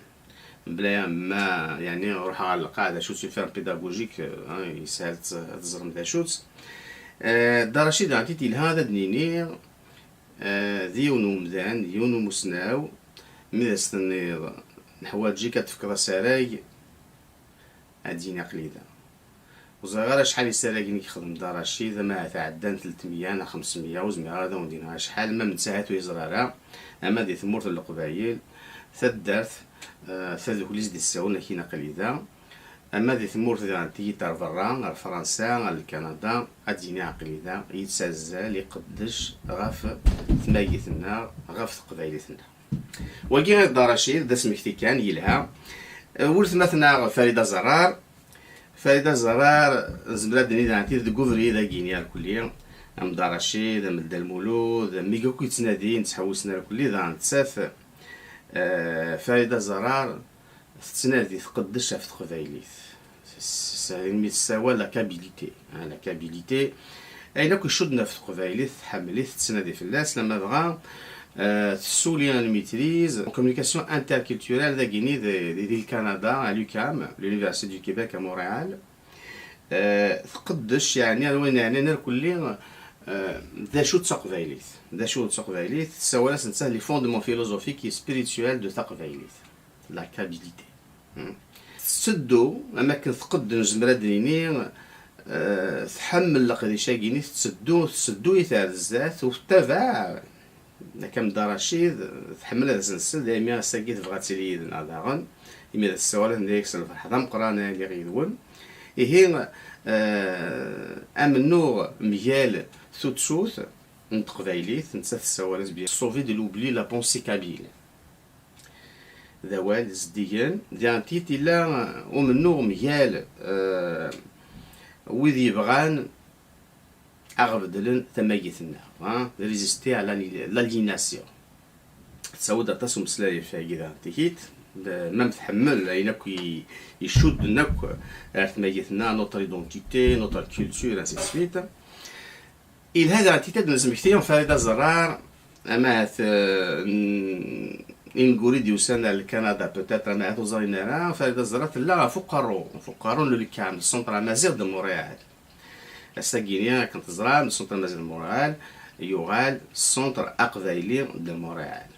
Mebla ma, yeɛni, ruḥeɣ ɣer lqaɛa, d acu-tt une ferme pédagogique, eh, hein, yeshel ad teẓrem d acu-tt. Eh, Dda Racid, ɛni yelha ad d-nini, eh, d yiwen n umdan, d yiwen n umusnaw, mi d as-tenniḍ, neḥwaǧ-ik ad tefkeḍ asarag, ad d-yini aql-i da. Ur ẓriɣ ara acḥal isaragen i yexdem Dda Racid, ama ahat ɛeddan telt meyya neɣ xems meyya, ur zmireɣ ara ad awen-d-iniɣ acḥal, ma netta ahat ur yeẓri ara, ama di tmurt n Leqbayel, taddart, eh, tadukli i s-d-issawlen akin aql-i da, ama di tmurt diɣen tigit ar berra, ar Fransa, ar Lkanada, ad d-yini aql-i da, yettazzal, iqeddec ɣef tmagit-nneɣ, ɣef teqbaylit-nneɣ. Wagi i Dda Racid, d asmekti kan, yelha. Eh, weltma-tneɣ Farida Zerrar. Farida Zerrar, nezmer ad d-nini daɣen tid deg ubrid-agi-nni irkelli. Am Dda Racid, am Dda Lmulud, am wigi akk yettnadin, ttḥewwisen irkelli, daɣen nettat, eh, Farida Zerrar, tettnadi, tqeddec ɣef teqbaylit. S-, s-, imi tessawal la kabilité, hein, la kabilité. Ayen akk icudden ɣef teqbaylit, tḥemmel-it, tettnadi fell-as, lamma dɣa, euh, tessuli une maîtrise en communication interculturelle dagi-nni di, di, di Lkanada, à l'UQAM, l'Université du Québec à Montréal. Euh, tqeddec, yeɛni, ar wayen yeɛnan irkelli, euh, d acu d taqbaylit. D acu d taqbaylit? Tessawal-as nettat les fondements philosophiques et spirituels de taqbaylit. La kabilité. Hmm. Tetteddu, am akken tqeddem, nezmer ad d-nini, eh, tḥemmel leqdic-agi-nni, tetteddu, tetteddu-it ar zdat, u tettabaɛ, akka am Dda Racid, tḥemmel ad as-nsel, daymi ass-agi tebɣa ad tili yid-neɣ daɣen, imi d as-tessawal ad d-nini s lferḥ d ameqqran ay lliɣ yid-wen. Ihi, eh, amennuɣ mgal tuttut n teqbaylit, nettat tessawal-as bien sauver de l'oubli la pensée kabyle. D awal zeddigen. Diɣen tiyet yella, uh, umennuɣ mgal, uh, wid yebɣan aɣ-beddlen tamagit-nneɣ, hein, de résister à l'ali-, l'aliénation. Tettawi-d aṭas umeslay ɣef wagi daɣen tiyet, d-, même tḥemmel ayen akk i, icudden akk ar tmagit-nneɣ, notre identité, notre culture, ainsi de suite. Ilha daɣen tiyet ad d-nesmekti Farida Zerrar, amahat, eh, n-, inguri d-yusan ar Lkanada, peut-être, amahat ur ẓrin ara, Farida Zerrar tella ɣef uqerru, ɣef uqerru n l'UQAM, Centre Amaziɣ de Montréal. Ass-agi-nni, akken teẓram, Centre Amaziɣ de Montréal yuɣal Centre Aqbayli de Montréal.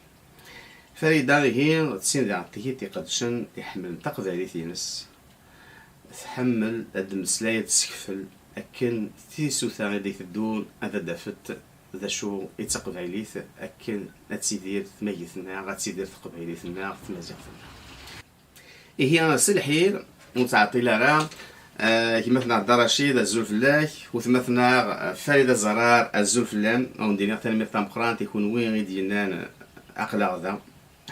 Farida, ihi, d tin daɣen tiyet iqedcen, iḥemmlen taqbaylit-ines. Tḥemmel ad d-temmeslay, ad d-tessekfel akken tisuta i d-iteddun ad d-afent d acu i d taqbaylit, akken ad tidir tmagit-nneɣ, ad tidir teqbaylit-nneɣ, tmaziɣt-nneɣ. Ihi, s lḥir, ur nettɛeṭṭil ara, eh, gma-tneɣ Dda Racid, azul fell-ak, weltma-tneɣ, eh, Farida Zerrar, azul fell-am, ad wen-d-iniɣ tanemmirt tameqqrant i kunwi i d-yennan, eh, aql-aɣ da.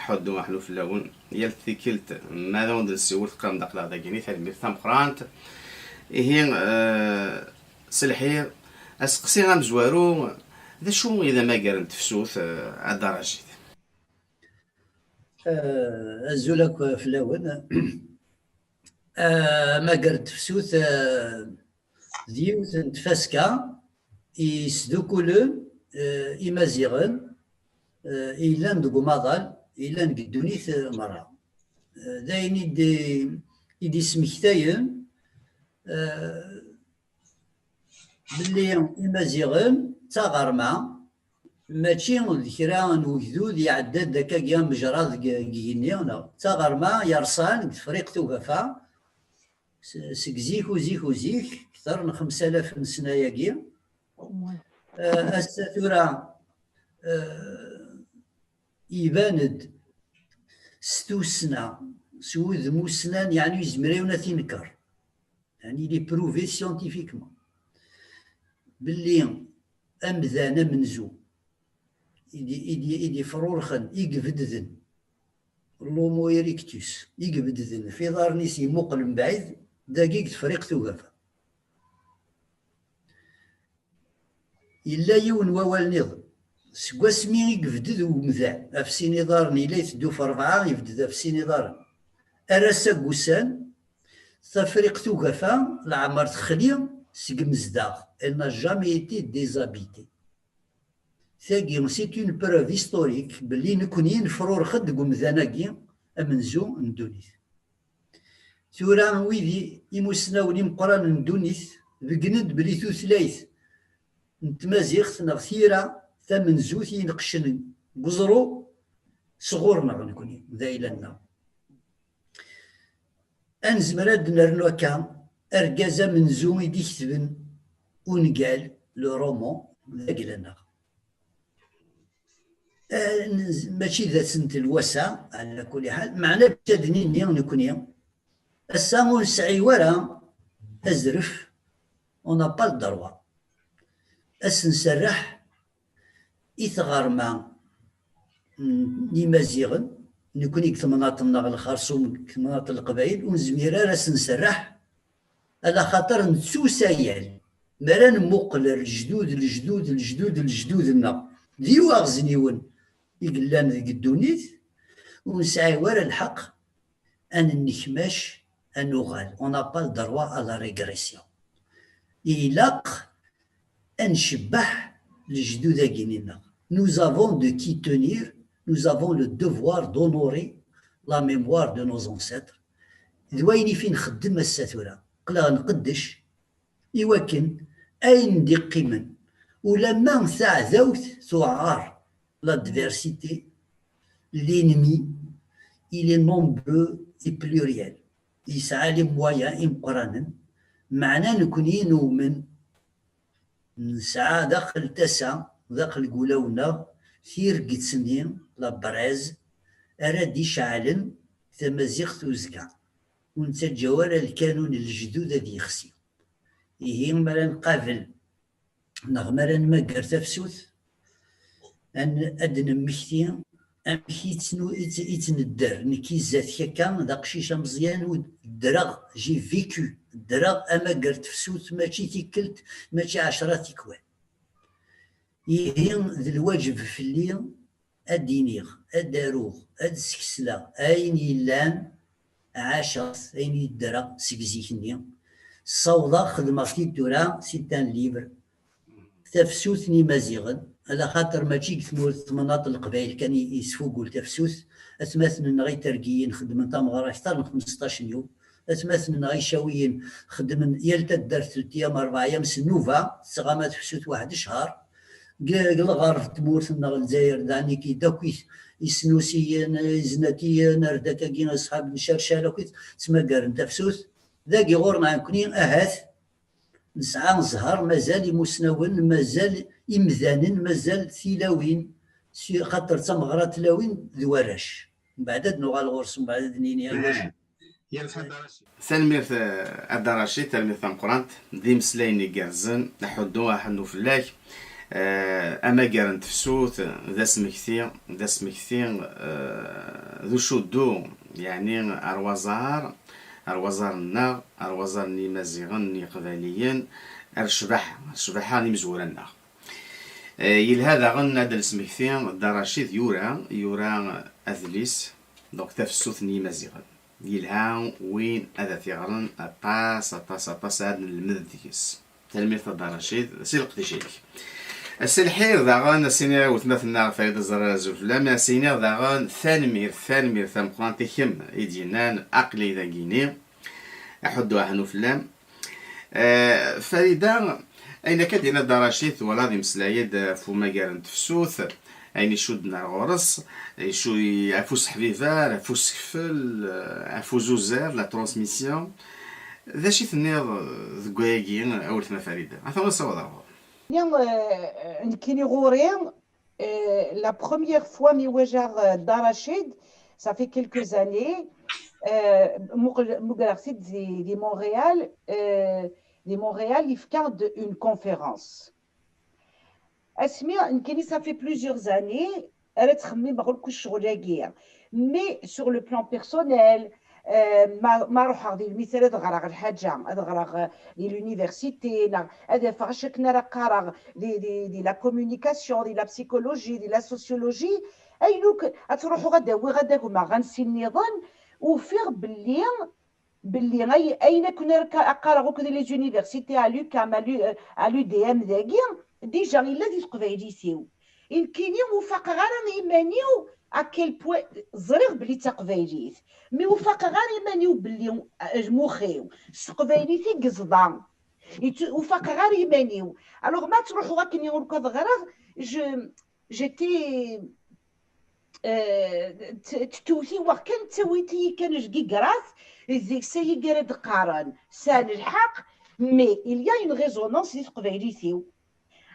Ḥuddu aḥlu fell-awen. Yal tikkelt ma ad awen-d-nessiwel teqqarem-d aql-aɣ dagini, tanemmirt tameqqrant. Ihi, eh, s lḥir, aseqsi amezwaru, d acu i d amagar n tefsut, eh, a Dda Racid? Eh, azul akk fell-awen. Eh, amagar n tefsut, eh, d yiwet n tfaska i yesdukulen, eh, Imaziɣen, eh, i yellan deg umaḍal, yellan deg ddunit, eh, merra. Eh, d ayen i d-, i d-ismektayen, eh, belli Imaziɣen d taɣerma, mačči d kra n wegdud iɛedda-d akkagi amejrad deg, deg igenni, neɣ d taɣerma yerṣan deg Tefriqt Ugafa, s-, seg zik uzik uzik, kter n xemsa alaf n ssna-agi. Eh, ass-a tura, eh, iban-d s tussna, s wudem ussnan, yeɛni yezmer yiwen ad t-inker. Yeɛni il est prouvé scientifiquement belli amdan amenzu i d-, i d-, i d-ifrurxen, i ibedden, l'Homo erectus, i ibedden f iḍarren-is yemmuqel mebɛid, dagi deg Tefriqt Ugafa. Yella yiwen wawal niḍen. Seg wasmi i yebded umdan ɣef sin iḍarren, yella iteddu ɣef rebɛa, yebded ɣef sin iḍarren. Ar ass-a n wussan, Tafriqt Ugafa leɛmer texli seg Mezdaɣ. Elle n'a jamais été déshabitée. Tagi, c'est une preuve historique belli nekni nefrurx-d deg umdan-agi amenzu n ddunit. Tura wid i-, imusnawen imeqqranen n ddunit beggnen-d belli tutlayt n tmaziɣt neɣ tira tamenzut i ineqqcen deg uẓru sɣur-neɣ nekni, d ayla-nneɣ. Ad nezmer ad d-nernu akka argaz amenzu i d-iketben ungal, le roman, d agla-nneɣ. Eh, nz-, mačči d ass n telwasa, ɛla kulli ḥal, meɛna bac ad d-nini nekni, ass-a ur nesɛi wara azref, on n'a pas le droit. Ad s-nserreḥ i tɣerma n Imaziɣen, nekni deg temnaḍt-nneɣ lxerṣum, deg temnaḍt n Leqbayel, ur nezmir ara ad s-nserreḥ, ala xaṭer nettusayal. Mi ara nemmuqqel ar lejdud, lejdud, lejdud, lejdud-nneɣ, d iwaɣezniwen i yellan deg ddunit, ur nesɛi wara lḥeqq ad nennekmac, ad nuɣal. On n'a pas le droit à la régression. Ilaq ad ncebbeḥ lejdud-agi-nneɣ. Nous avons de qui tenir, nous avons le devoir d'honorer la mémoire de nos ancêtres. D wayen i fi nxeddem ass-a tura. Aql-aɣ nqeddec i wakken ayen d-iqqimen, ulamma taɛdawt tuɛer, l'adversité, l'ennemi, il est nombreux et pluriel. Yesɛa les moyens imeqqranen, meɛna nekni newmen nesɛa daxel tasa, daxel deg wulawen-nneɣ, tirget-nni, la braise, ara d-iceɛlen tamaziɣt uzekka. Ur nettaǧǧa ara lkanun n lejdud ad yexsi. Ihi, mi ara nqabel neɣ mi ara nmagger tafsut, ad n-, ad d-nemmekti amek i ttnu-, i tt-, i ttnedder. Nekk i zdat-k akka, d aqcic ameẓyan, ur ddreɣ, j'ai vécu, ddreɣ amagger tefsut, mačči tikkelt, mačči ɛecra tikwal. Ihi, d lwaǧeb fell-i ad d-iniɣ, ad d-aruɣ, ad d-skesleɣ ayen yellan, ɛaceɣ-t, ayen i ddreɣ seg zik-nni. Ssawḍeɣ, xedmeɣ-t-id tura, c'est un livre. Tafsut n Imaziɣen, ala xaṭer mačči deg tmurt, temnaḍt n Leqbayel kan i, i yesfugul tafsut. Atmaten-nneɣ Itergiyen xeddmen tameɣra akteṛ n xmesṭac n yum. Atmaten-nneɣ Icawiyen xeddmen yal taddart telt ayyam, rebɛ ayyam s nnuba, tettɣama tefsut waḥed ccher. Deg, deg lɣerb n tmurt-nneɣ Lezzayer, d Aniki, d akk Isnusiyen, Iznatiyen, ar d akkagi, Aṣḥab n Cercal, akk ttmagaren tafsut. Dagi ɣur-neɣ nekni, ahat, nesɛa zzher, mazal imusnawen, mazal imdanen, mazal tilawin, si-, xaṭer d tameɣra n tlawin d warrac. Mbeɛd ad nuɣal ɣur-s, mbeɛd ad d-nini, ay warrac. Tanemmirt, eh, a Dda Racid, tanemmirt tameqqrant. D imeslayen igerrzen, aḥuddu, aḥennu fell-ak. Eh, amagar n tefsut, d asmekti, d asmekti, eh, d ucuddu, yeɛni ar waẓar, ar waẓar-nneɣ, ar waẓar n Yimaziɣen, n Yiqbayliyen, ar ccbaḥa, ar ccbaḥa n imezwura-nneɣ. Eh, yelha daɣen ad d-nesmekti, Dda Racid yura, yura adlis, donc tafsut n Yimaziɣen. Yelha win ad t-iɣren aṭas, aṭas, aṭas, ad nelmed deg-s. Tanemmirt a Dda Racid, si leqdic-ik. Ass lḥir daɣen, a s-iniɣ i weltma-tneɣ Farida Zerrar, azul fell-am, a s-iniɣ daɣen tanemmirt, tanemmirt tameqqrant i kemm i d-yennan aql-i dagini, aḥuddu aḥnu fell-am. Eh, Farida, ayen akka d-yenna Dda Racid, twalaḍ imeslay-d ɣef umagar n tefsut, ayen icudden ar ɣur-s, icu-, ɣef useḥbiber, ɣef usekfel, eh, ɣef uzuzer, la transmission. D acu i tenniḍ deg wayagi, a weltma Farida? Ata ur nessaweḍ ar ɣur-s. Euh, nekkini ɣur-i, euh, la première fois mi wajaɣ, euh, Dda Racid, ça fait quelques années, euh, muqel-, mugreɣ-t-id di, di Montréal, euh, di Montréal, yefka-d une conférence. Asmi, nekkini, ça fait plusieurs années, ara ttxemmimeɣ akk ccɣel-agi. Mais sur le plan personnel, euh, ma, ma ruḥeɣ di lmital ad ɣreɣ lḥaǧa, ad ɣreɣ, euh, di l'université, neɣ ad afeɣ acu akken ara qqareɣ di, di, di la communication, di la psychologie, di la sociologie, ayen akk ad truḥeɣ ad awiɣ ad agmeɣ ansi nniḍen, ufiɣ belli, belli ay-, ayen akken ara ka-, qqareɣ akk di les universités, à l'UQAM, à l'U-, euh, à l'U D M dagi, déjà yella di teqbaylit-iw. I nekkini ur faqeɣ ara iman-iw à quel point, ẓriɣ belli d taqbaylit, mais ur faqeɣ ara iman-iw belli, euh, lmux-iw s teqbaylit i yeẓḍa. Yettu-, ur faqeɣ ara iman-iw. Alors ma ttruḥuɣ akken i ur ɣreɣ, je, j'étais, euh, t-, tettewtiweɣ kan, ttawit-iyi kan jgigrat, deg-s ay ara d-qqaren sɛan lḥeqq, mais il y a une résonance di teqbaylit-iw.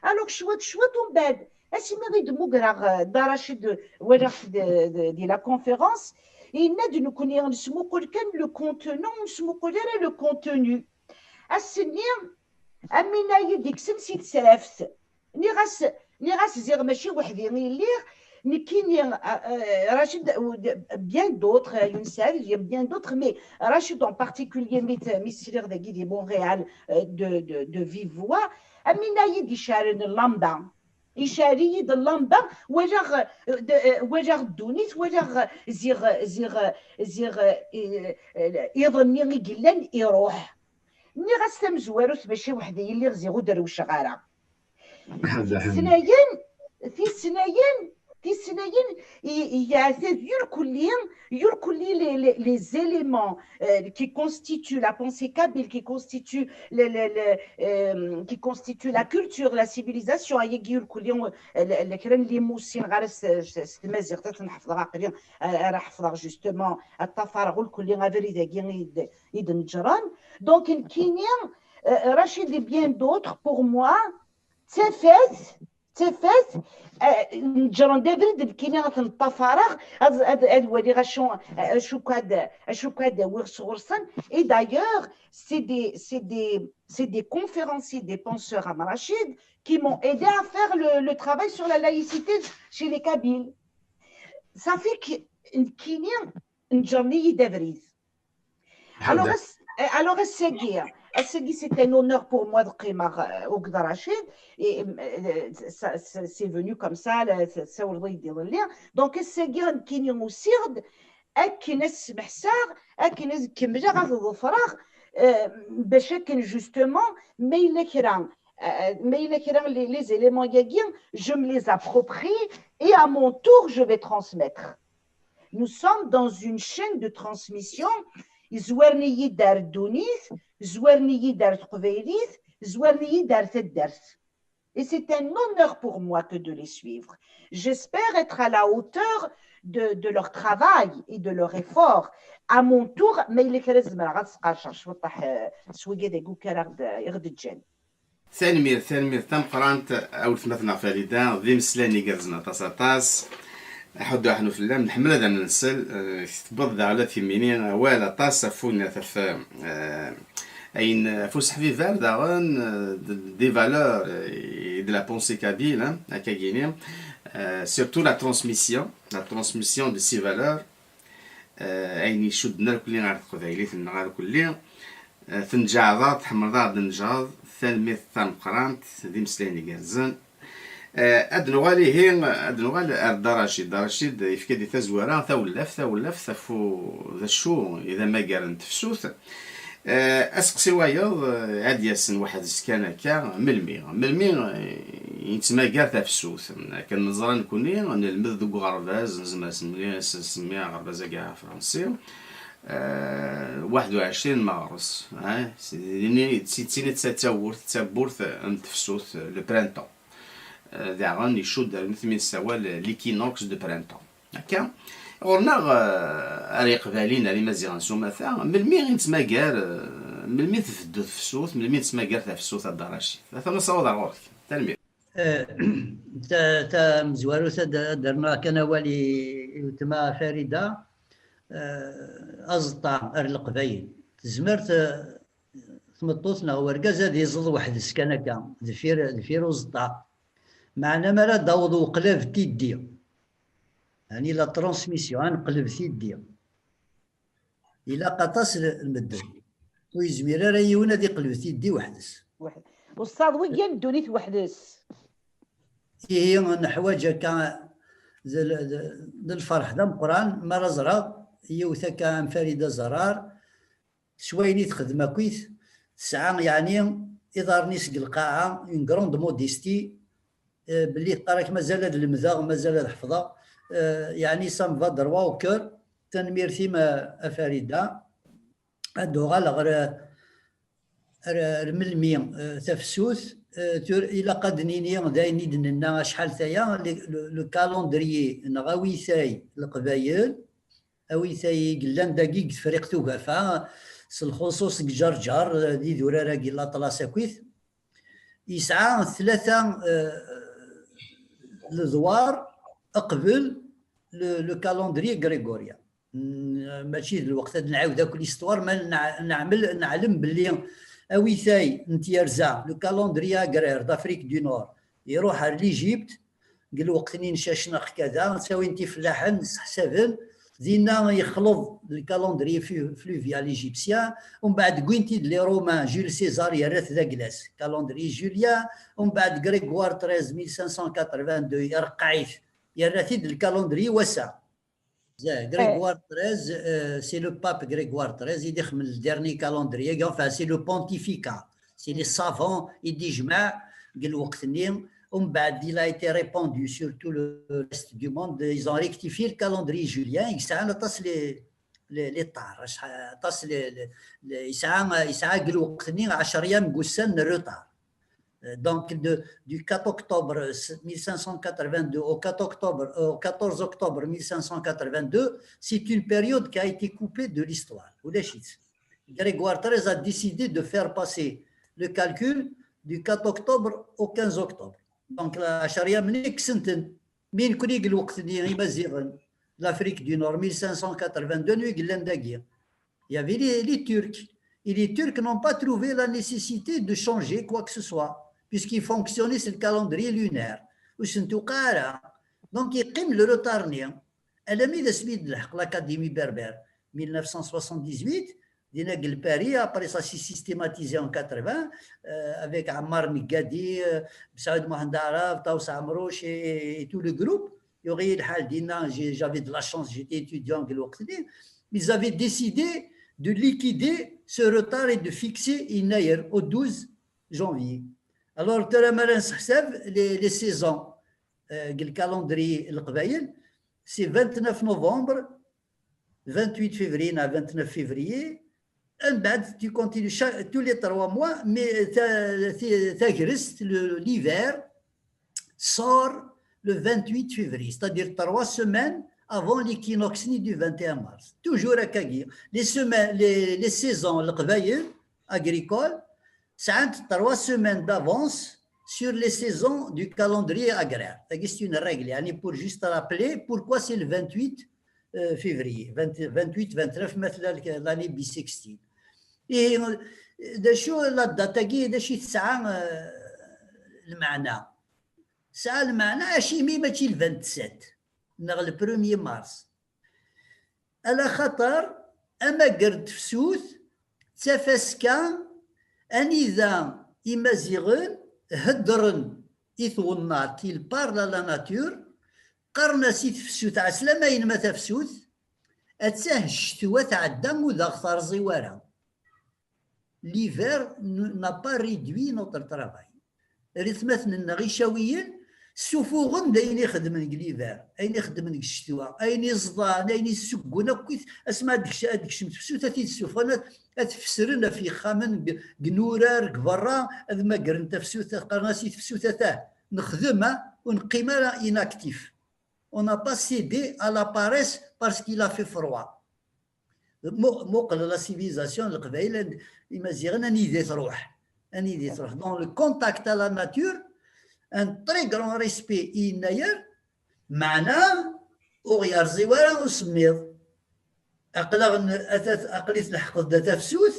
Alors cwiṭ cwiṭ, umbeɛd asmi i d-mmugreɣ, euh, Dda Racid, euh, walaɣ-t di, di, di la conférence, yenna-d nekkni nesmuqul kan le contenant, ur nesmuqul ara le contenu. Ass-nni, aminna-yi-d ikksen si tesraft. Nniɣ-as, nniɣ-as ziɣ mačči weḥd-i i lliɣ, nekkini, euh, euh, Racid, euh, bien d'autres, euh, Younes Saɛid, il y a bien d'autres, mais Racid en particulier, mi t-, mi sliɣ dagi di Montréal, euh, de, de, de vive voix, aminna-yi-d icaren llamba. Icari-yi-d llamba, walaɣ, euh, de, euh, walaɣ ddunit, walaɣ, euh, ziɣ, ziɣ, ziɣ, euh, euh, iḍ-nni i yellan iruḥ. Nniɣ-as tamezwarut mačči weḥd-i i lliɣ, ziɣ ur d-rewceɣ ara. Tisnayin, tisnayin, tisnayin, i, i yeɛtad yurkulli, yurkulli les, les, les éléments, euh, qui constituent la pensée kabyle, qui constituent le, le, le, euh, qui constituent la culture, la civilisation, ayagi yurkulli, euh, le, le, kra n limusin ɣer s, s, s tmaziɣt, ad ten-ḥefḍeɣ aqli, euh, ara ḥefḍeɣ justement, ad ṭṭafareɣ urkulli abrid-agi i d-, i d-neǧren. Donc, nekkini, euh, Racid et bien d'autres, pour moi, d tafat, d tafat, euh, neǧren-d abrid, nekkini ad ten-ṭṭafareɣ, ad, ad, ad waliɣ acu, acu kad, acu kad awiɣ sɣur-sen. Et d'ailleurs, c'est des, c'est des, c'est des conférenciers, des penseurs am Racid qui m'ont aidé à faire le, le travail sur la laïcité chez les Kabyles. Ça fait que nekkini neǧren-iyi-d abrid. Alors, ass-, euh, alors, ass-agi, ass-agi, c'est un honneur pour moi de qqimeɣ, euh, akked Racid. Et, euh, ça, ça, c'est venu comme ça, la, ça, ça, ur d-, d-, d-, donc, ass-agi, nekkini usiɣ-d akken ad smeḥseɣ, akken ad kemmleɣ, ad ḍefreɣ, euh, bac akken, justement, ma yella kra, euh, ma yella kra, les, les éléments-agi, je me les approprie et à mon tour, je vais transmettre. Nous sommes dans une chaîne de transmission. Zwaren-iyi-d ar ddunit, zwaren-iyi-d ar teqbaylit, zwaren-iyi-d ar taddart. Et c'est un honneur pour moi que de les suivre. J'espère être à la hauteur de, de leur travail et de leur effort. À mon tour, ma yella kra zemreɣ ad sqerceɣ cwiṭaḥ, euh, s wigad-agi akk ara ɣ-d-, i ɣ-d-ǧǧan. Tanemmirt, tanemmirt tameqqrant a weltma-tneɣ Farida, d imeslayen igerrzen aṭas, aṭas. Aḥuddu aḥnu fell-am, nḥemmel ad am-nsel, eh, tewweḍ daɣla timini awal aṭas ɣef unat, ɣef, eh, ayen, ɣef useḥbiber daɣen, eh, de, des valeurs, eh, et de la pensée kabyle, hein, akka gini. Eh, surtout la transmission, la transmission de ces valeurs. Eh, ayen icudden arkelli ɣer teqbaylit-nneɣ arkelli, eh, tenǧeɛḍ-aɣ, tḥemmleḍ-aɣ-d nǧeɛḍ, tanemmirt tameqqrant, d imeslayen igerrzen. Eh, ad nuɣal ihi, ad nuɣal ar Dda Racid. Dda Racid yefka-d i tazwara tawlaft, tawlaft ɣef u-, d acu i d amagar n tefsut. Eh, aseqsi wayeḍ, eh, ad yasen weḥd-s kan akka, melmi? Melmi, eh, yettmagar tafsut. Akken neẓra nekkni, nelmed deg uɣerbaz, nezmer semmi-, s-, semmi aɣerbaz-agi afransi, eh, waḥed u ɛecrin meɣres, eh, s-, d-, d-, d-, d tawwurt, d tawwurt n tefsut, le printemps. Eh, daɣen icudd armi tmi nessawal l'équinoxe de printemps. Akka, ɣur-neɣ, eh, ar Iqbayliyen, ar Imaziɣen s umata, melmi i nettmagar, eh, melmi tbeddu tefsut, melmi nettmagar tafsut, a Dda Racid? Ata ma sawaḍ ar ɣur-k. Tanemmirt. Eh, ta-, tamezwarut ad, ad d-rnuɣ kan awal i, i weltma Farida, eh, aẓeṭṭa ar Leqbayel. Tezmer t-, tmeṭṭut neɣ wergaz ad iẓeḍ weḥd-s kan akka, deffir, deffir uẓeṭṭa. Meɛna mi ara d-aweḍ uqlab tiddi, yani la transmission, ad neqleb tiddi. Ilaq aṭas n, n medden. Ur yezmir ara yiwen ad iqleb tiddi weḥd-s. Weḥd-, usaḍ wiggan n ddunit weḥd-s. Ihi neḥwaǧ akka d, d, d lferḥ d ameqqran mi ara ẓreɣ yiwet akka am Farida Zerrar, s wayen i texdem akkit, tesɛa, yeɛni, iḍarren-is deg lqaɛa, une grande modestie, eh, belli teqqar-ak mazal ad lemdeɣ, mazal ad ḥefḍeɣ, eh, yeɛni, ça me va droit au cœur. Tanemmirt-im, a, a Farida. Ad d-uɣaleɣ ar, ar, ar melmi, eh, tafsut, eh, tur-, ilaq ad d-nini d ayen i d-nenna acḥal taya, le, le, le calendrier neɣ awitay n Leqbayel, awitay i yellan dagi deg Tefriqt Ugafa, s lxuṣuṣ deg Ǧerǧer, eh, d idurar-agi n laṭlas akkit, yesɛa tlata, eh, ledwar qbel le, le calendrier grégorien. N-, mačči d lweqt ad nɛiwed akk l'histoire, ma nɛ-, neɛmel, neɛlem belli awitay n tyerza, le calendrier agraire d'Afrique du Nord, iruḥ ar l'Égypte, deg lweqt-nni n Cacnaq kada, ttawin-t ifellaḥen, sseḥsaben, dinna yexleḍ le calendrier flu-, fluvial égyptien, umbeɛd wwin-t-id les Romains, Jules César yerra-t d aglas, calendrier julien, umbeɛd Grégoire treize, mille cinq cent quatre-vingt-deux, ireqqeɛ-it, yerra-t-id le calendrier wass-a. Grégoire treize, euh, c'est le pape Grégoire treize, i d-ixedmen le dernier calendrier, enfin, c'est le pontificat, c'est les savants, i d-ijmeɛ deg lweqt-nni, umbeɛd, il a été répandu sur tout le reste du monde, ils ont rectifié le calendrier julien, i yesɛan aṭas les, les, les ṭṭar, acḥal, aṭas les, les, les, yesɛa, yesɛa deg lweqt-nni ɛecra yam n wussan n retard. Euh, donc, de, du quatre octobre mille cinq cent quatre-vingt-deux au quatre octobre, euh, au quatorze octobre mille cinq cent quatre-vingt-deux, c'est une période qui a été coupée de l'histoire. Ulac-itt. Grégoire treize a décidé de faire passer le calcul du quatre octobre au quinze octobre. Donc, la charia mnik senten. Min kuni lweqt-nni imaziɣen, l'Afrique du Nord, mille cinq cent quatre-vingt-deux, nu yellan dagi. Il y avait les, les Turcs. Et les Turcs n'ont pas trouvé la nécessité de changer quoi que ce soit, puisqu'ils fonctionnaient sur le calendrier lunaire. Ur sen-tuqiɛ ara. Donc, yeqqim le retard-nni. Alami d asmi d-telḥeq l'Académie berbère, mille neuf cent soixante-dix-huit, dinna deg Paris, après ça s'est systématisé en quatre-vingts, euh, avec Ammar Negadi, euh, Saoud Mohamed Araf, Taous Amrouche et, et tout le groupe. Yuɣ-iyi lḥal dinna, j'ai, j'avais de la chance, j'étais étudiant deg lweqt-nni. Ils avaient décidé de liquider ce retard et de fixer yennayer au douze janvier. Alors, tura mi ara nesseḥsab les, les saisons, euh, deg le calendrier n Leqbayel, c'est vingt-neuf novembre, vingt-huit février, na vingt-neuf février, and then tu continues chaque, tous les trois mois, mais ta, ta, tagrest, le, l'hiver, sort le vingt-huit février, c'est-à-dire trois semaines avant l'équinoxe ni du vingt et un mars. Toujours à Kagir. Les semaines, les, les saisons, l'Qbayel agricole, ça a trois semaines d'avance sur les saisons du calendrier agraire. C'est une règle, يعني, pour juste rappeler pourquoi c'est le vingt-huit, euh, février, vingt, vingt-huit, vingt-neuf, مثلا, l'année bissextile. Et, euh, d acu la date-agi, d acu i tesɛa, euh, lmeɛna? Tesɛa lmeɛna acimi mačči le vingt-sept neɣ le premier mars? Ala xaṭer amager n tefsut d tafaska anida Imaziɣen heddren i twennaḍt, il parle à la nature, qqaren-as i tefsut, ɛeslama-inem a tafsut, attah ccetwa tɛedda ur d aɣ-terẓi wara. L'hiver n-, n'a pas réduit notre travail. Rritmaten-nneɣ icawiyen ssufuɣen-d ayen ixeddmen deg liber, ayen ixeddmen deg ccetwa, ayen iẓḍan, ayen issuggun akk, asma ad d-kecmen tefsut, ad t-id-ssufɣen, ad t-fesren ɣef yexxamen, deg inurar, deg berra, ad magren tafsut, ad qqaren-as i tefsut atah nexdem, ur neqqim ara inactif. On n'a pas cédé à la paresse parce qu'il a fait froid. Muqel la civilisation n Leqbayel, Imaziɣen, anida i truḥ. Anida i truḥ. Dans le contact à la nature, un très grand respect i Yennayer, meɛna ur ɣ-yerẓi wara usemmiḍ. Aql-aɣ, aql-i tleḥqeḍ-d a tafsut,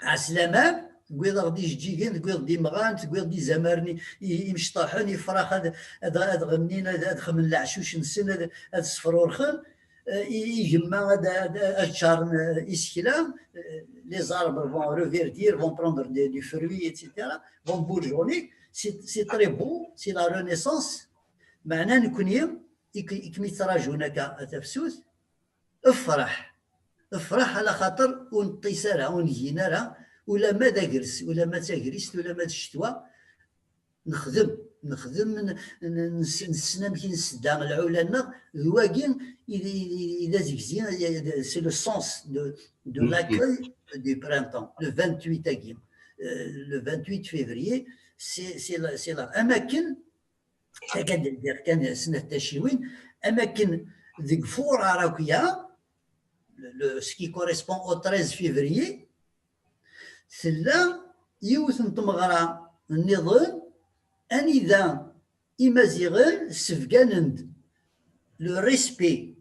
ɛeslama, tewwiḍ-aɣ-d ijeǧǧigen, tewwiḍ-d imɣan, tewwiḍ-d izamaren imecṭaḥen, ifrax ad, ad, ad ɣennin, ad, ad xemmen leɛcuc-nsen, ad, ad sefrurxen, igemma ad, ad, ad ččaren isekla, les arbres vont reverdir, vont prendre des, du fruit, et cetera, vont bourgeonner, c'est très beau, c'est la renaissance. Meɛna nekni i kem-ittraǧun akka a tafsut, Efreḥ, efreḥ, ala xaṭer ur neṭṭis ara, ur negin ara, ulamma d agres, ulamma d tagrist, ulamma d ccetwa, nexdem, nexdem, nessen amek i nessedda lɛula-nneɣ, d wagi i d azegzi, c'est le sens de, de l'accueil du printemps, le vingt-huit-agi. Le vingt-huit février, c'est, c'est la, c'est la, am akken Akka d-ldiɣ kan snat taciwin, am akken deg furar akya, le, ce qui correspond au treize février, tella yiwet n tmeɣra nniḍen anida Imaziɣen sbegganen-d le respect,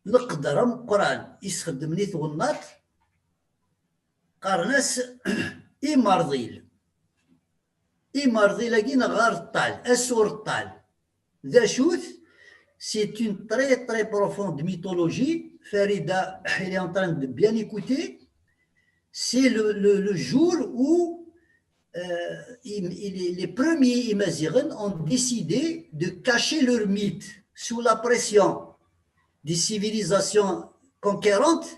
leqder ameqqran i sxeddmen i twennaḍt, qqaren-as imerḍil. Imerḍil-agi neɣ areṭṭal, asureṭṭal. D acu-t? C'est une très, très profonde mythologie. Farida, elle est en train de bien écouter. C'est le, le, le jour où euh, il, il, les premiers Imaziren ont décidé de cacher leur mythe sous la pression des civilisations conquérantes.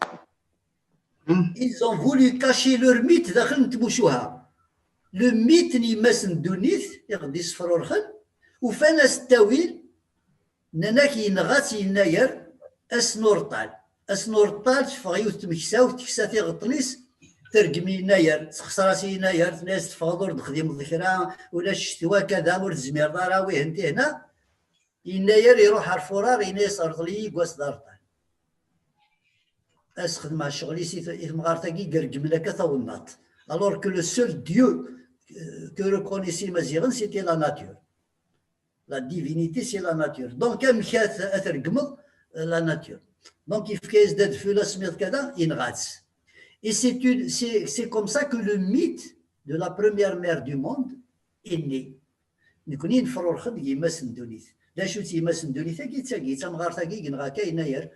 Ils ont voulu cacher leur mythe daxel n tmucuha. Le mythe n yemma-s n ddunit i ɣ-d-isefrurxen, ufan-as ttawil, nnan-ak yenɣa-tt Yennayer, ass n ureṭṭal. Ass n ureṭṭal teffeɣ yiwet tmeksawt, teksa tiɣeṭṭen-is, tergem Yennayer, texṣer-as i Yennayer, tenna-yas teffɣeḍ ur d-texdimeḍ kra, ulac ccetwa kada, ur tezmireḍ ara, wihen tihna. Yennayer iruḥ ar furar, yenna-yas rḍel-iyi deg wass d areṭṭal. As xedmeɣ ccɣel-is i temɣart-agi ireggmen akka tawennaḍt. Alors que le seul Dieu que reconnaissaient Imaziɣen, c'était la nature. La divinité, c'est la nature. Donc, amek ad treggmeḍ la nature? Donc, yefka-yas-d adfel asemmiḍ kada, yenɣa-tt. Et c'est comme ça que le mythe de la première mère du monde est né. Nekni nefrurxen deg yemma-s n ddunit. D acu-tt yemma-s n ddunit-agi? D tagi, d tamɣart-agi i yenɣa akka Yennayer.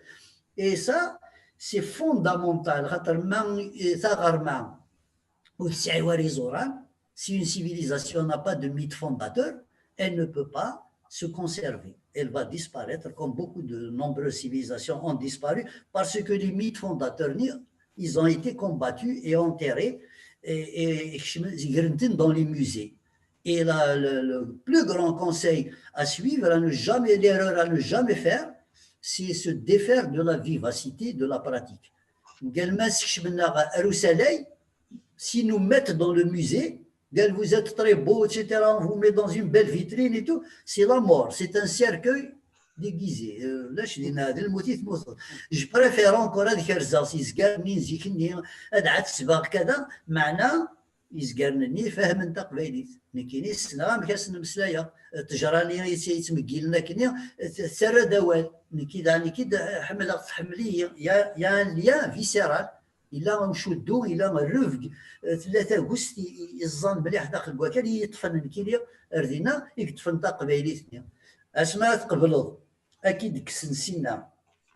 Et ça, c'est fondamental, xaṭer ma taɣerma ur tesɛi ara iẓuran, si une civilisation n'a pas de mythe fondateur, elle ne peut pas se conserver. Elle va disparaître comme beaucoup de nombreuses civilisations ont disparu parce que les mythes fondateurs, ils ont été combattus et enterrés et, et, et dans les musées. Et là, le, le plus grand conseil à suivre, à ne jamais, l'erreur à ne jamais faire, c'est se défaire de la vivacité de la pratique. Également, si nous mettre dans le musée, vous êtes très beau, et cetera. On vous met dans une belle vitrine et tout. C'est la mort. C'est un cercueil déguisé. Euh, je préfère encore ad kerzeɣ s yezgaren-nni n zik-nni, ad ɛettbeɣ kada, meɛna izgaren-nni fehmen taqbaylit. Nekkini ssneɣ amek ad sen-mmeslayeɣ. Ṭṭejra-nni yettmeggilen akkenni terra-d awal. Nekki daɣen, nekki ḥemmleɣ, tḥemmel-iyi. Il y a un lien viscéral. Yella umcuddu, yella rrevg, tella tagest iẓẓan mliḥ daxel n wakal i yi-yeṭṭfen nekkini ar dinna, i yeṭṭfen taqbaylit-nni. Asma tqebleḍ ad k-id-kksen sinna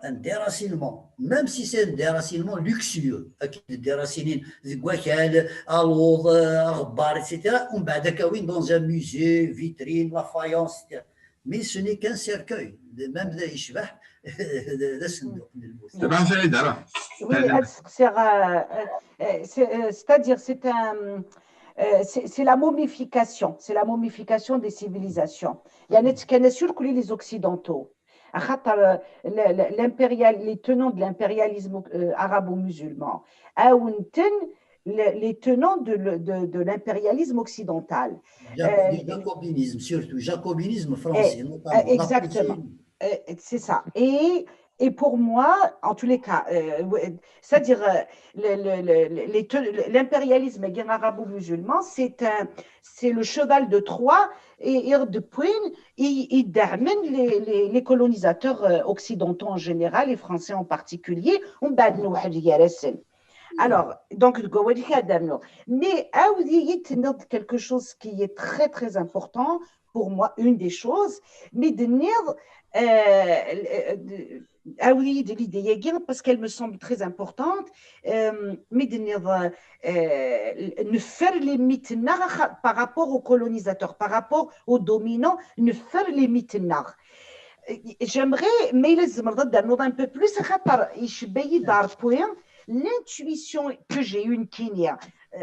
un déracinement, même si c'est un déracinement luxueux, ad k-id-déracinin deg wakal, aluḍ, aɣebbar, et cetera. Umbeɛd ad k-awin dans un musée, vitrine, la faïence, et cetera. Mais ce n'est qu'un cercueil, même d yecbeḥ d asenduq n lmut. Oui, ad seqsiɣ, c'est-à-dire c'est un, euh, c'est c'est la momification, c'est la momification des civilisations. يعني تكنسوا كل les occidentaux. خاطر, euh, le- le- l'impérial, les tenants de l'impérialisme, euh, arabo-musulman, عاونتن le- les tenants de, le- de, de l'impérialisme occidental. Jaco- du jacobinisme, surtout, jacobinisme français, notamment. Euh, exactement. Euh, c'est ça. Et, et pour moi, en tous les cas, euh, ouais, c'est-à-dire, euh, le- le- le- le- les te- l'impérialisme arabo-musulman, c'est un, c'est le cheval de Troie. Et, et depuis, il, il domine les, les, les colonisateurs, euh, occidentaux en général et français en particulier. ومن بعد نوحل يا راسل. Alors, donc, mais عاودي تنض quelque chose qui est très, très important pour moi, une des choses, mais de dire, euh, euh, عاودي l'idée parce qu'elle me semble très importante, euh, mais de dire, euh, نفر les mythes par rapport aux colonisateurs, par rapport aux dominants, نفر les mythes. J'aimerais, mais les un peu plus, خاطر يشبه لي دار point, l'intuition que j'ai eue, une kinia, euh,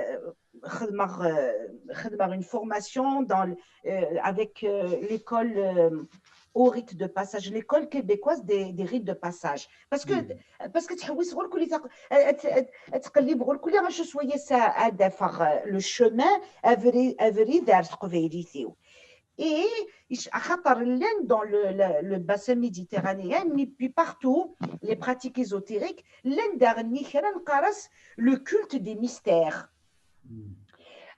خدمغ, euh, خدمغ une formation dans, le- euh, avec, euh, l'école, euh, au rite de passage, l'école québécoise des, des rites de passage. Parce que, parce que تحوس غير كل ثق- أت- أت- تقلب غير كل شوية ساعة دافع, euh, le chemin أفري أفري دار تقبيليتيو. Et خاطر لان dans le, le, le bassin méditerranéen, mais puis partout, les pratiques ésotériques, لان داغني كرا نقارس le culte des mystères.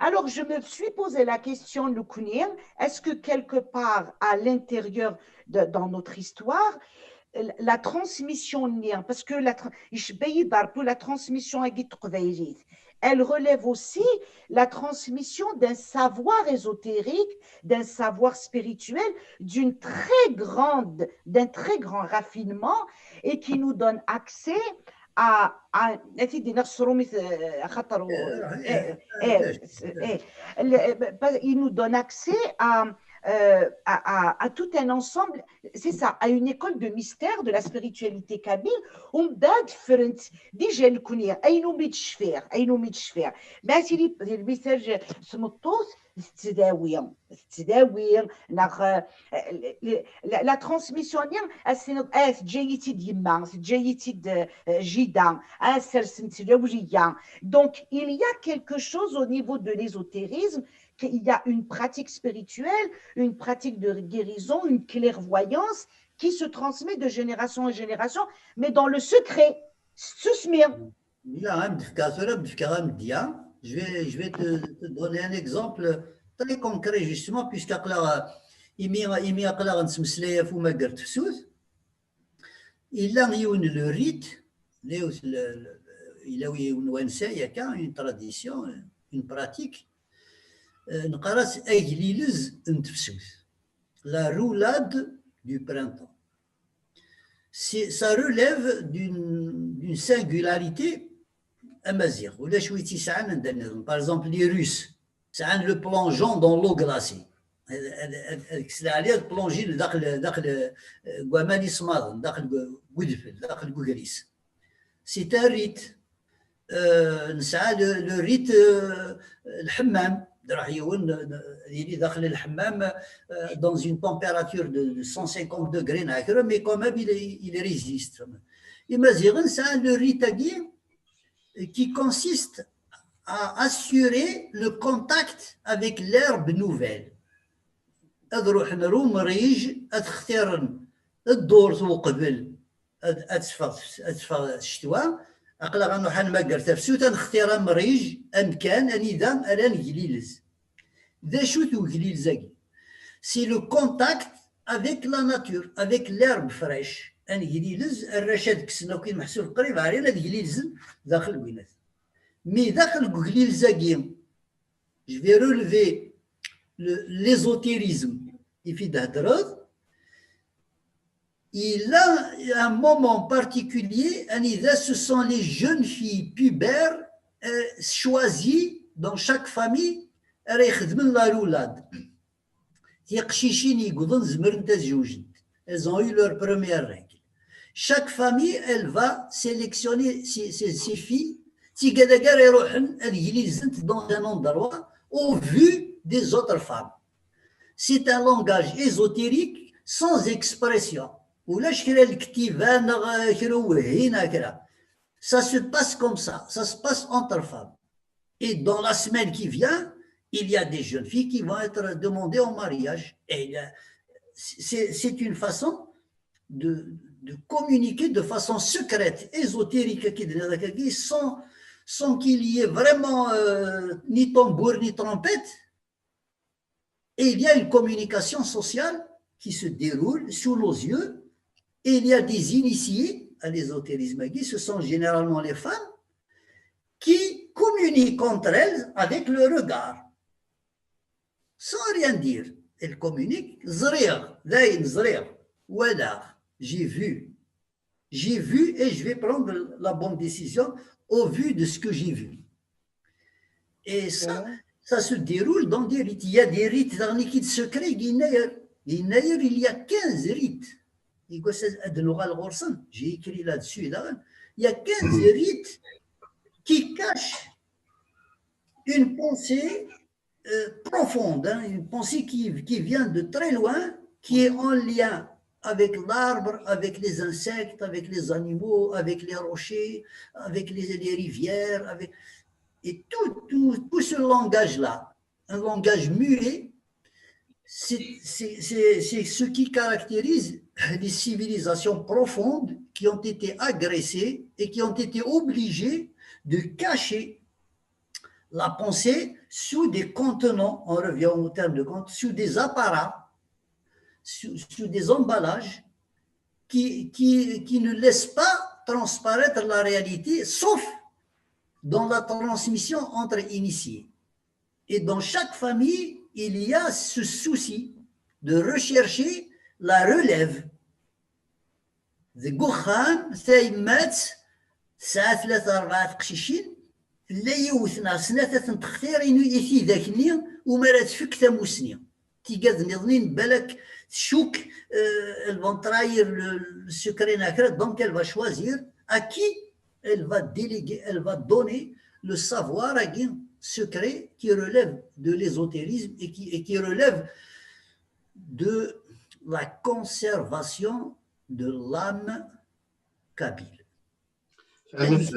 Alors, je me suis posé la question, نكوني, est-ce que quelque part à l'intérieur de, dans notre histoire, la transmission, parce que la, يشبه لي دار point, la transmission à تقبيليت, elle relève aussi la transmission d'un savoir ésotérique, d'un savoir spirituel, d'une très grande, d'un très grand raffinement et qui nous donne accès à, à, أتي دينا الصرومي, آه، خاطر, آه، آه، آه، آه، il nous donne accès à, euh, à, à, à tout un ensemble, c'est ça, à une école de mystère de la spiritualité kabyle. ومن بعد فرنت déjà نكوني أين ميد الشفير, أين ميد الشفير. ما سيدي المثال سمطوث التداوي, التداوي, ناغ, la, la transmission, تجيتي يما, تجيتي جيدا, سرسنت الأولية. Donc, il y a quelque chose au niveau de l'ésotérisme, qu'il y a une pratique spirituelle, une pratique de guérison, une clairvoyance qui se transmet de génération en génération, mais dans le secret. Susmir. Là, hein, je vais, je vais te, te donner un exemple très concret, justement, puisqu'il y a une rite, il y a une tradition, une pratique, euh, نقراس أجليلز نتفسوث, la roulade du printemps. Ça relève d'une singularité amazigh. Par exemple, les Russes, c'est le plongeon dans l'eau glacée. C'est-à-dire plonger dans le, dans le, dans le, dans le, dans le, dans le, c'est un rite. Euh, نسعى le, le rite, euh, الحمام, راح يون يلي داخل الحمام, euh, dans une température de, de cent cinquante degrés, mais quand même il, il résiste. Imaziɣen sɛan le rite-agi qui consiste à assurer le contact avec l'herbe nouvelle. Ad ruḥen ar umrij, ad xtiren ddurt uqbel ad, ad teffeɣ, ad teffeɣ ccetwa, aql-aɣ ad nruḥ ad nmager tafsut, ad nextir amrij, amkan anida ara neglilez. D acu-t uglilez-agi? C'est le contact avec la nature, avec l'herbe fraîche. Ad neglilez, arrac ad kksen akk imeḥsub qrib ɛrin ad glilzen daxel n winat. Mi daxel n uglilez-agi, je vais relever l'ésotérisme i fi d-thedreḍ. Il a un moment particulier, anida ce sont les jeunes filles pubères, euh, choisies dans chaque famille, ara ixedmen la roulade. Tiqcicin yegḍen zemrent ad zewjent. Elles ont eu leur première règle. Chaque famille, elle va sélectionner ses, ses, ses filles. Tigadagara iruḥen ad glilzent dans un endroit au vu des autres femmes. C'est un langage ésotérique sans expression. Ulac kra n lektiba neɣ kra n wehhi neɣ kra. Ça se passe comme ça, ça se passe entre femmes. Et dans la semaine qui vient, il y a des jeunes filles qui vont être demandées en mariage. Et il y a- c'est c'est une façon de, de communiquer de façon secrète, ésotérique, sans, sans qu'il y ait vraiment euh, ni tambour ni trompette. Et il y a une communication sociale qui se déroule sous nos yeux. Et il y a des initiés à l'ésotérisme, qui ce sont généralement les femmes, qui communiquent entre elles avec le regard, sans rien dire. Elles communiquent, ẓriɣ, dayen ẓriɣ, walaɣ, j'ai vu. J'ai vu et je vais prendre la bonne décision au vu de ce que j'ai vu. Et ça, ça se déroule dans des rites. Il y a des rites, dans les rites secrets, il y a quinze rites. J'ai écrit là-dessus, il y a quinze rites qui cachent une pensée euh, profonde, hein, une pensée qui, qui vient de très loin, qui est en lien avec l'arbre, avec les insectes, avec les animaux, avec les rochers, avec les, les rivières, avec... Et tout, tout, tout ce langage-là, un langage muet, c'est ce qui caractérise les civilisations profondes qui ont été agressées et qui ont été obligées de cacher la pensée sous des contenants, on revient au terme de contenant, sous des apparats, sous, sous des emballages qui, qui, qui ne laissent pas transparaître la réalité, sauf dans la transmission entre initiés. Et dans chaque famille, il y a ce souci de rechercher la relève. Deg uxxam, tayemmat tesɛa tlata rebɛa teqcicin, tella yiwet neɣ snat ad tent-textir i tidak-nni umi ara tfek tamusni. Tigad nniḍen-in balak tcuk euh, elle va trahir le, le secret neɣ kra, donc elle va choisir à qui elle va déléguer, elle va donner le savoir-agi secret qui relève de l'ésotérisme et qui, et qui relève de la conservation de l'âme kabyle. Amek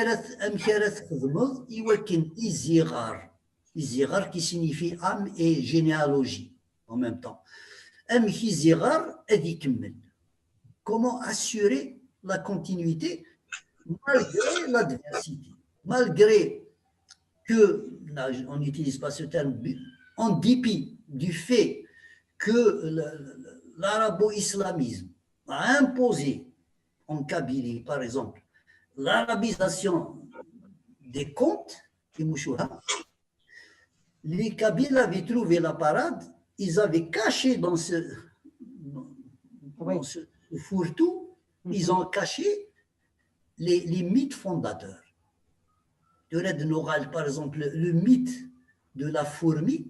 ara txedmeḍ i wakken iziɣer, iziɣer qui signifie âme et généalogie en même temps, amek iziɣer ad ikemmel, comment assurer la continuité malgré l'adversité, malgré que, là, on n'utilise pas ce terme, en dépit du fait que l'arabo-islamisme a imposé en Kabylie, par exemple, l'arabisation des contes, les Kabyles avaient trouvé la parade, ils avaient caché dans ce, dans ce, ce fourre-tout, ils ont caché les, les mythes fondateurs. Par exemple, le mythe de la fourmi,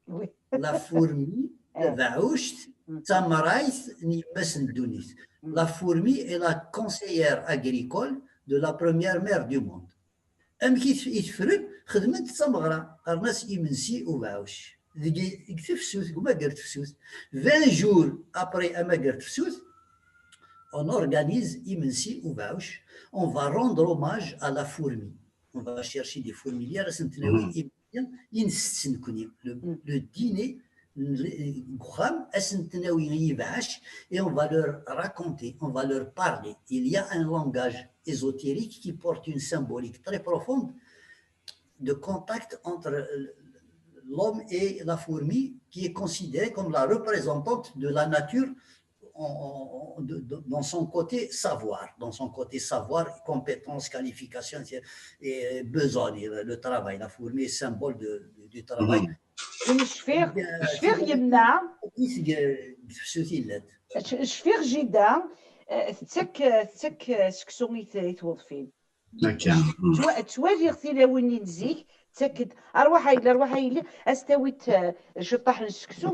oui. La fourmi, tabeɛɛuct, d tamarayt n yemma-s n ddunit. La fourmi est la conseillère agricole de la première mère du monde. Amek i tefren? Xedmen-t d tameɣra, qqaren-as imensi ubeɛɛuc. Deg tefsut, deg umager tefsut, vingt jours après amager tefsut, on organise imensi ubeɛɛuc, on va rendre hommage à la fourmi. On va chercher des fourmilières, ad sen-nawi imensi i nsett nekkni. Le dîner, deg uxxam, ad sen-nawi i yibeɛɛac, et on va leur raconter, on va leur parler. Il y a un langage ésotérique qui porte une symbolique très profonde de contact entre l'homme et la fourmi, qui est considérée comme la représentante de la nature en, en, de, de, dans son côté savoir, dans son côté savoir, compétence, qualification, et besogne, le travail. La fourmi est symbole de, de, du travail. Cfiɣ, cfiɣ yemma. Cfiɣ jida, tettak, tettak seksu i tweḍfin. Ttwaliɣ tilawin-nni n zik, ttakent, arwaḥ a yelli, arwaḥ a yelli, as-tawit ciṭṭaḥ n seksu,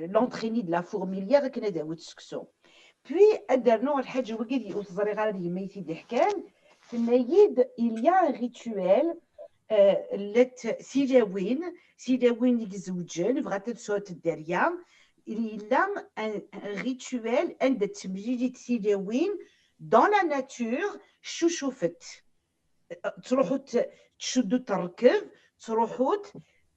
l'entraîner de la fourmilière akken ad awit seksu. Puis, ad d-rnuɣ lḥaǧa wagi ur t-ẓriɣ ara d yemma i t-id-iḥkan, tenna-yi-d, il y a un rituel Llant tilawin, tilawin i izewǧen, bɣant ad sɛunt dderya. Il y a un, un rituel anda ttemlilint tilawin dans la nature, ccucufent. Ttruḥunt, ttcuddut rrkeb, ttruḥunt,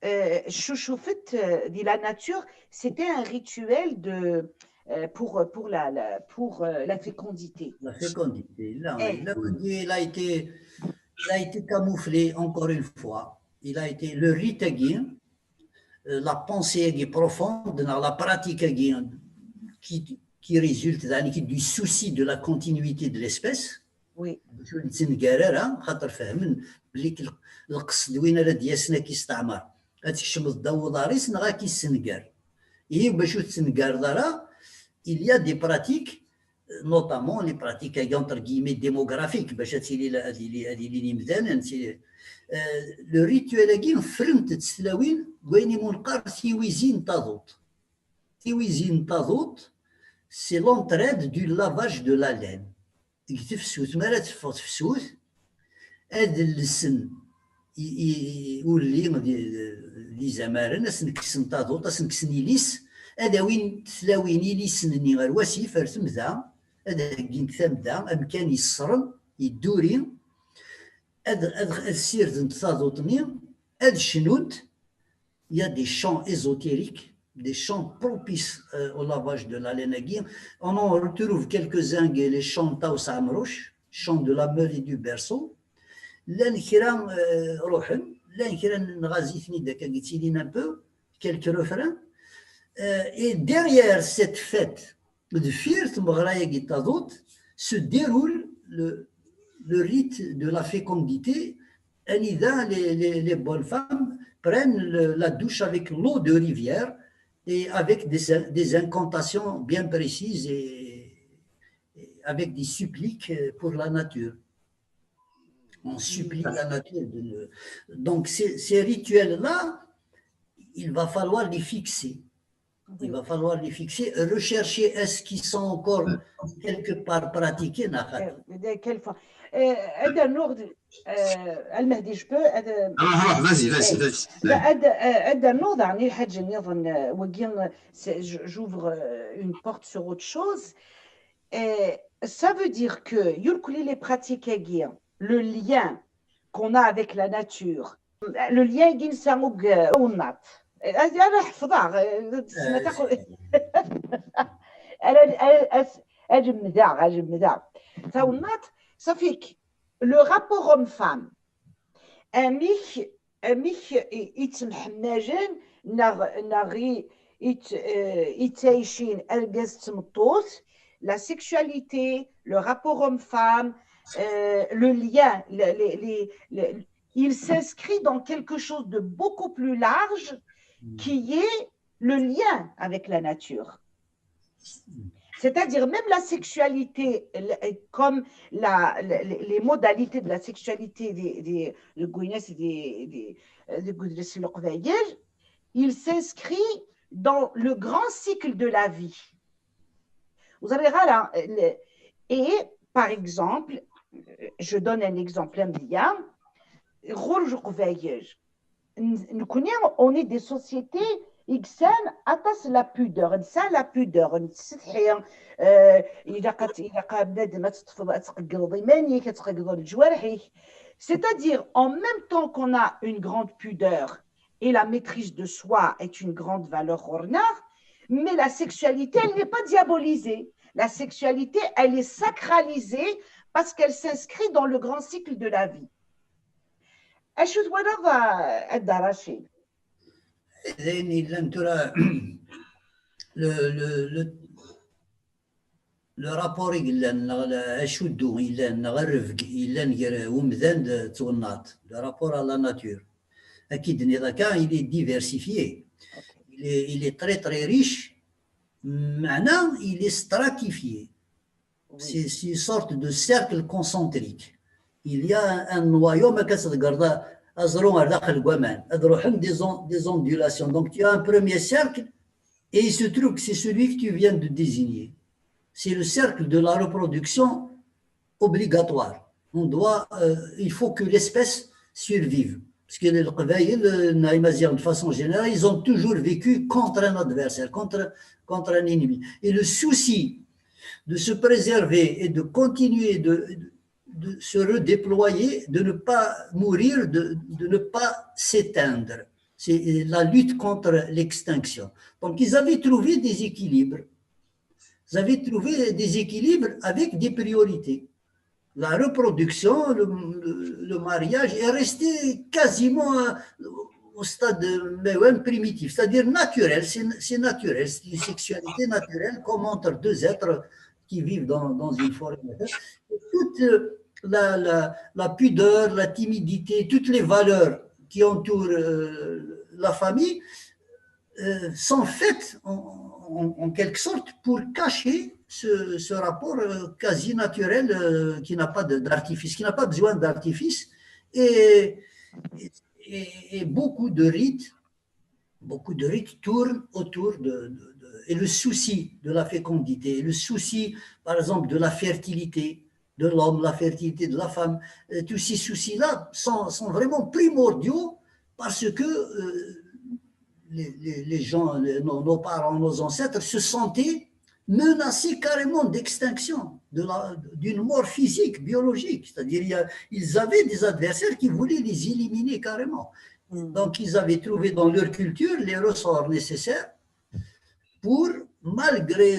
euh, ccucufent, euh, di la nature. C'était un rituel de, euh, pour, pour la, la, pour, euh, la fécondité. La fécondité, là, eh. Là, il a été, il a été camouflé encore une fois. Il a été le rite, euh, la pensée profonde, la pratique qui, qui résulte du souci de la continuité de l'espèce. Oui. Ur nettenger ara, xaṭer fehmen belli lqesd win ara d-yasen ad k-isteɛmer, ad tkecmeḍ ddaw uḍar-is neɣ ad k-issenger. Ihi bac ur tettengareḍ ara, il y a des pratiques, notamment les pratiques entre guillemets démographiques, bac ad tili ad ilin imdanen. Le rituel-agi ffrent-t s tlawin deg wayen imu neqqar tiwizi n taḍuṭ. Tiwizi n taḍuṭ, c'est l'entraide du lavage de la laine. Deg tefsut, mi ara teffeɣ tefsut, ad llesen i, i, i ulli d, d izamaren, ad sen-kksen taḍuṭ, ad sen-kksen ilis, ad awin tlawin ilisen-nni ɣer wasif, ar temda, ad heggint tamda, amkan yeṣṣren, yedduri, ad, ad, ad ssirdent taḍuṭ-nni, ad cnunt. Il y a des chants ésotériques, des chants propices, euh, au lavage de la laine. On en retrouve quelques-uns, les chants Taous Amrouche, chants de la meule et du berceau. Llan kra, euh, ruḥen, llan kra nɣazi-ten-id akka, yettilin un peu, quelques refrains. Euh, et derrière cette fête, deffir tmeɣra-agi n taḍuṭ, se déroule le, le rite de la fécondité, anida les, les, les bonnes femmes prennent le, la douche avec l'eau de rivière et avec des, des incantations bien précises et, et avec des suppliques pour la nature. On supplie la nature de ne... Donc, ces, ces rituels-là, il va falloir les fixer. Il va falloir les fixer, rechercher est-ce qu'ils sont encore quelque part pratiqués. Ad rnuɣ, Almehdi, je peux. Vas-y, vas-y, vas-y. Ad rnuɣ daɣen i lḥaǧa nniḍen, wagi, j'ouvre une porte sur autre chose. Ça veut dire que yurkuli les pratiques-agi, le lien qu'on a avec la nature, le lien-agi nesɛa deg tawennaḍt. Ara ḥefḍeɣ, ad lemdeɣ, ad lemdeɣ. Tawennaḍt, ça fait que le rapport homme-femme, amek, amek i, i ttemḥemmalen, neɣ, neɣ i, i, i ttɛicin argaz d tmeṭṭut, la sexualité, le rapport homme-femme, euh, le lien, le, le, le, le, il s'inscrit dans quelque chose de beaucoup plus large qui est le lien avec la nature. C'est-à-dire même la sexualité, comme la, les modalités de la sexualité des, des, des, des, il s'inscrit dans le grand cycle de la vie. Vous avez là, et par exemple, je donne un exemple, un bien, Rouge. Nekkni, on est des sociétés i yesɛan aṭas la pudeur, nesɛa la pudeur, nettsetḥi, ilaq ad, ilaq a bnadem ad teṭṭfeḍ, ad tqeggreḍ iman-ik, ad tqeggreḍ leǧwarḥ-ik. C'est-à-dire, en même temps qu'on a une grande pudeur et la maîtrise de soi est une grande valeur ɣur-neɣ, mais la sexualité, elle n'est pas diabolisée. La sexualité, elle est sacralisée parce qu'elle s'inscrit dans le grand cycle de la vie. Acu twalaḍ a Dda Racid? D ayen yellan tura, le, le, le, le rapport i yellan, neɣ acuddu yellan, neɣ rrebg yellan gar umdan d twennaḍt, le rapport à la nature. Akka i d-tenniḍ akka, il est diversifié, il est, il est très très riche, meɛna il est stratifié. C'est une sorte de cercle concentrique. Il y a un noyau, ma ka tḍeggreḍ aẓru ar daxel n waman, ad ruḥen des, des ondulations. Donc tu as un premier cercle et il se trouve que c'est celui que tu viens de désigner. C'est le cercle de la reproduction obligatoire. On doit, euh, il faut que l'espèce survive. Parce que les Leqbayel, euh, les Amazirs, de façon générale, ils ont toujours vécu contre un adversaire, contre, contre un ennemi. Et le souci de se préserver et de continuer de, de se redéployer, de ne pas mourir, de, de ne pas s'éteindre. C'est la lutte contre l'extinction. Donc, ils avaient trouvé des équilibres. Ils avaient trouvé des équilibres avec des priorités. La reproduction, le, le- le mariage est resté quasiment euh, au stade euh, même primitif, c'est-à-dire naturel, c'est c'est naturel, c'est une sexualité naturelle comme entre deux êtres qui vivent dans, dans une forêt. Et toute euh, la, la- la pudeur, la timidité, toutes les valeurs qui entourent euh, la famille euh, sont faites en, en- en quelque sorte pour cacher ce, ce rapport euh, quasi naturel euh, qui n'a pas de- d'artifice, qui n'a pas besoin d'artifice. Et, et- et beaucoup de rites, beaucoup de rites tournent autour de, de- de- et le souci de la fécondité, et le souci, par exemple, de la fertilité de l'homme, la fertilité de la femme, euh, tous ces soucis-là sont, sont vraiment primordiaux parce que euh, les, les- les gens, les- nos, nos parents, nos ancêtres se sentaient menacés carrément d'extinction, de la- d'une mort physique, biologique. C'est-à-dire, il y a- ils avaient des adversaires qui voulaient les éliminer carrément. Donc, ils avaient trouvé dans leur culture les ressorts nécessaires pour, malgré,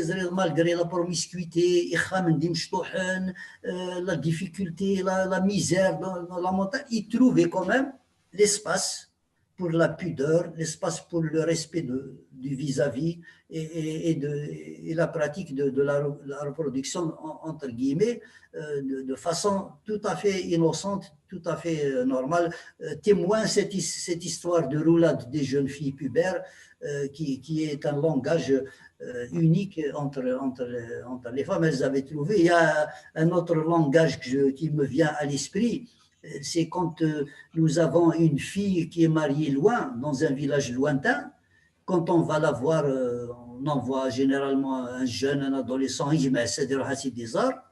malgré la promiscuité, ixxamen d imecṭuḥen, euh, la difficulté, la, la misère dans, dans la montagne, ils trouvaient quand même l'espace pour la pudeur, l'espace pour le respect de- du vis-à-vis et, et- et de, et la pratique de, de la, re- la reproduction, en- entre guillemets, euh, de, de façon tout à fait innocente, tout à fait euh, normale. Euh, témoin cette, his- cette histoire de roulade des jeunes filles pubères euh, qui, qui est un langage euh, unique entre, entre, entre les femmes. Elles avaient trouvé. Il y a un autre langage que je- qui me vient à l'esprit, euh, c'est quand euh, nous avons une fille qui est mariée loin, dans un village lointain. Quand on va la voir, euh, on envoie généralement un jeune, un adolescent, يجمع السيد يروح يسيدي يزار.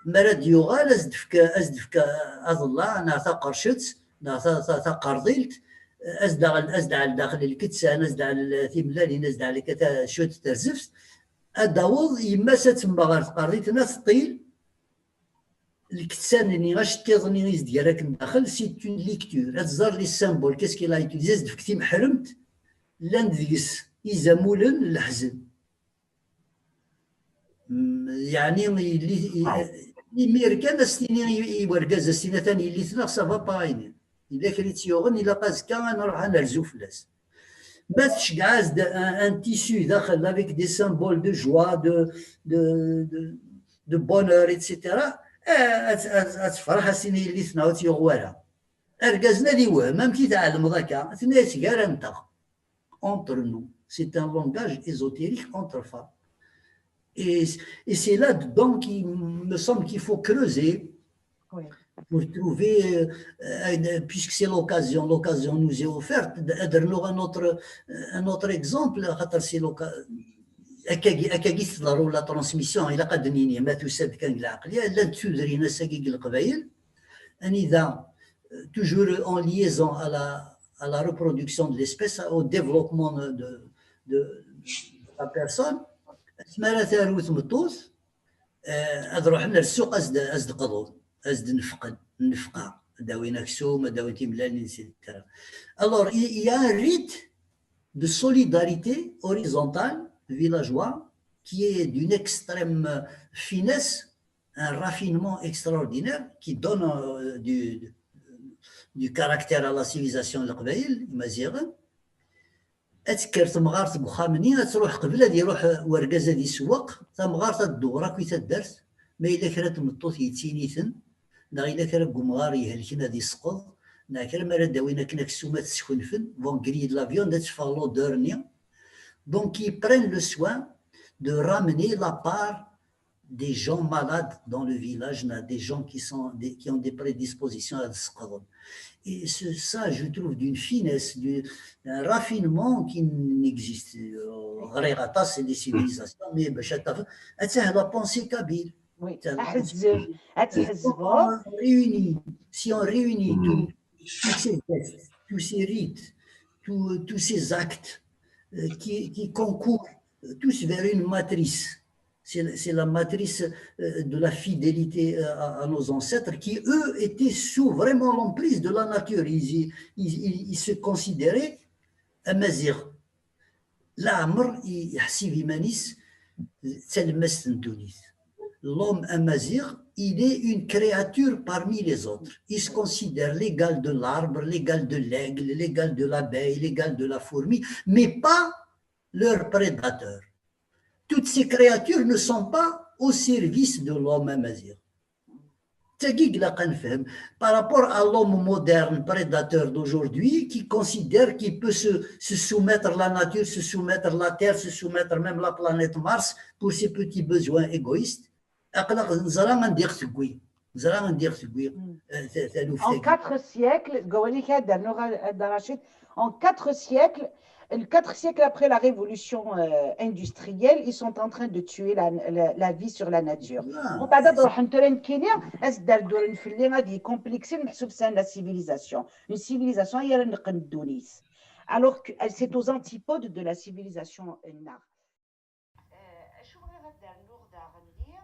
Mi ara d-yuɣal, ad s-d-tefk, ad s-d-tefk aḍellaɛ neɣ taqercet neɣ ta- ta- taqerḍilt, ad s-d-, ad s-d-tɛell daxel lketsan, ad s-d-tɛell timellalin, ad s-d-tɛell akka ta- cwiṭ terzeft. Ad d-taweḍ yemma-s ad temmeɣ ɣer tqerḍilt-nni, ad teṭṭil, lketsan-nni, acettiḍ-nni i s-d-yerra akken daxel, c'est une lecture. Ad tẓer les symboles, qu'est-ce qu'il a utilisé, ad s-d-tefk timeḥremt, llan deg-s izamulen n leḥzen. Mm, yeɛni yelli, i- imir kan ad s-tini i i wergaz, ad s-tini atan yelli-tneɣ, ça va pas, ini. Yella kra i tt-yuɣen, ilaq azekka ad nruḥ ad nerzu fell-as. Ma tceggeɛ-as-d un, un tissu daxel avec des symboles de joie, de, de, de, de bonheur, et cetera, eh, ad, ad, ad tefreḥ, ad s-tini yelli-tneɣ ur tt-yuɣ wara. Argaz-nni ad iwhem, amek i tɛelmeḍ akka? Tenna-yas gar-anteɣ, entre nous. C'est un langage ésotérique entre femmes. Et, et c'est là-dedans qu'il me semble qu'il faut creuser Oui. pour trouver, euh, euh, puisque c'est l'occasion, l'occasion nous est offerte, de, de nous un autre, un autre exemple, خاطر c'est l'occasion. Akkagi, akkagi teḍru la transmission, ilaq ad d-nini, ma tusa-d kan deg lɛeqliya, llant tudrin ass-agi deg Leqbayel, anida, euh, toujours en liaison à la, à la reproduction de l'espèce, au développement de, de, de la personne. Asmi ara taru tmeṭṭut, euh, ad ruḥen ar ssuq, ad s-d-, ad s-d-qḍun, ad s-d-nefqen, nnefqa, ad d-awin aksum, ad d-awin timellalin, et cetera. Alors, il y a un rite de solidarité horizontale villageois qui est d'une extrême finesse, un raffinement extraordinaire qui donne euh, du, du caractère à la civilisation n Leqbayel, Imaziɣen. Ad tekker temɣart deg uxxam-nni, ad truḥ qbel ad iruḥ wergaz ad isewweq, tamɣart ad tdewwer akk i taddart, ma yella kra n tmeṭṭut yettini-ten, neɣ yella kra n umɣar ihelken ad isqeḍ, neɣ kra mi ara d-awin akken aksum ad t-skunfen, vont griller de la viande, ad teffeɣ l'odeur-nni. Donc, ils prennent le soin de ramener la part des gens malades dans le village, des gens qui, sont, des, qui ont des prédispositions à se. Et ce, ça, je trouve d'une finesse, d'un raffinement qui n'existe. غريغ aṭas, c'est des civilisations, mais باش la pensée kabyle. Oui, si on réunit, si on réunit tous tous ces gestes, tous ces rites, tous, tous ces actes euh, qui, qui concourent tous vers une matrice. C'est c'est la matrice euh, de la fidélité euh, à, à nos ancêtres qui, eux, étaient sous vraiment l'emprise de la nature. Ils, ils, ils- ils se considéraient amaziɣ. Leɛmer i- iḥsib iman-is d talemmast n ddunit. L'homme amaziɣ, il est une créature parmi les autres. Il se considère l'égal de l'arbre, l'égal de l'aigle, l'égal de l'abeille, l'égal de la fourmi, mais pas leur prédateur. Toutes ces créatures ne sont pas au service de l'homme amaziɣ. Tagi ilaq ad nefhem par rapport à l'homme moderne prédateur d'aujourd'hui qui considère qu'il peut se, se soumettre à la nature, se soumettre à la Terre, se soumettre même à la planète Mars pour ses petits besoins égoïstes. Aql-aɣ neẓra anda i ɣ-tewwi, neẓra anda i ɣ-tewwi euh, ta- taluft-agi. En quatre siècles, Gawalik Adar, Nora Adarachid, en quatre siècles, euh, quatre siècles après la révolution euh, industrielle, ils sont en train de tuer la, la- la vie sur la nature. Voilà. Donc, هذا نروح نترى نكيني، أس دار دور نفلي غادي complexé نحسب c'est la civilisation. Une civilisation هي اللي نقن الدونيس. Alors que elle, c'est aux antipodes de la civilisation nneɣ. Acu bɣiɣ ad d-rnuɣ daɣen-nni,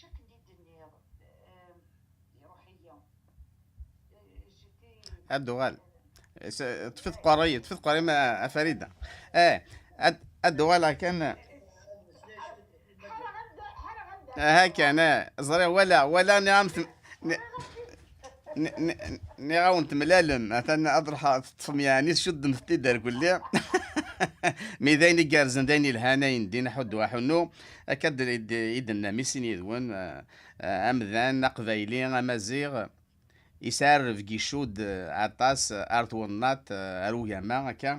akken i d-nniɣ, iruḥ-iyi. Ad d-uɣal. Ṭfet qari, ṭfet qari ma a Farida. Eh, ad d-uɣaleɣ kan. Aha kan, eh, ẓriɣ wala, wala nniɣ-am. Nniɣ-awen temlalem, atan ad ruḥeɣ teṭṭfem yeɛni tcuddemt-tt-id ar kulli. Mi d ayen igerrzen, d ayen yelhan, ayen din aḥuddu aḥunnu, akka d- i d- i d-nna mi sin yid-wen, eh, eh, amdan, aqbayli, amaziɣ, yesɛa rrebg icudd, eh, aṭas, eh, ar twennaḍt, eh, ar ugama, akka,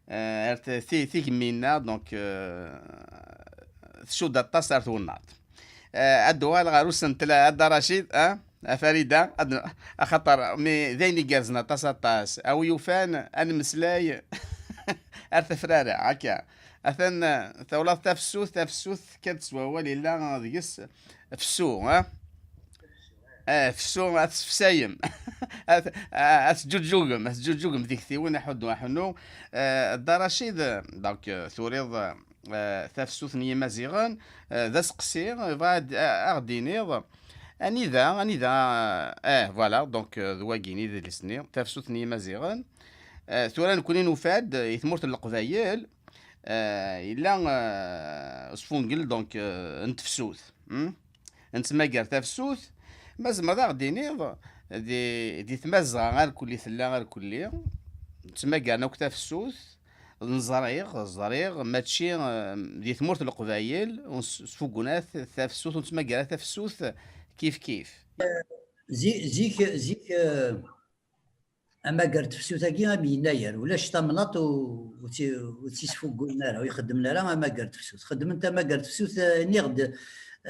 eh, ar t- ti- tigemmi-nneɣ, donc, eh, tcudd aṭas ar twennaḍt. Eh, ad d-uɣaleɣ ɣer usentel a Dda Racid, eh, a Farida, ad n- axaṭer mi d ayen igerrzen aṭas aṭas, a wi yufan ad nemmeslay ar tafrara, akka. Atan eh, tawlaḍ tafsut, tafsut tekka-d s wawal yella deg-s fessu, eh? Eh, fessu ad tesfesayem. Ad ad teǧǧuǧǧugem, ad teǧǧuǧǧugem tiktiwin aḥuddu aḥunnu. Eh, Dda Racid, donc, eh, turiḍ eh, tafsut n Yimaziɣen, eh, d aseqsi, yebɣa ad a- aɣ-d-iniḍ anida, anida, eh, voilà, donc, eh, d wagini d idles-nni, tafsut n Yimaziɣen. Eh, tura nekni nufa-d i tmurt n Leqbayel, eh, yella eh, usfungel, donc, eh, n tefsut. Hmm? Nettmagar tafsut, ma tzemreḍ ad aɣ-d-tiniḍ di, di Tmazɣa arkulli tella arkulli, ttmagaren akk tafsut, neẓriɣ, ẓriɣ, mačči eh, di tmurt n Leqbayel, ur s- sfuggunat tafsut, ur nettmagar ara tafsut kif kif. Zik, zik, zik, eh, amagar tefsut-agi am yennayer, ulac tamnaḍt u- u tt- u tt-isfugguyen ara, u ixeddmen ara amagar tefsut. Xeddmen tamagar tefsut, eh, nniɣ-d,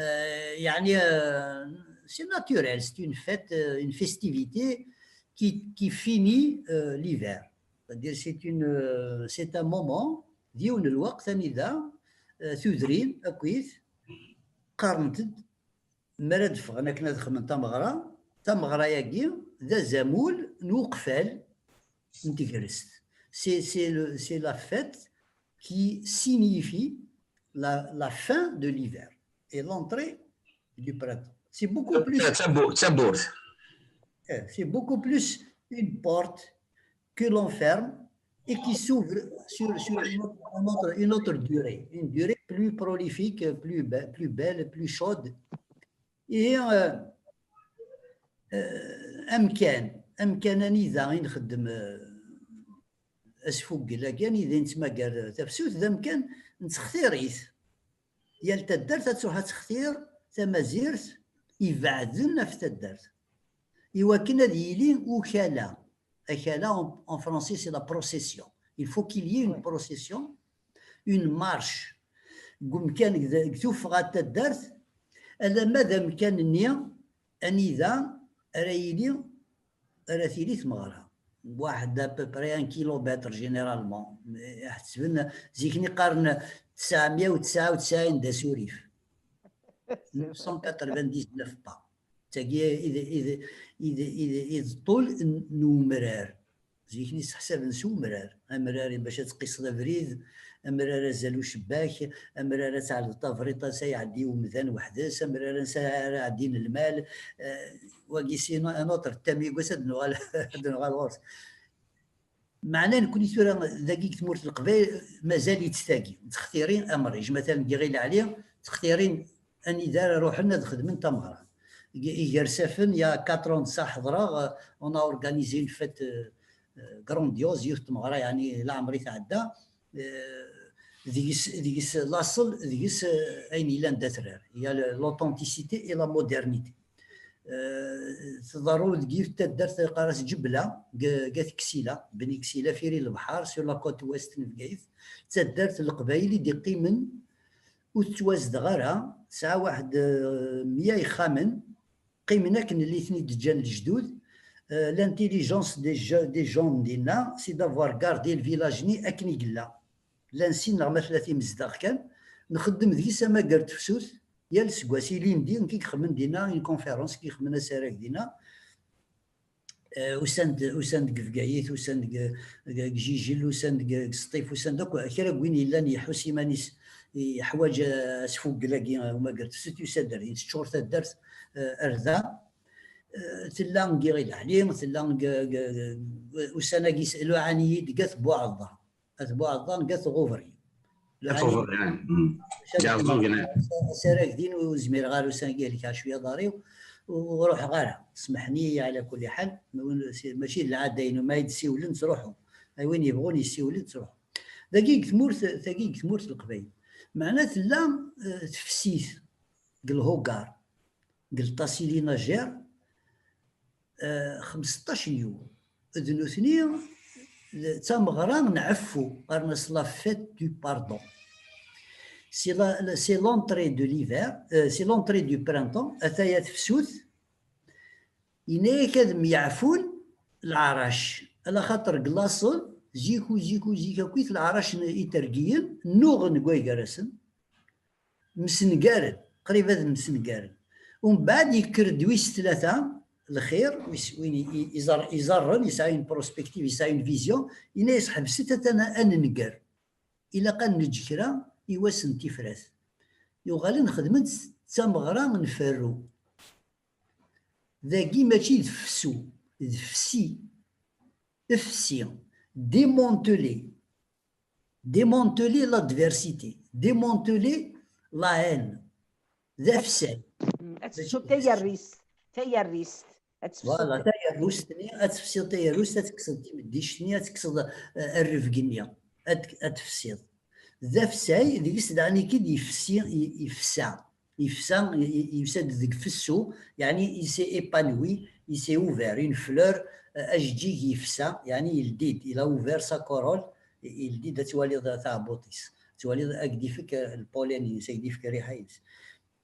eh, yeɛni, eh, c'est naturel, c'est une fête, eh, une festivité qui, qui finit eh, l'hiver. C'est-à-dire, c'est une, eh, c'est un moment, d yiwen n lweqt anida eh, tudrin akkit qqarent-d mi ara d-ffɣen akken ad xedmen tameɣra, tameɣra-agi d azamul n uqfal n tegrest. C'est c'est le- c'est la fête qui signifie la, la fin de l'hiver et l'entrée du printemps. C'est beaucoup plus, Tabu- Taburt. eh, c'est beaucoup plus une porte que l'on ferme et qui s'ouvre sur, sur une, autre, une autre- une autre durée, une durée plus prolifique, plus, be- plus belle, plus chaude. Et euh, euh, amkan, amkan anida i nxeddem euh, asfuggel-agi, anida i nettmagar tafsut, d amkan nettextir-it. Yal taddart ad tṛuḥ ad textir tamazirt ibeɛden ɣef taddart. Iwakken ad yili ukala. Akala, en, en français, c'est la procession. Il faut qu'il y ait une Oui. Procession, une marche. Deg umkan, deg deg tuffɣa n taddart, alamma d amkan-nni anida ara yili, ara tili tmeɣra. Waḥed à peu près un kilomètre généralement. Ḥesben, zik-nni qqaren tesɛemya u tesɛa u tesɛin d asurif. Neuf cent quatre-vingt-dix-neuf pas. Tagi i d, i d, i d, i d, i d ṭṭul n, n umrar. Zik-nni sseḥsaben s umrar. Amrar bac ad tqiseḍ abrid, amrar azal ucebbak, amrar ad tɛelleḍ tabriṭ ansa iɛeddi umdan weḥd-s, amrar ansa ara ɛeddin lmal. Eh, wagi c'est un autre thème, yiwwas ad nuɣal, ad nuɣal ɣur-s. Meɛna nekni tura dagi deg tmurt n Leqbayel mazal-itt tagi. Ttextirin amriǧ. Matalan deg Iɣil Ɛli, ttextirin anida ara ruḥen ad xedmen tameɣra. Deg Igersafen, il y a quatre ans d ça ḥeḍreɣ, euh, on a organisé une fête, euh, euh, grandiose, yiwet n tmeɣra, yeɛni leɛmer i tɛedda. Euh, deg-s, deg-s laṣel, deg-s, euh, ayen yellan d atrar. Il y a le, l'authenticité et la modernité. Euh, tḍerru deg yiwet taddart qqar-as Ǧebla, deg, deg At Ksila, Bni Ksila, Firi Lebḥar, sur la côte ouest n Bgayet. D taddart n Leqbayel i d-iqqimen, ur tettwazdeɣ ara, tesɛa waḥed, euh, mya ixxamen, qqimen akken lli ten-id-ǧǧan lejdud. Euh, l'intelligence des je-, des gens dinna, c'est d'avoir gardé le village-nni akken i yella. Llan sin neɣ ma tlata imezdaɣ kan, nxeddem deg-s amager n tefsut, yal aseggas ilindi, nekk i ixemmen dinna, une conférence, nekk i ixemmen asarag dinna. Eh, usan-d, usan-d deg Bgayet, usan-d deg, deg, deg Jijel, usan-d deg, deg Sṭif, usan-d akk, kra n win yellan iḥus iman-is yeḥwaǧ, eh, asfuggel-agi, eh, umager n tefsut, yusa-d ar din, teččur taddart, eh, ar da. Eh, tella deg Iɣil Ɛli, tella deg, deg, deg, usan-agi s-, luɛan-iyi-d deg At Buɛeḍḍa. At Buɛeḍḍa, deg At Ɣubri. At Ɣubri, ah, mm. Asarag din ur zmireɣ ara, usan-agi helkeɣ cwiya aḍar-iw, ur ruḥeɣ ara. Smeḥen-iyi ɛla kulli ḥal, mačči d lɛada-inu, ma yi-d-siwlen ttruḥu. Ay win yebɣun yessiwlen ttruḥu. Dagi deg tmurt, tagi deg tmurt n Leqbayel. Meɛna tella, eh, tefsit deg lhugar, deg lṭasili najer, eh, xemseṭṭac n yiwen. D nutni, d tameɣra n ɛeffu, qqaren-as la fête du pardon. C'est la, la, c'est l'entrée de l'hiver, euh, c'est l'entrée du printemps, ataya tefsut, yenna-yak ad myeɛfun leɛrac, ala xaṭer deg laṣel, zik u zik u zik akkit leɛrac n itergiyen, nnuɣen deg way gar-asen, msengaren, qrib ad msengaren. Umbeɛd yekker-d wis tlata, lxir, wis, win i, i, iẓer-, iẓerren, yesɛa une prospective, yesɛa une vision, yenna-yas ḥebset atan ad nenger. Ilaq ad neǧǧ kra i wass n tifrat. Yuɣalen xedmen-tt d tameɣra n ferru. Dagi mačči d fsu, d fsi. Fsi. Démanteler. Démanteler l'adversité. Démanteler la haine. D afsay. Mm, ad tefsuḍ tayerrist. Tayerrist. Ad tefsuḍ. Voilà, tayerrust-nni, ad tefsiḍ tayerrust, ad tekkseḍ timeddict-nni, ad tekkseḍ, eh, rrefg-nni. Ad, ad tefsiḍ. D afsay, deg-s daɣen i k-id-yefsi, i-, ifsa. Yefsa, i-, i-, yusa-d deg fessu, yeɛni il s'est épanoui, il s'est ouvert, une fleur, eh, ajeǧǧig yefsa, yeɛni yeldi-d, il a ouvert sa corolle, yeldi-d, ad twaliḍ taɛebbuḍt-is, ad twaliḍ ad k-d-ifek, eh, lpollen-ines, ad k-d-ifek rriḥa-ines.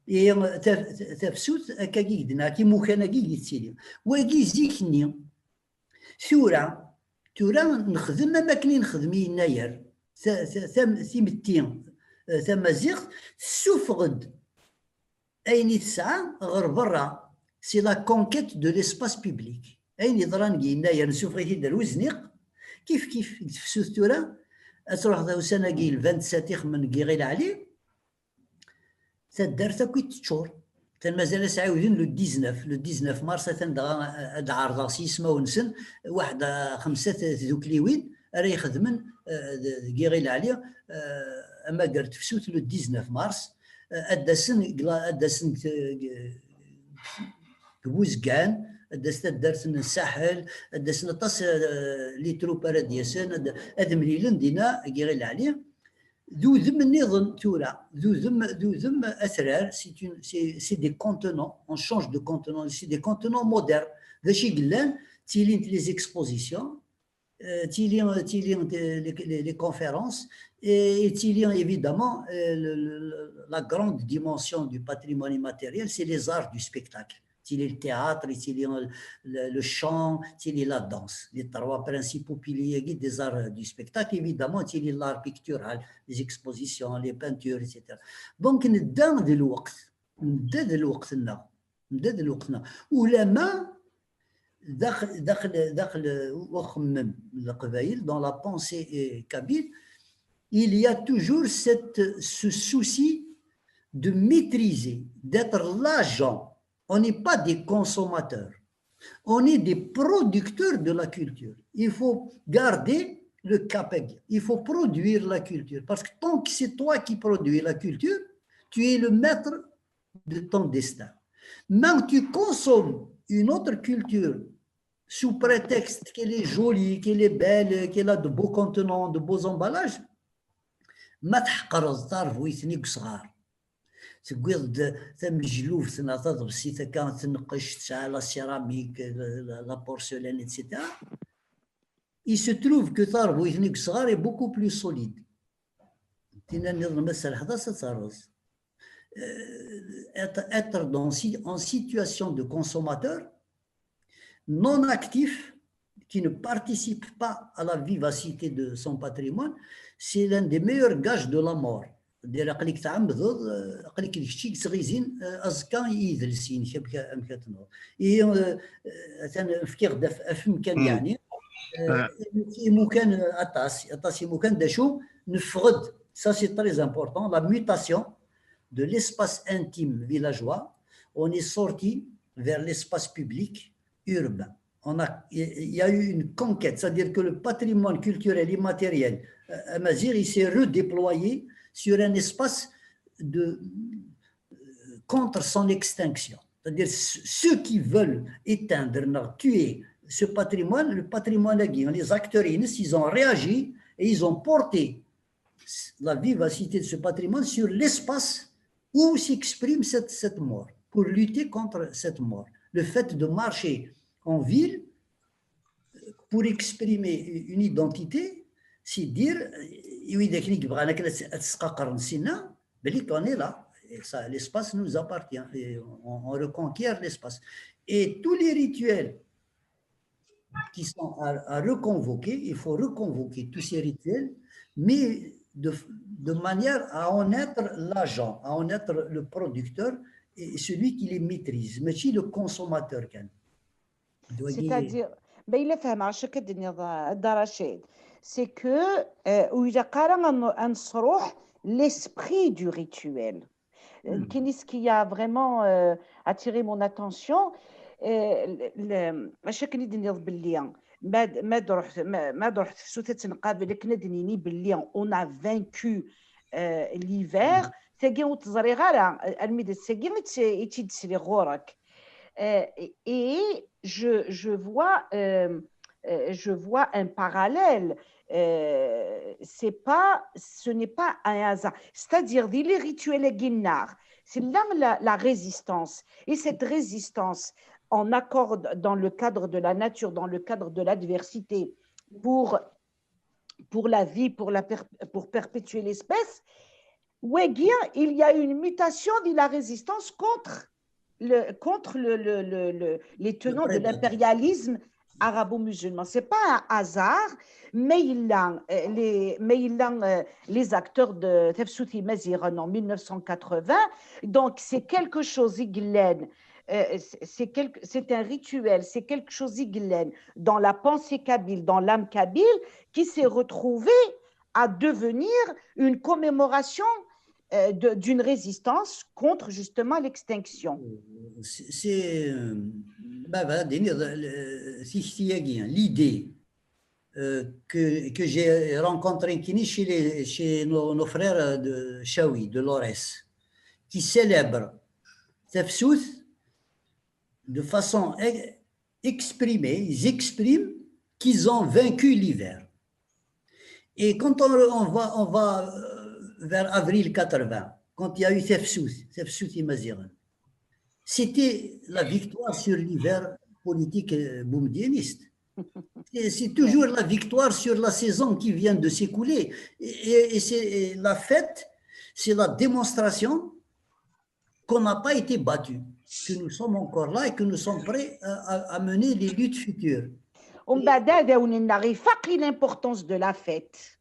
Ihi, ta-, ta-, tafsut, akkagi i d-nɛak, imukan-agi i yettili. Wagi zik-nni, tura, tura nexdem am akken i nexdem i yennayer. Ta-, ta-, tam-, timetti, eh, tamaziɣt, tessufeɣ-d ayen i tesɛa ɣer berra. C'est la conquête de l'espace public. Ayen yeḍran deg yennayer, nessufeɣ-it-id ar uzniq, kif kif deg tefsut tura, ad truḥeḍ ussan-agi, le vingt-sept i xemmen deg Iɣil Ɛli, taddart akk i teččur. Kan mazal ad s-ɛiwden le dix-neuf, le dix-neuf mars, atan dɣa ad d-ɛerḍeɣ s yismawen-nsen, waḥed, ah, xemsa t-, tdukliwin ara ixedmen, eh, d-, deg Iɣil Ɛli, eh, amager n tefsut le dix-neuf mars, eh, ad d-asen deg la-, ad d-asen deg, deg, deg Buzgan, ad d-tas taddart n Saḥel, ad d-asen aṭas, eh, les troupes ara d-yasen, ad, ad mlilen dinna deg Iɣil Ɛli. D udem nniḍen tura, d udem, d udem atrar, c'est une, c'est, c'est des contenants, on change de contenant, c'est des contenants modernes. D acu i yellan, ttilint les expositions, euh, tili, tili, euh, les, les, les conférences, et, et tili évidemment, euh, le, le, la grande dimension du patrimoine immatériel, c'est les arts du spectacle. Tili le théâtre, tili le, le, le chant, tili la danse. Les trois principaux piliers des arts du spectacle, évidemment, tili l'art pictural, les expositions, les peintures, et cetera. Donc, nedda d lweqt, nedda d lweqt-nneɣ. Mdad lweqt-nneɣ. Ulama, daxel, daxel, daxel uxemmem n Leqbayel, dans la pensée, euh, kabyle, il y a toujours cette, ce souci de maîtriser, d'être l'agent. On n'est pas des consommateurs. On est des producteurs de la culture. Il faut garder le cap. Il faut produire la culture. Parce que tant que c'est toi qui produis la culture, tu es le maître de ton destin. Mais tu consommes une autre culture sous prétexte qu'elle est jolie, qu'elle est belle, qu'elle a de beaux contenants, de beaux emballages, ma tḥeqreḍ tarbuyt-nni deg usɣar, tewwiḍ-d tamejlubt neɣ taḍebsit akka, tenqec, tesɛa la céramique, la, la, la porcelaine, et cetera. Il se trouve que tarbuyt-nni deg usɣar est beaucoup plus solide. Tinna nniḍen ma tserrḥeḍ-as ad terreẓ. Euh, être, être dans, si- en situation de consommateur non actif, qui ne participe pas à la vivacité de son patrimoine, c'est l'un des meilleurs gages de la mort. C'est-à-dire, aql-ik tɛemmdeḍ, euh, aql-ik d kečč i yettɣizin, euh, aẓekka i yidles-inek, amek, amek ad tenɣeḍ. Ihi, euh, euh, atan fkiɣ-d af-, afemkan, yeɛni, euh, imukan, euh, aṭas, aṭas imukan, d acu, neffeɣ-d, ça c'est très important, la mutation de l'espace intime villageois, on est sorti vers l'espace public urbain. On a, il y a eu une conquête, c'est-à-dire que le patrimoine culturel immatériel, euh, amazigh, il s'est redéployé sur un espace de, euh, contre son extinction. C'est-à-dire ce- ceux qui veulent éteindre, non, tuer ce patrimoine, le patrimoine, les acteurs, ils ont réagi et ils ont porté la vivacité de ce patrimoine sur l'espace où s'exprime cette, cette mort, pour lutter contre cette mort. Le fait de marcher en ville pour exprimer une identité, c'est dire, i wid akken i yebɣan akken ad s- ad sqaqren sinna, belli qu'on est là, et ça, l'espace nous appartient, et on, on reconquiert l'espace. Et tous les rituels qui sont à, à reconvoquer, il faut reconvoquer tous ces rituels, mais de, de manière à en être l'agent, à en être le producteur et celui qui les maîtrise, mais aussi le consommateur. C'est-à-dire, ben, il a fait marcher que de Rachid, c'est que, euh, où il a carrément un sroh l'esprit du rituel. Qui a vraiment, euh, attiré mon attention, euh, le- le- acu akken i d-tenniḍ belli ma d- ma d-ruḥ ma ma d-ruḥ tefsut ad tt-nqabel akken ad d-nini belli on a vaincu, euh, l'hiver. Tagi ur tt-ẓriɣ ara, almi d ass-agi i tt- i tt-id-sliɣ ɣur-k. Euh, et, et je, je vois, euh, euh, je vois un parallèle. Euh, c'est pas, ce n'est pas un hasard. C'est-à-dire, di les rituels guinards, c'est là la, la résistance. Et cette résistance, en accord dans le cadre de la nature, dans le cadre de l'adversité, pour, pour la vie, pour, la per- pour perpétuer l'espèce, wagi, il y a une mutation de la résistance contre le, contre le, le, le, le- les tenants de l'impérialisme arabo-musulman. C'est pas un hasard, mais il a, euh, les, mais il a, euh, les acteurs de Tefsut Imaziɣen en mille neuf cent quatre-vingts. Donc, c'est quelque chose, i yellan, euh, c'est c'est quelque- c'est un rituel, c'est quelque chose, i yellan, dans la pensée kabyle, dans l'âme kabyle, qui s'est retrouvé à devenir une commémoration, euh, de- d'une résistance contre justement l'extinction. C'est, c'est, euh, bah, voilà, d-iniḍ, le- tikti-agi, hein, l'idée, euh, que, que j'ai rencontrée nekkini chez, les, chez nos, nos frères de Chaoui, de Lorès, qui célèbrent Tefsut de façon e- exprimée, ils expriment qu'ils ont vaincu l'hiver. Et quand on, on va, on va, euh, vers avril quatre-vingts, quand il y a eu Tefsut, Tefsut Imaziɣen, c'était la victoire sur l'hiver politique, euh, boumedieniste. Et c'est toujours la victoire sur la saison qui vient de s'écouler. Et, et- et c'est et la fête, c'est la démonstration qu'on n'a pas été battu, que nous sommes encore là et que nous sommes prêts à, à- à mener les luttes futures. ومن بعد هذا وننا غيفاقي l'importance de la fête.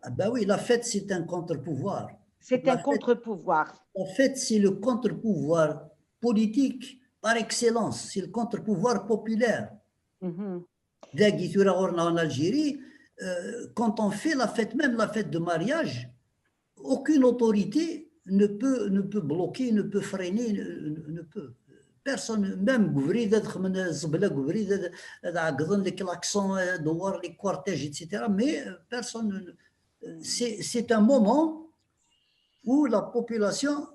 Ah ben oui, la fête, c'est un contre-pouvoir. C'est un La fête- contre-pouvoir. En fait, c'est le contre-pouvoir politique par excellence, c'est le contre-pouvoir populaire. Dagi tura ɣur-neɣ en Algérie, euh, quand on fait la fête, même la fête de mariage, aucune autorité ne peut, ne peut bloquer, ne peut freiner, ne, ne peut. Personne, même deg ubrid, ad xedmen zzebla deg ubrid, ad, ad ɛeggḍen les klaxons, ad dewwren les cortèges, et cetera. Mais, euh, personne, ne- c'est, c'est un moment où la population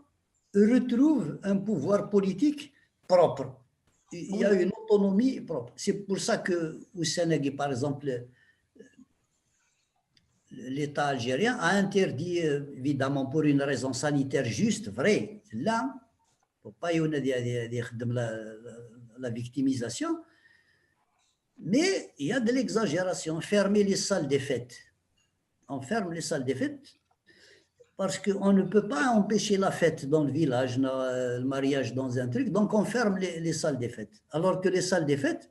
retrouve un pouvoir politique propre. Il y a une autonomie propre. C'est pour ça que ussan-agi, par exemple, l'État algérien a interdit, euh, évidemment pour une raison sanitaire juste, vrai, là, faut pas y a des, des, des, la, la victimisation, mais il y a de l'exagération. Fermer les salles des fêtes. On ferme les salles des fêtes parce qu'on ne peut pas empêcher la fête dans le village, euh, le mariage dans un truc, donc on ferme les, les salles des fêtes. Alors que les salles des fêtes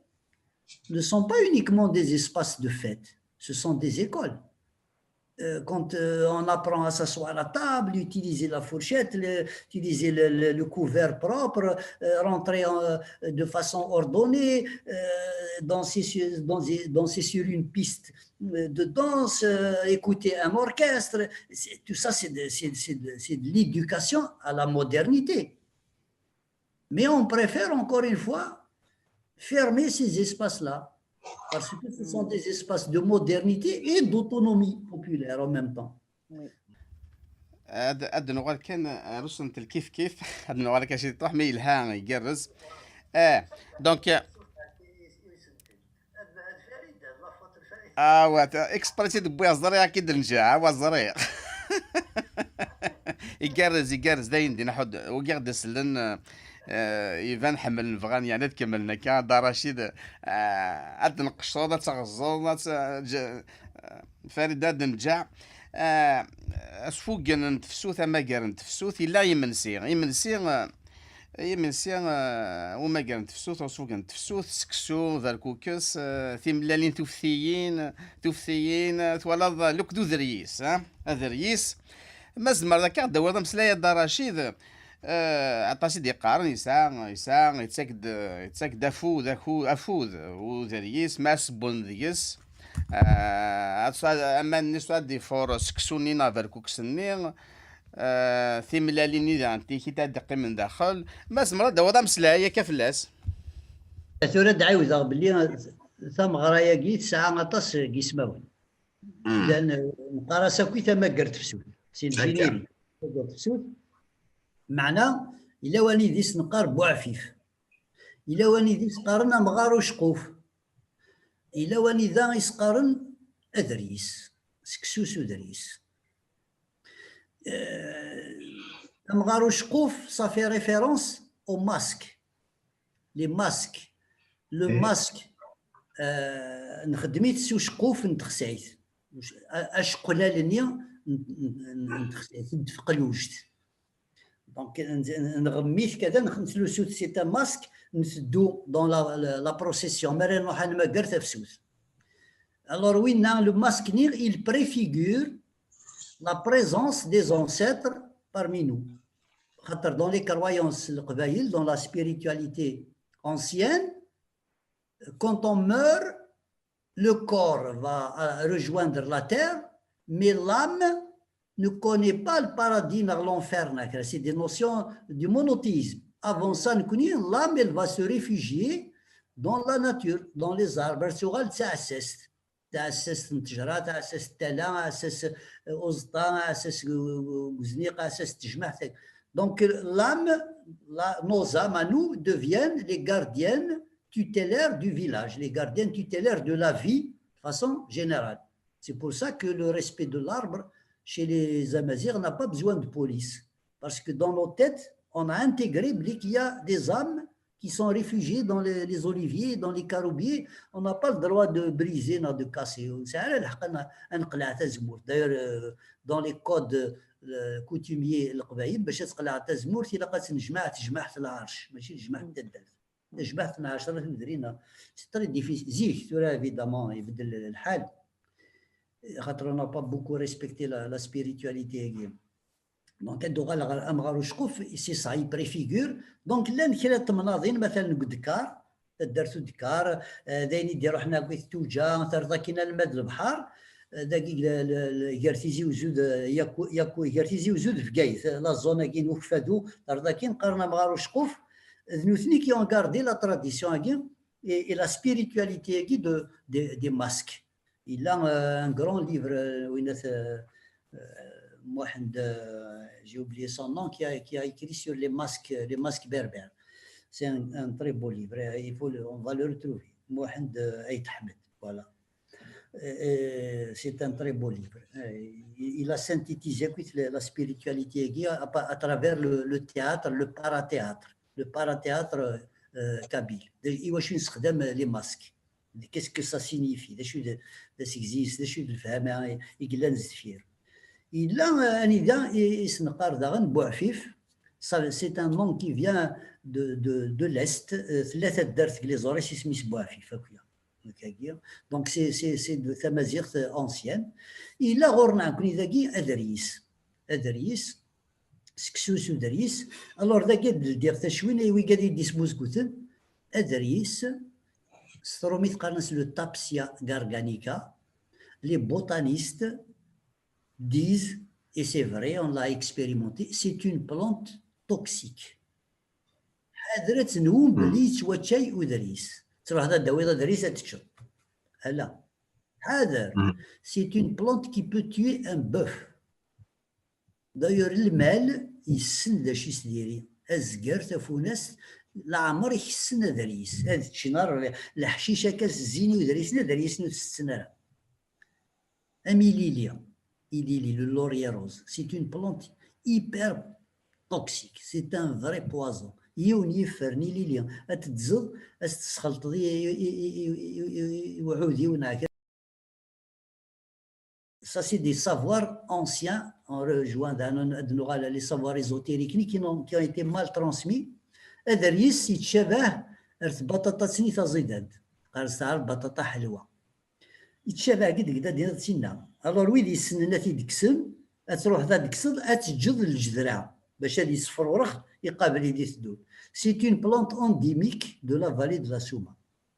ne sont pas uniquement des espaces de fête, ce sont des écoles. Euh, quand, euh, on apprend à s'asseoir à table, utiliser la fourchette, le- utiliser le, le- le couvert propre, euh, rentrer en- de façon ordonnée, euh, danser, sur, danser, danser sur une piste, euh, de danse, euh, écouter un orchestre. C'est- Tout ça, c'est de, c'est- c'est de- c'est de l'éducation à la modernité. Mais on préfère, encore une fois, fermer ces espaces-là. Parce que ce sont des espaces de modernité et d'autonomie populaire en même temps. Ad, ad nuɣal kan ar usentel kif kif. Ad nuɣal kan ciṭuḥ, mi yelha, igerrez. Eh, donc, eh, ah, wa, ta- express i d-wwiɣ, ẓriɣ akka i d-njaɛ, wa, ẓriɣ. Igerrez, igerrez, d ayen din aḥud, ugiɣ d-isellen, eh, iban ḥemmlen, bɣan, yeɛni, ad kemmlen akka. Dda Racid, eh, ad d-nqecreḍ, ad teɣẓeḍ, ad t- ǧ- eh, Farida ad d-njaɛ. Eh, asfugen n tefsut, amagar n tefsut, yella imensi. Imensi, eh, imensi, eh, umagar n tefsut, asfugen n tefsut, seksu, berkukes, eh, timellalin tuftiyin, tuftiyin, eh, twalaḍ, eh, lukd uderyis, eh, aderyis. Ma tzemreḍ akka ad d-tawiḍ ameslay a Dda Racid, eh, aṭas i d-yeqqaren, yesɛa, yesɛa, yettak-d, yettak-d afud, aku-, afud, uderyis, ma sewwen deg-s, eh, ad s- aman-nni s ad d-ifuṛ seksu-nni neɣ berkukes-nni, eh, timellalin-nni daɣen tikit ad d-qqimen daxel. Ma tzemreḍ ad d-tawiḍ ameslay akka fell-as. Tura ad d-ɛiwdeɣ belli tameɣra-agi tesɛa aṭas n yismawen. Llan, eh, neqqar-as akk i tamagart tefsut. C'est le générique. Tamagart tefsut. Meɛna, yella wanid i s-neqqar Buɛfif. Yella wanid i s-qqaren amɣar uceqquf. Yella wanida i s-qqaren aderyis. Seksu s uderyis. Euh, amɣar uceqquf, ça fait référence au masque. Les masques. Le masque, euh, nxeddem-it s uceqquf n texsayt. Uc- a- Aceqqlal-nni n- n- n- n texsayt, n tfeqluct. Donc, n- n- nɣemm-it kada, nex- nettlusu-t, c'est un masque, nteddu dans la, la, la procession. Mi ara nruḥ ad nmager tafsut. Alors, winna, le masque-nni, il préfigure la présence des ancêtres parmi nous. Xaṭer, dans les croyances leqbayel, dans la spiritualité ancienne, quand on meurt, le corps va, euh, rejoindre la terre, mais l'âme ne connaît pas le paradis ni l'enfer, ni rien. C'est des notions du monothéisme. Avant ça, nekkni, l'âme, elle va se réfugier dans la nature, dans les arbres. Ar tuɣal d taɛessast. Taɛessast n ttejra, taɛessast n tala, aɛessas, euh, uẓeṭṭa, aɛessas n uzniq, aɛessas n tejmaɛt. Donc, l'âme, la- nos âmes à nous deviennent les gardiennes tutélaires du village, les gardiennes tutélaires de la vie de façon générale. C'est pour ça que le respect de l'arbre chez les Amazirs n'a pas besoin de police. Parce que dans nos têtes, on a intégré qu'il y a des âmes qui sont réfugiées dans les, les oliviers, dans les caroubiers. On n'a pas le droit de briser, ni de casser. D'ailleurs, euh, dans les codes, euh, coutumiers, c'est très difficile. Zik, tura, évidemment, ibeddel lḥal. Xaṭer, on n'a pas beaucoup respecté la, la spiritualité. Donc, ad d-uɣaleɣ ɣer amɣar uceqquf, c'est ça, il préfigure. Donc, llan kra n temnaḍin, matalan, deg Udekar, taddart Udekar, eh, d ayen i d-iruḥen akk i Ttuǧa, terreḍ akkin alma d lebḥer, eh, dagi, le- le- le- gar Tizi Uzzu d, eh, Yaku- Yaku- gar Tizi Uzzu d Bgayet, eh, la zone-agi n Ukeffadu, terreḍ akkin, qqaren amɣar uceqquf, d nutni qui ont gardé la tradition-agi et, et la spiritualité-agi de, des, des masques. Il a, euh, un grand livre, euh, winna, euh, euh, Mohamed, euh, j'ai oublié son nom, qui a, qui a écrit sur les masques, les masques berbères. C'est un, un très beau livre, euh, il faut le- on va le retrouver. Mohamed, euh, Aït Ahmed, voilà. Et- et c'est un très beau livre. Euh, Il il a synthétisé, écoute, la, la spiritualité à, à travers le, le théâtre, le parathéâtre, le parathéâtre, euh, kabyle. I wacu nessexdam les masques. Qu'est-ce que ça signifie? D acu d d asegzi-s, d acu d lefhama i i yellan sdeffir? Yella, euh, anida i i s-neqqar daɣen Buɛfif. Ça, c'est un nom qui vient de, de, de l'Est. Euh, tella taddart deg les Aurès, isem-is Buɛfif, akk-ya. Donc, c'est, c'est, c'est de tamaziɣt, euh, ancienne. Yella ɣur-neɣ nekkni dagi aderyis. Aderyis, seksu s uderyis. Alors, dagi ad ldiɣ tacwin, i wigad i d-ismuzguten. Aderyis, s trumit qqaren-as le Thapsia garganica. Les botanistes disent, et c'est vrai, on l'a expérimenté, c'est une plante toxique. Ḥader ad tenwum belli yettwaččay uderyis. Truḥeḍ ad d-tawiḍ aderyis ad teččeḍ. Ala. Ḥader. C'est une plante qui peut tuer un bœuf. D'ailleurs, lmal yessen d acu i s-diri. Azger, tafunast, leɛmer i kessen aderyis. Ad ččen ar leḥcic akka s zzin i uderyis-nni, aderyis-nni ur t-setten ara. Am ilili, ilili, le laurier rose, c'est une plante hyper toxique, c'est un vrai poison. Yiwen yiffer n ilili, ad t-tezzeḍ, ad s-tesxelṭeḍ i, i, i, i, i, i, i, i uɛudiw neɣ kra. Ça, c'est des savoirs anciens. On rejoint dans un- dans les savoirs ésotériques qui ont, qui ont été mal transmis. Aderyis yettcabah ar tbaṭaṭa-nni taẓidant. Qqaren-as taɛrabt baṭaṭa ḥelwa. Yettcabah deg deg da dina d tinna. Alors, wid yessnen ad t-id-kksen, ad truḥeḍ ad d-tekkseḍ, ad teǧǧeḍ lǧedra bac ad yesfrurex iqabel i d-iteddun. C'est une plante endémique de la vallée de la Souma.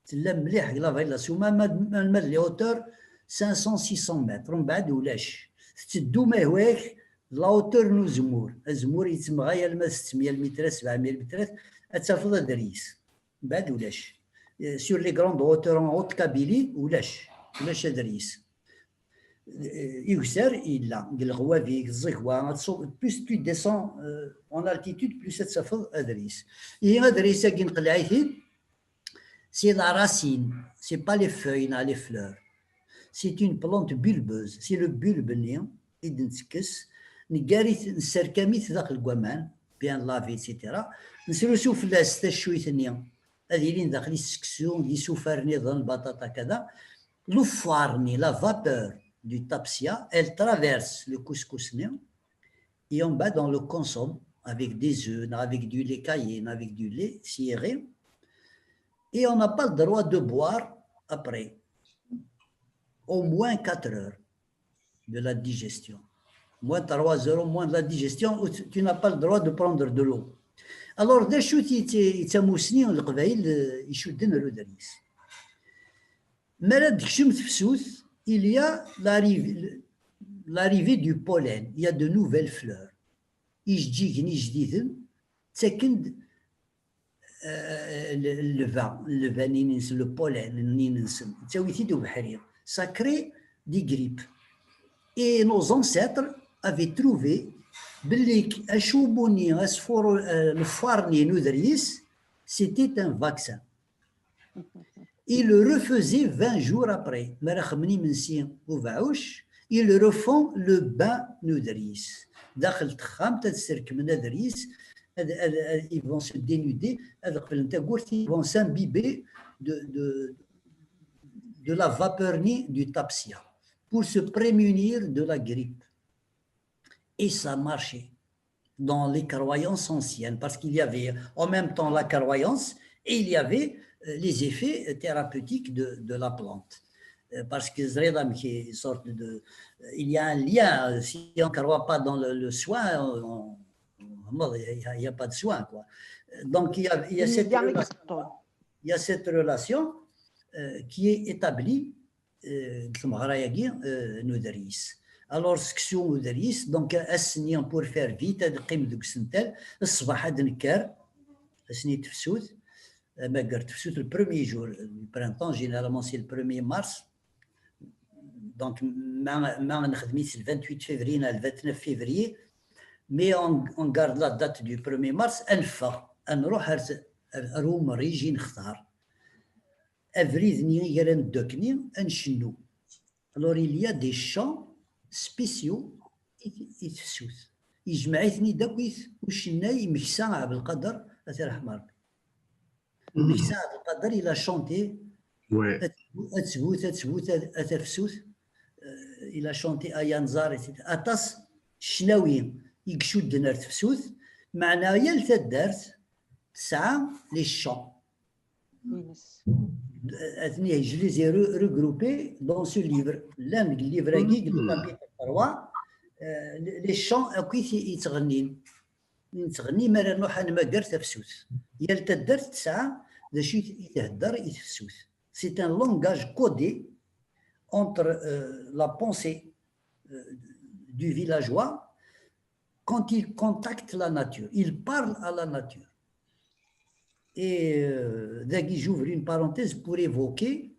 Tella mliḥ deg la vallée de la Souma, ma, ma, ma d les hauteurs cinq cents, six cents mètres, mbeɛd ulac. Tetteddu ma ihwa-yak d la hauteur n uzemmur. Azemmur yettemɣay alma d settmya lmitrat, sebɛemya lmitrat, ad tafeḍ aderyis. Mbeɛd ulac. Euh, sur les grandes hauteurs en Haute-Kabylie, ulac. Ulac aderyis. Euh, Iwsar yella, deg Leɣwabi, deg Tẓegwa, ad tṣu- plus tu descends, euh, en altitude, plus ad tafeḍ aderyis. Ihi aderyis-agi nqelleɛ-it-id, c'est la racine, c'est pas les feuilles, ni les fleurs. C'est une plante bulbeuse, c'est le bulbe-nni i d-nettekkes, neggar-it, nesserkam-it daxel n waman, bien lavé, et cetera. Nesrusu fell-as taccuyt-nni, ad ilin daxel-is seksu, d isufar nniḍen, lbaṭaṭa, kada. Lefwar-nni, la vapeur du thapsia, elle traverse le couscous-nni, et en bas, on le consomme avec des œufs, avec du lait caillé, avec du lait ciré. Et on n'a pas le droit de boire après. Au moins quatre heures de la digestion. Moins trois heures, au moins de la digestion, où tu, tu n'as pas le droit de prendre de l'eau. Alors, d acu i d tamusni n Leqbayel, euh, icudden ar uderyis? Mi ara d-tekcem tefsut, il y a l'arrivée, l'arrivée du pollen, il y a de nouvelles fleurs. Ijeǧǧigen ijdiden ttaken-d, euh, le, le vent, le vent-nni-nsen, le pollen-nni-nsen. Yettawi-t-id ubeḥri. Ça crée des grippes. Et nos ancêtres avaient trouvé belli acubbu-nni, asfuru, euh, lefwar-nni n uderyis, c'était un vaccin. Ils le refaisaient vingt jours après. Mi ara xedmen imensi ubeɛɛuc, ils refont le bain n uderyis. Daxel texxamt ad serkmen aderyis, ad, ad, ad, ils vont se dénuder, ad qeflen tawwurt, ils vont s'imbiber de, de, de la vapeur-nni du thapsia pour se prémunir de la grippe. Et ça marchait dans les croyances anciennes, parce qu'il y avait en même temps la croyance et il y avait, euh, les effets thérapeutiques de, de la plante. Euh, parce que ẓriɣ amek, une sorte de, il y a un lien, euh, si on ne croit pas dans le, le soin, on, on, il n'y a, il y a pas de soin, quoi. Donc, il y a, il y a cette relation, il y a cette relation euh, qui est établie euh, deg tmeɣra-agi euh, n uderyis. Alors, seksu uderyis, donc ass-nni, pour faire vite, ad qqim deg usentel, ṣṣbeḥ ad d-nekker, ass-nni n tefsut, amager tefsut, le premier jour du printemps, généralement c'est le premier mars, donc ma, ma nexdem-it le vingt-huit février neɣ le vingt-neuf février, mais on, on garde la date du premier mars, ad neffeɣ, ad nruḥ ar, ar, ar umerrij i nextar. Abrid-nni i ara neddu akkenni, ad ncennu. Alors, il y a des chants spéciaux i, i tefsut. Yejmeɛ-iten-id akk ucennay Meksa Ɛebdelqader, ad t-irḥem Rebbi. Meksa Ɛebdelqader, il a chanté, ad tgut, ad tgut a tafsut, euh, il a chanté Ay Anẓar, et cetera. Aṭas ccnawi i icudden ar tefsut, meɛna yal taddart tesɛa les chants. Atni, je les ai regroupés dans ce livre. Llan deg livre-agi, deg le chapitre trois, euh, les chants akk i yettɣennin. Nettɣenni mi ara nruḥ ad nmager tafsut. Yal taddart tesɛa d acu i thedder i tefsut. C'est un langage codé entre euh, la pensée euh, du villageois quand il contacte la nature. Il parle à la nature. Et euh, dagi, j'ouvre une parenthèse pour évoquer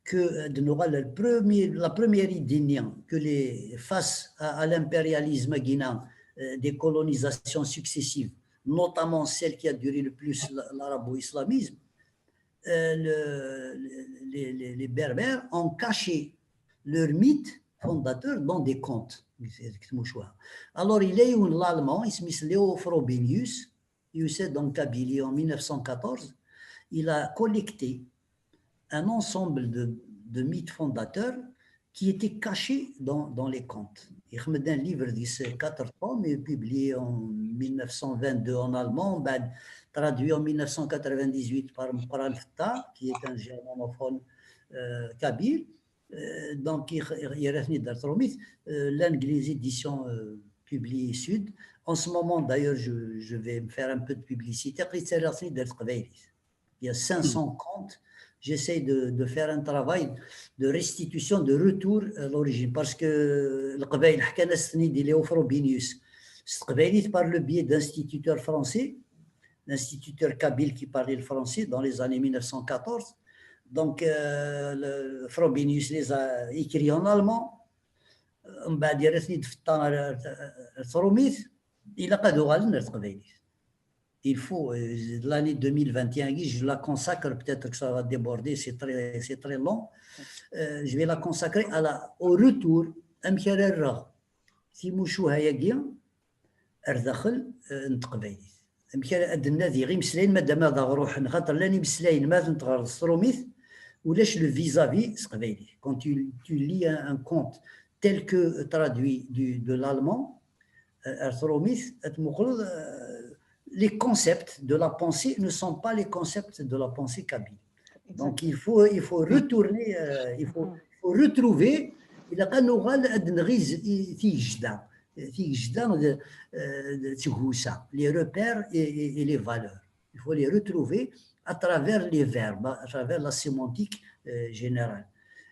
que euh, de Noël, le premier, la première idée que les, face à, à l'impérialisme guinéen euh, des colonisations successives, notamment celle qui a duré le plus, l'arabo-islamisme, euh, le, les, les, les Berbères ont caché leur mythe fondateur dans des contes. Alors, il y a eu l'Allemand, il s'appelle Léo Frobenius, il est en Kabylie en mille neuf cent quatorze, il a collecté un ensemble de, de mythes fondateurs qui étaient cachés dans, dans les contes. Il y a un livre de ces quatre tomes, publié en mille neuf cent vingt-deux en allemand, ben, traduit en mille neuf cent quatre-vingt-dix-huit par Mqran Fta, qui est un germanophone euh, kabyle. Euh, donc, il y a euh, l'English Edition euh, publié Sud. En ce moment, d'ailleurs, je, je vais me faire un peu de publicité. Il y a cinq cents contes. J'essaie de, de faire un travail de restitution, de retour à l'origine. Parce que le Qbaïl, Léo Frobenius, c'est par le biais d'instituteurs français, l'instituteur kabyle qui parlait le français dans les années mille neuf cent quatorze. Donc, euh, le, Frobenius les a écrits en allemand. Il a pas de Il faut, euh, l'année deux mille vingt et un, je la consacre, peut-être que ça va déborder, c'est très, c'est très long. Euh, je vais la consacrer à la, au retour, amek ara rreɣ timucuha-agi ar daxel euh, n teqbaylit. Amek ara ad d-nadiɣ imeslayen, madama ad aɣ-ruḥen, xaṭer llan imeslayen ma ad ten-teɣreḍ s trumit, ulac le vis-à-vis s teqbaylit. Quand tu, tu lis un, un conte tel que traduit du, de l'allemand, euh, ar trumit, ad tmuqleḍ, euh, les concepts de la pensée ne sont pas les concepts de la pensée kabyle. Donc il faut, il faut retourner, euh, il faut, il faut retrouver, il a pas nous tigejda de, euh, de tigusa, les repères et, et, et les valeurs. Il faut les retrouver à travers les verbes, à travers la sémantique euh, générale.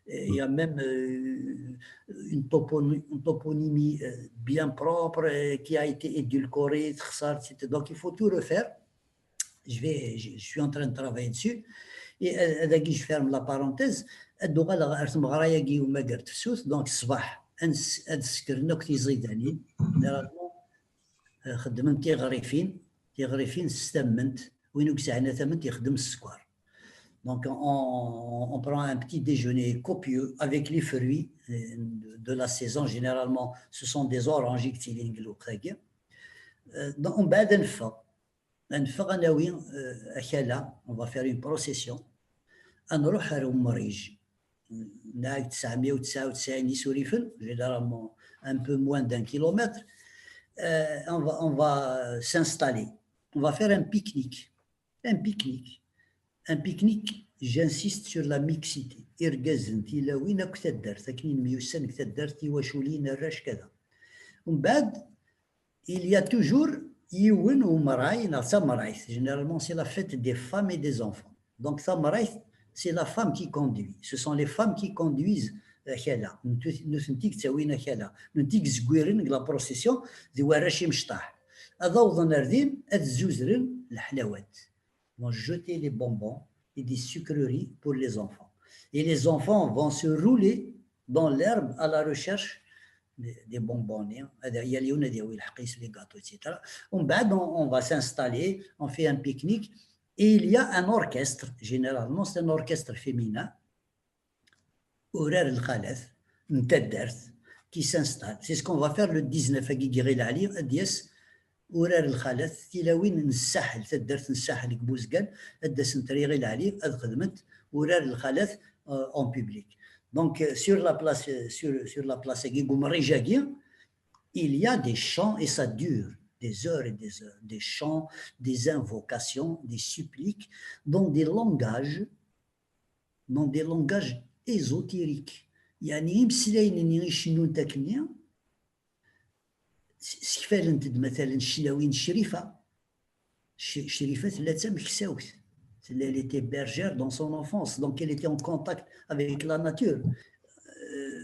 Et il y a même euh, une, topony- une toponymie euh, bien propre euh, qui a été édulcorée, donc il faut tout refaire. Je, vais, je, je suis en train de travailler dessus. Et euh, dagi, je ferme la parenthèse. Ad uɣaleɣ ar tmeɣra-agi umagar tefsut, donc ṣṣbeḥ ad nsekren akk tiẓidanin, généralement xeddmen tiɣrifin, tiɣrifin s tamemt, win ur yesɛin tamemt ixeddem s sskeṛ. Donc on, on prend un petit déjeuner copieux avec les fruits euh, de la saison, généralement ce sont des oranges i yettilin deg lweqt-agi. Euh, donc, umbeɛd ad neffeɣ. Ad neffeɣ ad nawi euh, akala, on va faire une procession, ad nruḥ ar umrij. Nɛag tesɛemya u tesɛa u tesɛin isurifen, généralement un peu moins d'un kilomètre. Euh, on va, on va s'installer. On va faire un pique-nique. Un pique-nique. Un pique-nique, j'insiste sur la mixité. irgazen, tilawin akk taddart, akken i nemyussan deg taddart, tiwaculin, arrac, kada. Umbeɛd, il y a toujours yiwen umray neɣ d tamrayt. Généralement, c'est la fête des femmes et des enfants. Donc, tamrayt, c'est la femme qui conduit. Ce sont les femmes qui conduisent akala. Nutenti i yettawin akala. Nutenti i yezgwiren deg la procession d warrac imecṭaḥ. Ad awḍen ar din, ad zzuzren leḥlawat. Vont jeter les bonbons et des sucreries pour les enfants. Et les enfants vont se rouler dans l'herbe à la recherche des, des bonbonniers. Ad, yal yiwen ad yawi lḥeqq-is, les gâteaux, et cetera. Umbeɛd, on, on va s'installer, on fait un pique-nique. Et il y a un orchestre, généralement, c'est un orchestre féminin. Urar n lxalat n taddart qui s'installe. C'est ce qu'on va faire le dix-neuf agi deg Iɣil Ɛli, ad d-yas urar n lxalat, tilawin n Ssaḥel, taddart n Ssaḥel deg Buzgan, ad d-asent ar Iɣil Ɛli, ad xedment urar n lxalat, euh, en public. Donc, euh, sur la place, euh, sur, sur la place agi, deg umrij-agi, il y a des chants et ça dure des heures et des heures, des chants, des invocations, des suppliques, dans des langages, dans des langages ésotériques. Yeɛni imeslayen-nni i cennunt akkenni, s-, sekfalent-d, matalen, ccnawi n Crifa. C-, Crifa tella d tameksawt. Tella, elle était bergère dans son enfance, donc elle était en contact avec la nature. Euh,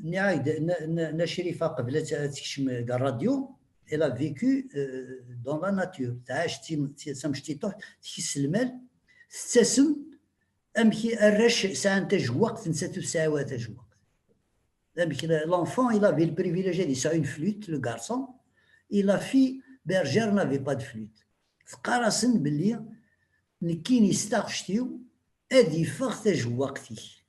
nniɣ-ak-d, Nna, Nna, Nna Crifa, qbel ad, ad tekcem deg ṛṛadyu, elle a vécu, euh, dans la nature. Tɛac d tim-, d tamecṭuḥt, tkess lmal, tettasem, amek i arrac sɛan tajewwaqt, nettat ur tesɛi ara tajewwaqt. Amek la-, l'enfant, il avait le privilège ad yesɛu une flûte, le garçon, et la fille bergère n'avait pas de flûte. Teqqar-asen belli nekkini s taɣect-iw ad iffeɣ tajewwaqt-ik.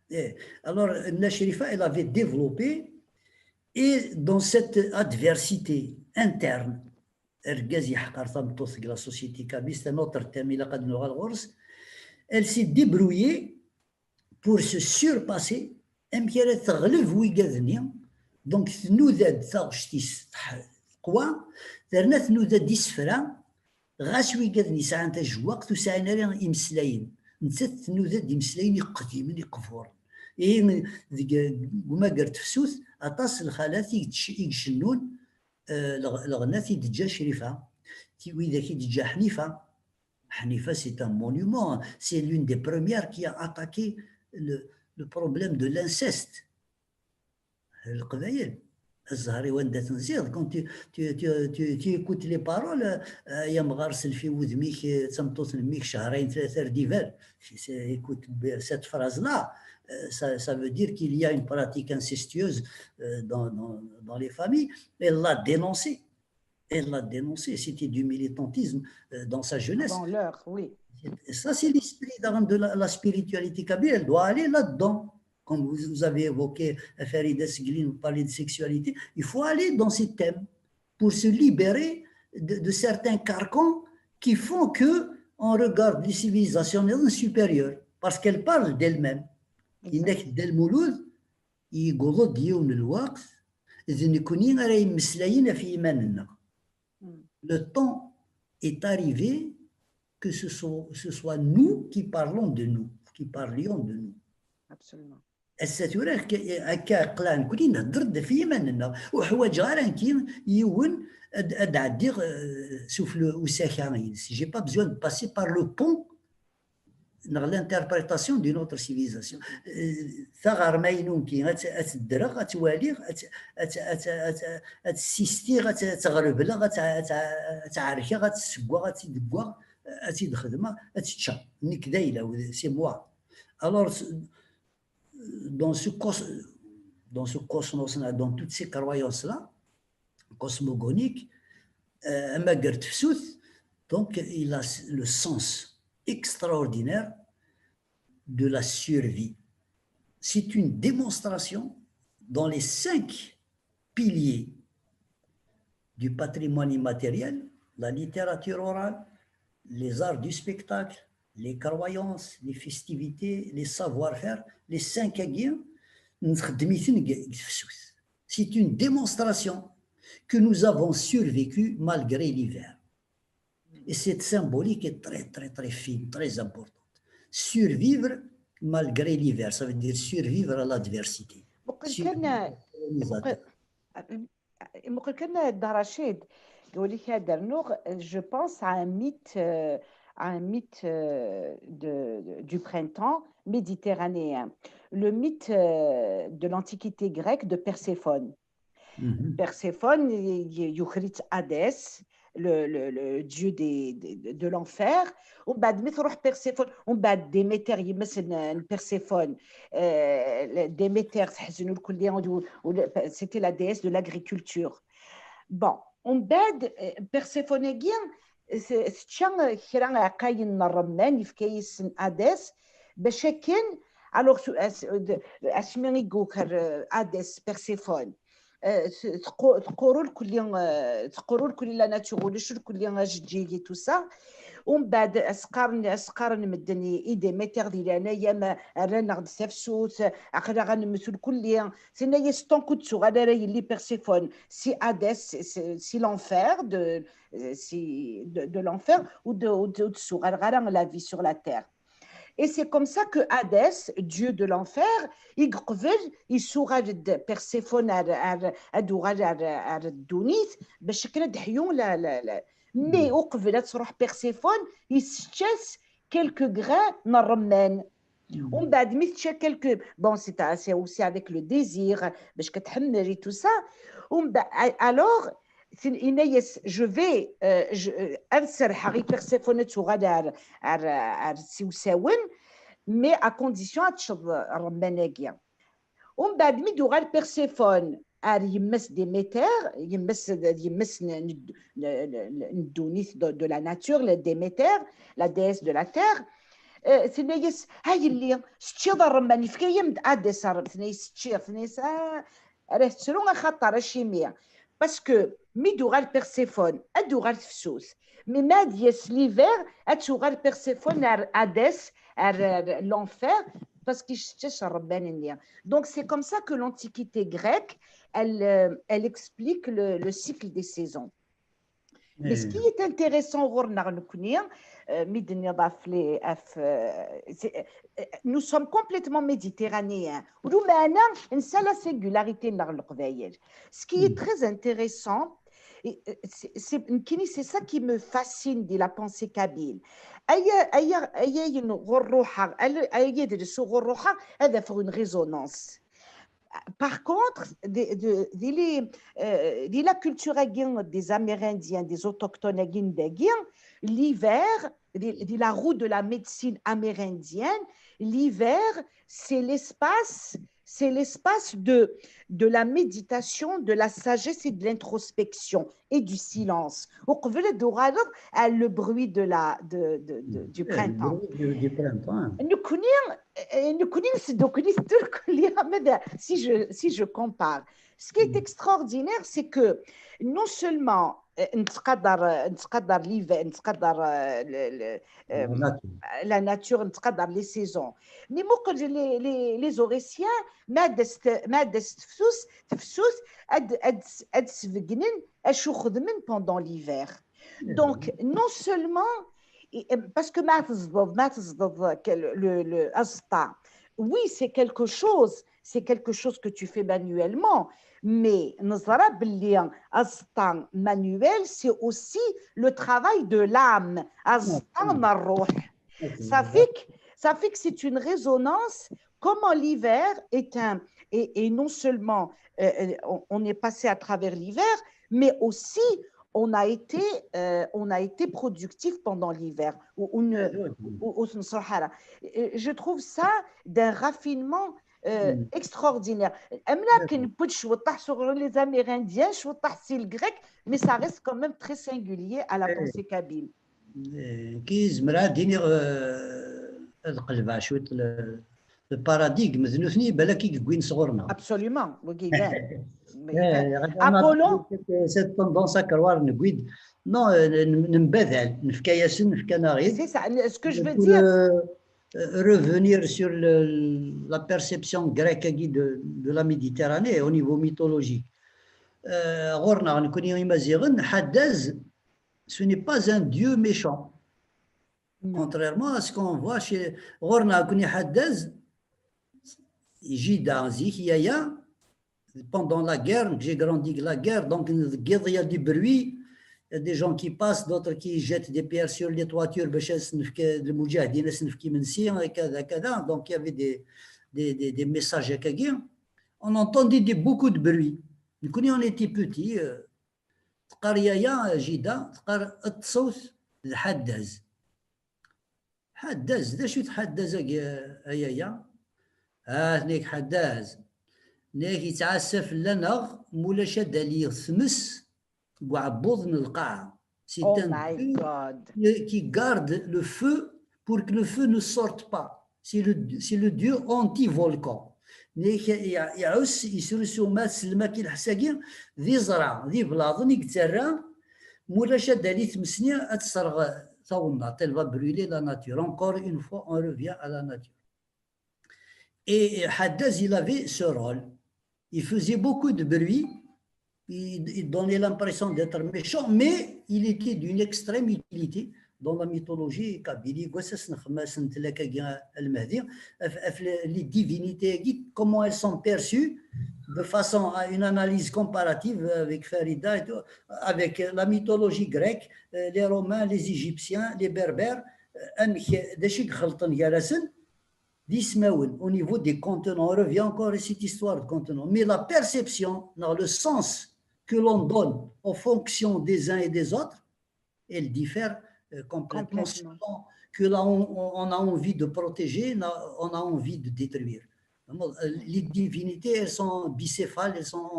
Eh, alors, Nna Crifa, elle avait développé, et dans cette adversité interne, argaz yeḥqer tameṭṭut deg la société kabyle, c'est un autre thème, ilaq ad nuɣal ɣur-s, elle s'est débrouillée pour se surpasser, amek ara teɣleb wigad-nni. Donc, tnuda-d taɣect-is teḥ-, teqwa, terna tnuda-d isefra, ɣas wigad-nni sɛan tajewwaqt, ur sɛin ara imeslayen. Nettat tnuda-d imeslayen iqdimen, iqburen. Ihi, deg, deg umager tefsut, aṭas n lxalat i yetc-, i icennun, eh, leɣ-, leɣnat i d-teǧǧa Crifa, ti-, widak i d-teǧǧa Ḥnifa. Ḥnifa, c'est un monument. C'est l'une des premières qui a attaqué le, le problème de l'inceste. Leqbayel, zzher-iw anda tenziḍ, quand tu, tu, tu, tu, tu écoutes les paroles, euh, ay amɣar, self i wudem-ik, euh, d tameṭṭut n mmi-k, cehrayen, tlata ar d-ibal. C'est, écoute, cette phrase-là, euh, ça, ça veut dire qu'il y a une pratique incestueuse, euh, dans, dans, dans les familles. Elle l'a dénoncée. Elle l'a dénoncé, c'était du militantisme, euh, dans sa jeunesse. Avant l'heure, oui. Et ça, c'est l'esprit de, de la, la spiritualité kabyle, elle doit aller là-dedans. Comme vous, vous avez évoqué, Farida Segline, vous parlez de sexualité, il faut aller dans ces thèmes pour se libérer de, de certains carcans qui font que on regarde les civilisations supérieures, parce qu'elles parlent d'elles-mêmes. Yenna-k Dda Lmulud, yewweḍ-d yiwen n lweqt, d nekkni ara yemmeslayen ɣef yiman-nneɣ. Mm. Le temps est arrivé que ce soit, ce soit nous qui parlons de nous, qui parlions de nous. Absolument. Ass-a tura, akka, akka aql-aɣ nekkni nhedder-d ɣef yiman-nneɣ. Ur ḥwaǧeɣ ara nekki yiwen ad, ad ɛeddiɣ, euh, sufell usaka-ines. J'ai pas besoin de passer par le pont neɣ l'interprétation d'une autre civilisation. Euh, taɣerma-inu nekki, ad tt-, ad tt-ddreɣ, ad tt-waliɣ, ad tt-, ad tt-, ad tt-, ad tt-, ad tt-ssistiɣ, ad tt-, ad tt-ɣerbleɣ, ad tt-, ad tt-, ad tt-ɛerkeɣ, ad tt-ssewweɣ, ad tt-id-wweɣ, ad tt-id-xedmeɣ, ad tt-ččeɣ. Nekk d ayla-w, c'est moi. Alors, dans ce cos-, dans ce cosmos-là, dans toutes ces croyances-là, cosmogoniques, euh, amager tefsut, donc il a le sens extraordinaire de la survie. C'est une démonstration dans les cinq piliers du patrimoine immatériel, la littérature orale, les arts du spectacle, les croyances, les festivités, les savoir-faire, les cinq-agi, nxeddem-iten deg, deg tefsut. C'est une démonstration que nous avons survécu malgré l'hiver. Et cette symbolique est très, très, très fine, très importante. survivre malgré l'hiver, ça veut dire survivre à l'adversité. Muqel kan, muqel kan Dda Racid, je pense à un mythe, euh, à un mytte euh, de, du printemps méditerranéen, le mythe euh, de l'Antiquité grecque de Perséphone. Perséphone, yuker-itt Hadès, le, le, le dieu des, des, de l'enfer. ومن بعد ملي تروح Perséphone, ومن بعد Déméter يمس Perséphone, euh, Déméter تحزن الكل, c'était la déesse de l'agriculture. Bon, ومن بعد Perséphone-agi tečča kra iɛeqqayen n ṛṛemman, yefka-yasen Hadès, bac akken, alors, asmi i yuker Hadès Perséphone, teqqur irkelli, teqqur irkelli la nature, ulac irkelli ajeǧǧig et tout ça. ومن بعد as-qqaren, as-qqaren medden i Déméter di leɛnaya-m, rran-aɣ-d tafsut, aql-aɣ ad nemmet irkelli. Tenna-yas tant que ur d-tuɣal ara yelli Perséphone si Hadès, si l'enfer de, si, de, de l'enfer, ur d-tuɣal ara la vie sur la terre. Et c'est comme ça que Hadès, dieu de l'enfer, i yeqbel, yessuɣal-d Perséphone ar, ar, ad d-tuɣal ar, ar ddunit, bac akken ad d-teḥyu la, la, la. Mais uqbel ad truḥ Perséphone, yessečč-as quelques grains n ṛṛemman. ومن بعد mi tečča quelques, bon, c'est aussi avec le désir, bac ad tḥemmel et tout ça. Alors, yenna-yas, je vais, euh, je, euh, ad serrḥeɣ i Perséphone ad tuɣal ar, ar, ar tsiwsawen, mais à condition ad teččeḍ ṛṛemman-agi. ومن بعد mi d-tuɣal Perséphone ar yemma-s Déméter, yemma-s, yemma-s n, n, n, n ddunit, de, de la nature, la Déméter, la déesse de la terre, euh, tenna-yas, a yelli, teččiḍ ṛṛemman, yefka-yam-d Hadès ṛṛemman, tenna-yas teččiḍ, tenna-yas, ah, ara tettru axaṭer acimi. Parce que mi d-tuɣal Perséphone, ad d-tuɣal tefsut. Mais ma ad d-yas l'hiver, ad tuɣal Perséphone ar Hadès, ar, ar l'enfer, parce que yessečč-as ṛṛemman-nni. Donc c'est comme ça que l'Antiquité grecque, elle, euh, elle explique le, le cycle des saisons. Mais ce qui est intéressant ɣur-neɣ nekkni, euh, mi d-tenniḍ ɣef les, ɣef, euh, c'est, euh, nous sommes complètement méditerranéens. Lameɛna nesɛa la singularité-nneɣ Leqbayel. Ce qui est très intéressant, et, euh, c'est, c'est, nekkini, c'est ça qui me fascine de la pensée kabyle. Aya, aya, aya ayen ɣur ruḥeɣ, aya adlis ɣur ruḥeɣ, ad afeɣ une résonance. Par contre, di, di, di les, euh, di la culture-agi des Amérindiens, des autochtones-agi n dagi, l'hiver, di, di la roue de la médecine amérindienne, l'hiver, c'est l'espace, c'est l'espace de, de la méditation, de la sagesse et de l'introspection et du silence. Uqbel ad tuɣaleḍ à le bruit de la, de, de, de, du printemps. Du, du printemps. Nekkni, euh, nekkni nsdukkel-it irkelli, si je, si je compare. Ce qui est extraordinaire, c'est que non seulement euh, nettqadar, euh, nettqadar l'hiver, nettqadar, euh, le, le, euh, la nature, la nature, nettqadar les saisons. Mais muqel les, les, les Auressiens, ma d-as t-, ma d-as tefsut, tefsut, ad, ad, ad sbegnen acu xedmen pendant l'hiver. Donc, non seulement, parce que ma teẓḍeḍ, ma teẓḍeḍ le, le, le aẓeṭṭa, oui, c'est quelque chose, c'est quelque chose que tu fais manuellement, mais neẓra belli aẓeṭṭa manuel, c'est aussi le travail de l'âme, aẓeṭṭa n ṛṛuḥ. Ça fait que, ça fait que c'est une résonance, comment l'hiver est un, et, et non seulement euh, on, on est passé à travers l'hiver, mais aussi on a été, euh, on a été productif pendant l'hiver. Ou, ou ne, ou, ou, je trouve ça d'un raffinement euh, extraordinaire. Amla ken put shweṭṭaḥ sur les Amérindiens, shweṭṭaḥ si le grec, mais ça reste quand même très singulier à la pensée kabyle. Ki zemreɣ ad iniɣ ad qelbeɣ cwiṭ le paradigme d nutni balak i yewwin sɣur-neɣ. Absolument, wagi iban. Cette tendance à croire, non, nembadal, nefka-yasen, fkan-aɣ-id. C'est ça, ce que je veux dire. Revenir sur le, la perception grecque de, de la Méditerranée au niveau mythologique. Ɣur-neɣ nekkni imaziɣen, Haddaz, ce n'est pas un dieu méchant. Contrairement à ce qu'on voit chez ɣur-neɣ, nekkni ḥaddaz, jida, zik, yaya, pendant la guerre, j'ai grandi avec la guerre, donc deg yiḍ, il y a du bruit, il y a des gens qui passent, d'autres qui jettent des pierres sur les toitures, باش ad s-nefk, les mujahidin ad s-nefk imensi, كذا كذا. Donc il y avait des, des, des, des messages akkagi. On entendait des, beaucoup de bruit. Nekkni, on était petits, euh, teqqar yaya, jida, teqqar ṭṣewt d ḥaddaz. Ḥaddaz, d acu-t ḥaddaz-agi, a yaya? Ah, tenna-k ḥaddaz. Tenna-k yettɛassa fell-aneɣ, mulac ad d-tali tmes deg uɛebbuḍ n lqaɛa. C'est un dieu qui garde le feu pour que le feu ne sorte pas. C'est le, c'est le dieu anti-volcan. Nek iɛus, yesrusu ma tselmak i lḥess-agi, d iẓra, d iblaḍen i yettarra, mulac ad d-tali tmes-nni ad tesserɣ tawennaṭ, elle va brûler la nature. Encore une fois, on revient à la nature. Et Haddaz, il avait ce rôle. Il faisait beaucoup de bruit, il, il donnait l'impression d'être méchant, mais il était d'une extrême utilité dans la mythologie kabyle. Gwas ass nexdem asentel akkagi, Al-Mahdi, af, af les, les divinités, comment elles sont perçues de façon à une analyse comparative avec Farida et tout, avec la mythologie grecque, euh, les Romains, les Égyptiens, les Berbères, euh, amek, d acu i ixelṭen gar-asen, d ismawen, au niveau des continents. On revient encore à cette histoire de continent. Mais la perception, dans le sens que l'on donne en fonction des uns et des autres, elle diffère, euh, complètement. Selon que là, on, on a envie de protéger, là, on a envie de détruire. Vraiment, euh, les divinités, elles sont bicéphales, elles sont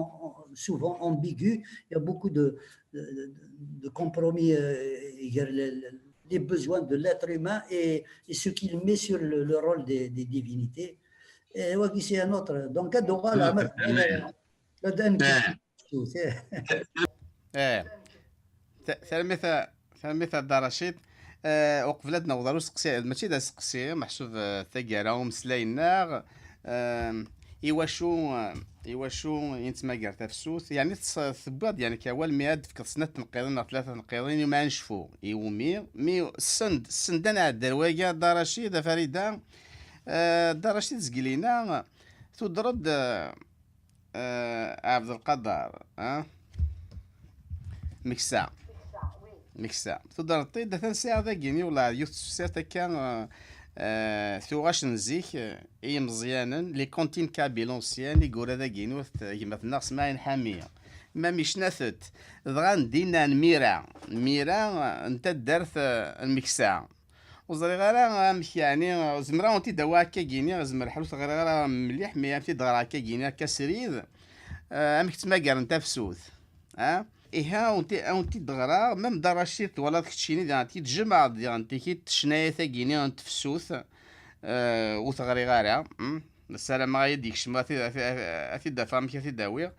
souvent ambiguës. Il y a beaucoup de, de, de compromis, euh, les besoins de l'être humain et, et ce qu'il met sur le, le rôle des, des divinités. Et ouais, c'est un autre. Donc, ad uɣaleɣ, ad, ad, ad, Eh. Tanemmirt a Dda Racid. Eh, uqbel ad naweḍ ɣer useqsi, mačči d aseqsi, meḥsub, eh, taggara umeslay-nneɣ, eh, iwacu, eh, iwacu i nettmagar tafsut? Yeɛni tewwiḍ-d, yeɛni, awal, mi ad d-tefkeḍ snat tenqiḍin neɣ tlata tenqiḍin, i ma ad necfu iwumi, mi send, send ad nɛeddi ar wagi, a Dda Racid, a Farida, eh, Dda Racid Zgelina, tudreḍ-d, eh, Eh, Ɛebdelqader, ah? Meksa. Meksa. Tudreḍ-t-id, atan sɛiɣ dagini, wala yiwet tefsirt akka, eh, eh, tuɣac n zik, eh, i yimeẓyanen, les comptines kabyles anciens, i yura dagini, gma-tneɣ Smaɛil Ḥami. Ma micnatet, dɣa n dinna n Mira, Mira, eh, n taddart, eh, n Meksa. Ur ẓriɣ ara amek, yeɛni, zemreɣ ad wen-t-id-awiɣ akkagini, zemreɣ ḥalu ur t-ɣriɣ ara mliḥ, mi ad t-id-ɣreɣ akkagini, akka srid, eh, amek ttmagaren tafsut, ah? Iha, ad wen-t-, ad wen-t-id-ɣreɣ, même Dda Racid twalaḍ keččini, diɣen t-id-jemɛeḍ, diɣen tikit ccnayat-agini n tefsut, eh, ur t-ɣriɣ ara, hmm? Ssarameɣ ad yi-d-yekcem, ad t-id-, ad t-id-afeɣ amek ad t-id-awiɣ.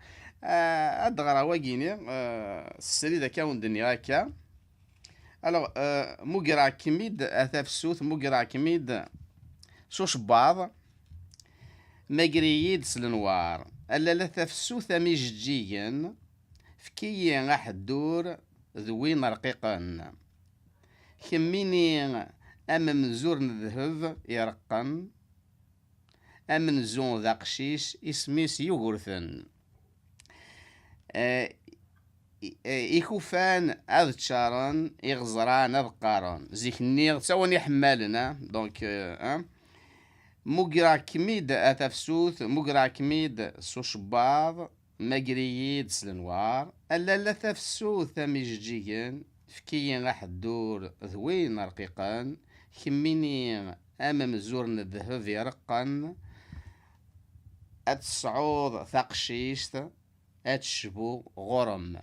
Eh, ad d-ɣreɣ wagini, eh, srid akka wen-d-nniɣ akka. Alors, euh, muggreɣ-kem-id a tafsut, muggreɣ-kem-id s ucebbaḍ, mager-iyi-d s lenwar. A lalla tafsut am ijeǧǧigen, efk-iyi aḥeddur d win rqiqen. Kemmini am umzur n ddheb ireqqen, amenzu d aqcic, isem-is Yugurten. Eh, i-, eh, ikufan ad ččaren, iɣeẓran ad qqaren. Zik-nni d tawen iḥemmalen, ah? Donc, eh, ah? Muggreɣ-kem-id a tafsut, muggreɣ-kem-id s ucebbaḍ, mager-iyi-d s lenwar. A lalla tafsut am ijeǧǧigen, efk-iyi aḥeddur d win rqiqen, kemmini am umzur n ddheb ireqqen, ad tesɛuḍ taqcict, ad tecbu ɣur-m.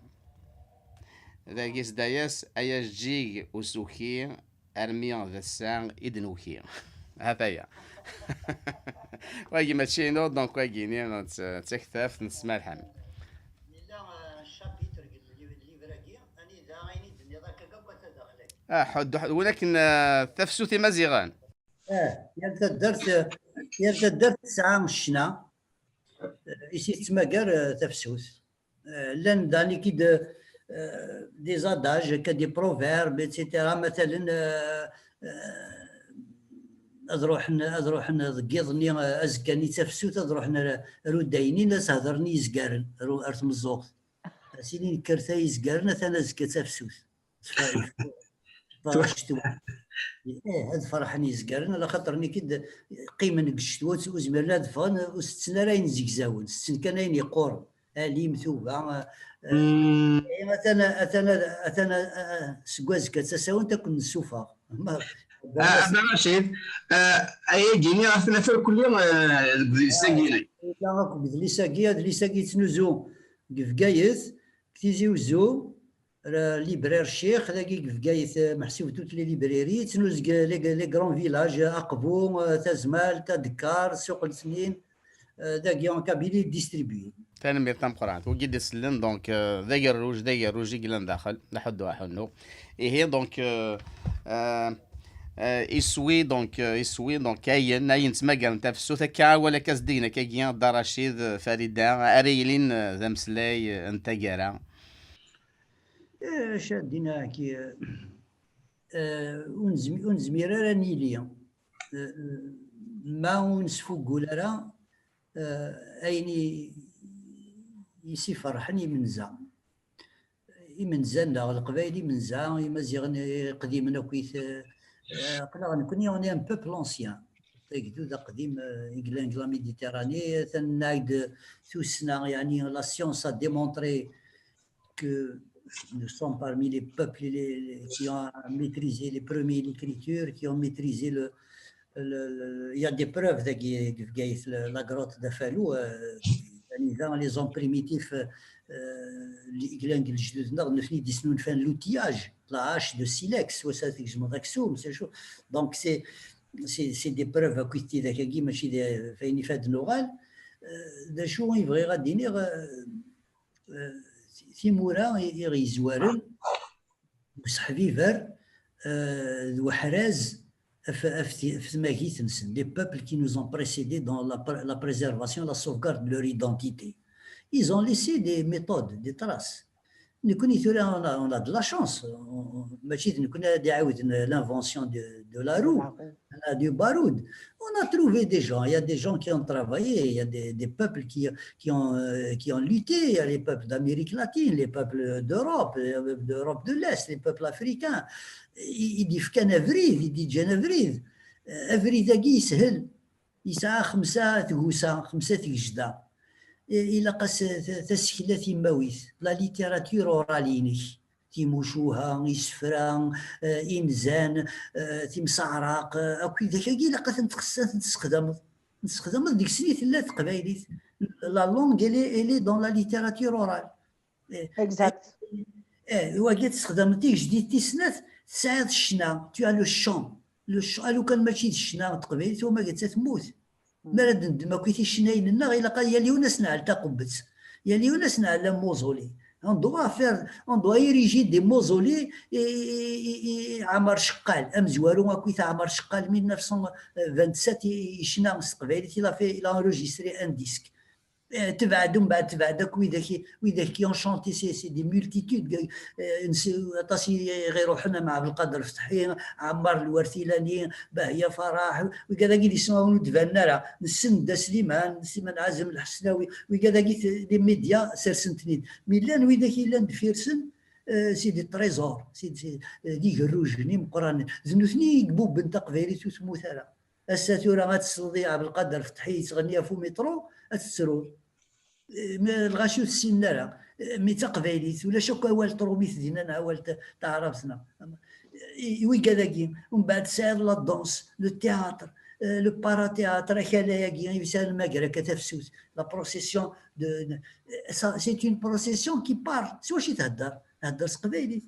Dagi sdayas ay ajeǧǧig usuki, armi d ass-a i d-nuki. Hataya. Wagi mačči inu, donc wagini d, d taktabt n Smaɛil Ḥami. Yella, euh, chapitre deg livre-agi, anida ayen i d-tenniḍ akka akk ata daxel-agi. Ah, ḥedd, ḥedd, win akken, ah, tafsut imaziɣen. Eh, yal taddart, yal taddart tesɛa ccna, eh, i s-tettmagar, eh, tafsut. Eh, llan daɣen-ik-id, eh, des adages, akka des proverbes, et cetera. Matalen, eh, ad ruḥen, ad ruḥen deg yiḍ-nni, azekka-nni d tafsut, ad ruḥen ar, ar udaynin, ad s-hedren i yizgaren, ar, ar tmeẓẓuɣt. Ad s-inin kkret ay izgaren, atan azekka d tafsut. Tfa-, tfa-, tfa-, ccetwa. Eh, ad ferḥen yizgaren, ala xaṭer nekk-d qqimen deg ccetwa, ur zmiren ad ffɣen, ur setten ara ayen zegzawen, setten kan ayen yeqquren. Alim, tuba, eh, eh, atan, atan, atan, eh, seg wazekka d tasawent ad ken-nessufeɣ. Ma, Ah, Dda Racid, ah, ayagi-nni ɣef nafa kulli, ah, deg udlis-agi. Yella akk deg udlis-agi, adlis-agi yettnuzu deg Bgayet, deg Tizi Uzzu, ra-, libraire Ccix, dagi deg Bgayet, eh, meḥsub toutes les librairies, yettnuzu deg les, les grands villages, Aqbu, eh, Tazmalt, Adekkar, Ssuq n Snin, eh, dagi en Kabylie distribué. Tanemmirt tameqqrant. Wigi d-isellen, donc, euh, d agerruj, d agerruj i yellan daxel, d aḥuddu aḥunnu. Ihi, donc, euh, euh, euh, iswi, donc, euh, iswi, donc, ayen, ayen ttmagaren tafsut, akka awal akka s-d-igen akkagi, Dda Racid, euh, Farida, ara yilin, euh, d ameslay, euh, n taggara. Eh, acu ad d-iniɣ, euh, euh, ur nezmi-, ur nezmir ara ad nili, euh, ma ur nesfuggul ara, eh, ayen i, i s-iferḥen imenza. Imenza-nneɣ, Leqbayel imenza, Imaziɣen iqdimen akkit, eh, eh, aql-aɣ nekkni, on est un peuple ancien. Agdud aqdim, eh, i yellan deg la Méditerranée, atan nnaɣ-d tussna, yeɛni la science a démontré que nous sommes parmi les peuples les, les, qui ont maîtrisé les premiers l'écriture, qui ont maîtrisé le, le, le, il y a des preuves dagi, deg Bgayet, le, la grotte d'Afalou, euh, yani, dans les hommes primitifs, euh, les, les, les, les, les, les, l'outillage, la hache de silex, ou ça, donc c'est, c'est, c'est des preuves, euh, d acu i bɣiɣ ad d-iniɣ, euh, timura i, i ɣ-yezwaren, useḥbiber, eh, d uḥraz ɣef, ɣef ti-, ɣef tmagit-nsen, les peuples qui nous ont précédés dans la pr-, la préservation, la sauvegarde de leur identité. Ils ont laissé des méthodes, des traces. Nekkni tura, on a, on a de la chance. On, on, mačči d nekkni ara d-iɛawden l'invention de, de la roue. On a du baroud. On a trouvé des gens. Il y a des gens qui ont travaillé. Il y a des, des peuples qui, qui ont, euh, qui ont lutté. Il y a les peuples d'Amérique latine, les peuples d'Europe, euh, d'Europe de l'Est, les peuples africains. I, i d-yefkan abrid, i d-yeǧǧan abrid. Euh, abrid-agi yeshel. Yesɛa xemsa tgusa, xemsa tgejda. I, ilaq-as ta-, tasekla timawit, la littérature orale-inek. Timucuha, isefra, eh, inzan, eh, timseɛraq, eh, akk widak-agi ilaq ad ten-txess-, ad ten-tessexdameḍ. Tessexdameḍ deg-sen i tella teqbaylit. La langue, elle est, elle est dans la littérature orale. Eh, Exact. Eh, wagi ad tessexdameḍ tigejdit tis snat, tesɛiḍ ccna, tu as le chant. Le ch-, alukan mačči d ccna n teqbaylit, wama getta temmut. Mi ara d-neddem akk ticennayin-nneɣ, ilaq ad yal yiwen ad s-nɛell taqebbet. Yal yiwen ad s-nɛell am mausolée. On doit faire, on doit ériger des mausolées i, i, i, i Ɛmar Ceqqal, amezwaru akkit Ɛmar Ceqqal, mille neuf cent vingt-sept, i, i, yecna s teqbaylit, il a fait, il a enregistré un disque. Eh, tebɛed, umbeɛd tebɛed akk widak i, widak qui ont chanté, c'est, c'est des multitudes, eh, nse-, aṭas i ɣ-iruḥen, am Ɛebdelqader Fetḥi, Ɛemmar Lwertilani, Bahya Farah, wigad-agi d ismawen ur d-banen ara, nessen Dda Sliman, Sliman Ɛazem Lḥesnawi, wigad-agi t-, les médias sersen-ten-id. Mi llan widak i yellan deffir-sen, eh, c'est des trésors, c'est, c'est, eh, d igerrujen imeqqranen. D nutni i ibubben taqbaylit ur temmut ara. Ass-a tura ad tesleḍ i Ɛebdelqader Fetḥi yettɣenni ɣef umiṭru, ad tettruḍ. Eh, ma lɣaci ur t-ssinen ara. Eh, mi d taqbaylit, ulac akk awal trumit dinna neɣ awal ta-, taɛrabt neɣ. I, i wigad-agi, umbeɛd tesɛiḍ la danse, le théâtre, eh, le parathéâtre, akala-agi, i yesɛan mager akka tafsut, la procession de, de, ça, c'est une procession qui parle. S wacu i thedder? Thedder s teqbaylit.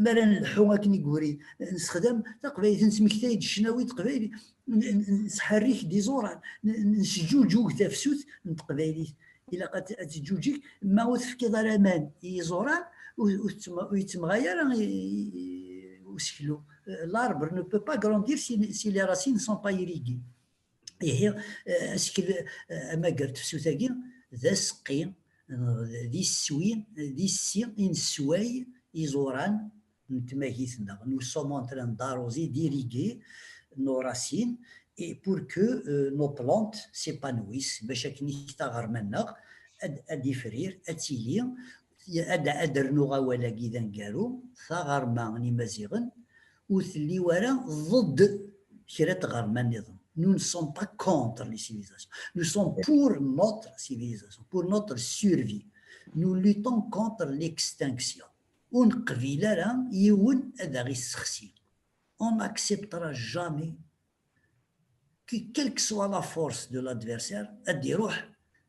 Mi ara nleḥḥu akken i yuri, nessexdam taqbaylit, nettmektay-d ccnawi n teqbaylit, n-, n-, nesḥerrik-d iẓuran, n-, n-, nesǧuǧug tafsut n teqbaylit. Ilaq ad t-, ad teǧǧuǧeg, ma ur tefkiḍ ara aman i yiẓuran, ur, ur tettm-, ur yettemɣay ara i, i, i useklu. L'arbre ne peut pas grandir si, si les racines ne sont pas irriguées. Ihi, eh, asekl, eh, amager n tefsut-agi, d aseqqi, eh, d iswi, d issi i nessway iẓuran, n tmagit-nneɣ. Nous sommes en train d'arroser, d'irriguer nos racines et pour que euh, nos plantes s'épanouissent, bac akken i taɣerma-nneɣ ad d-ifrir, ad tili, ad d-rnuɣ awal-agi d aneggaru, taɣerma n Imaziɣen ur telli ara ḍedd kra n tɣerma nniḍen. Nous ne sommes pas contre les civilisations. Nous sommes pour notre civilisation, pour notre survie. Nous luttons contre l'extinction. Ur neqbil ara yiwen ad aɣ-issexsi. On n'acceptera jamais que, quelle que soit la force de l'adversaire, ad iruḥ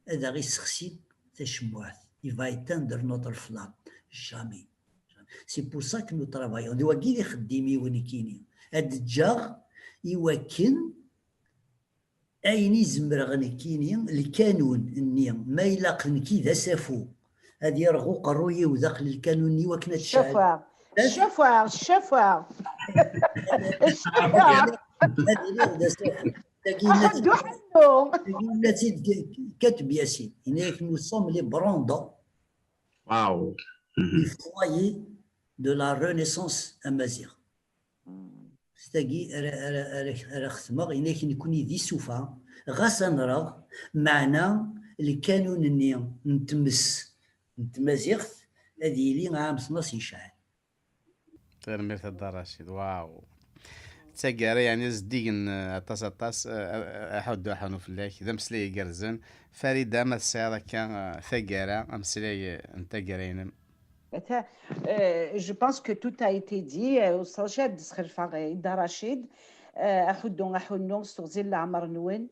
ad aɣ-issexsi tacemmuɛt. Il va éteindre notre flamme. Jamais. C'est pour ça que nous travaillons. D wagi d ixeddim-iw nekkini. Ad ǧǧeɣ i wakken ayen i zemreɣ nekkini, lkanun-nni, ma ilaq nekki d asafu, ad yerɣ uqerruy-iw daxel lkanun-nni wakken ad tecɛel. Ccafeɣ, ccafeɣ, ccafeɣ. Ad iliɣ d asafu. Tagi yenna-tt-id Kateb Yasin. Yenna-yak, nous sommes les brandants du foyer de la renaissance amaziɣ. S tagi ara, ara, ara, ara xetmeɣ, yenna-yak nekkni d isufa, ɣas ad nreɣ, meɛna lkanun-nni n tmes n tmaziɣt ad yili ɛam tnaṣ yecɛel. Tanemmirt a Dda Racid, waw. D taggara, yeɛni, zeddigen, eh, aṭas, aṭas, eh, eh, aḥuddu aḥunu fell-ak, d ameslay igerrzen. Farida, ma tesɛiḍ akka, eh, taggara, ameslay, eh, n taggara-inem? Ata, euh, je pense que tout a été dit. Euh, ur ssaɣ ad d-sxelfeɣ, euh, Dda Racid, euh, aḥuddu aḥunnu s teɣzi n leɛmer-nwen.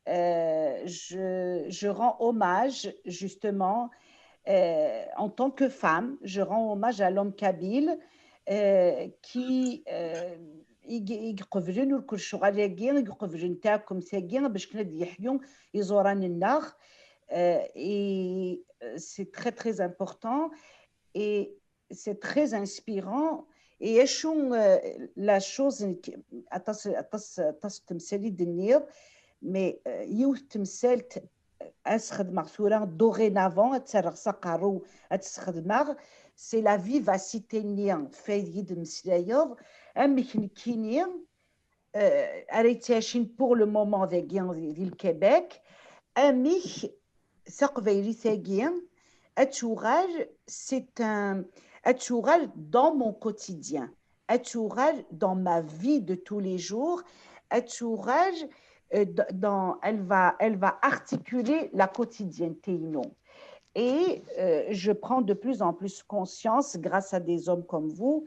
Euh, je, je rends hommage, justement, euh, en tant que femme, je rends hommage à l'homme kabyle, euh, qui, euh, i i iqeblen ur kul ccɣel-agi, i iqeblen taɛkemt-agi, bac kan ad yeḥyu iẓuran-nneɣ. Euh, et euh, c'est très, très important. Et c'est très inspirant. Et acu, euh, la chose, aṭas, aṭas, aṭas n temsal i d-tenniḍ, mais, euh, yiwet temsalt, euh, ad s-xedmeɣ tura, dorénavant, ad tt-rreɣ s aqerru, ad tt-sxedmeɣ, c'est la vivacité-nni, fay i d-temmeslayeḍ, amek nekkini, euh, ara yettɛicin pour le moment dagi di, di Québec, amek taqbaylit-agi ad tuɣal, c'est un, ad tuɣal dans mon quotidien, ad tuɣal dans ma vie de tous les jours, ad tuɣal, euh, d-, dans, elle va, elle va articuler la quotidienneté-inu. Et, euh, je prends de plus en plus conscience, grâce à des hommes comme vous,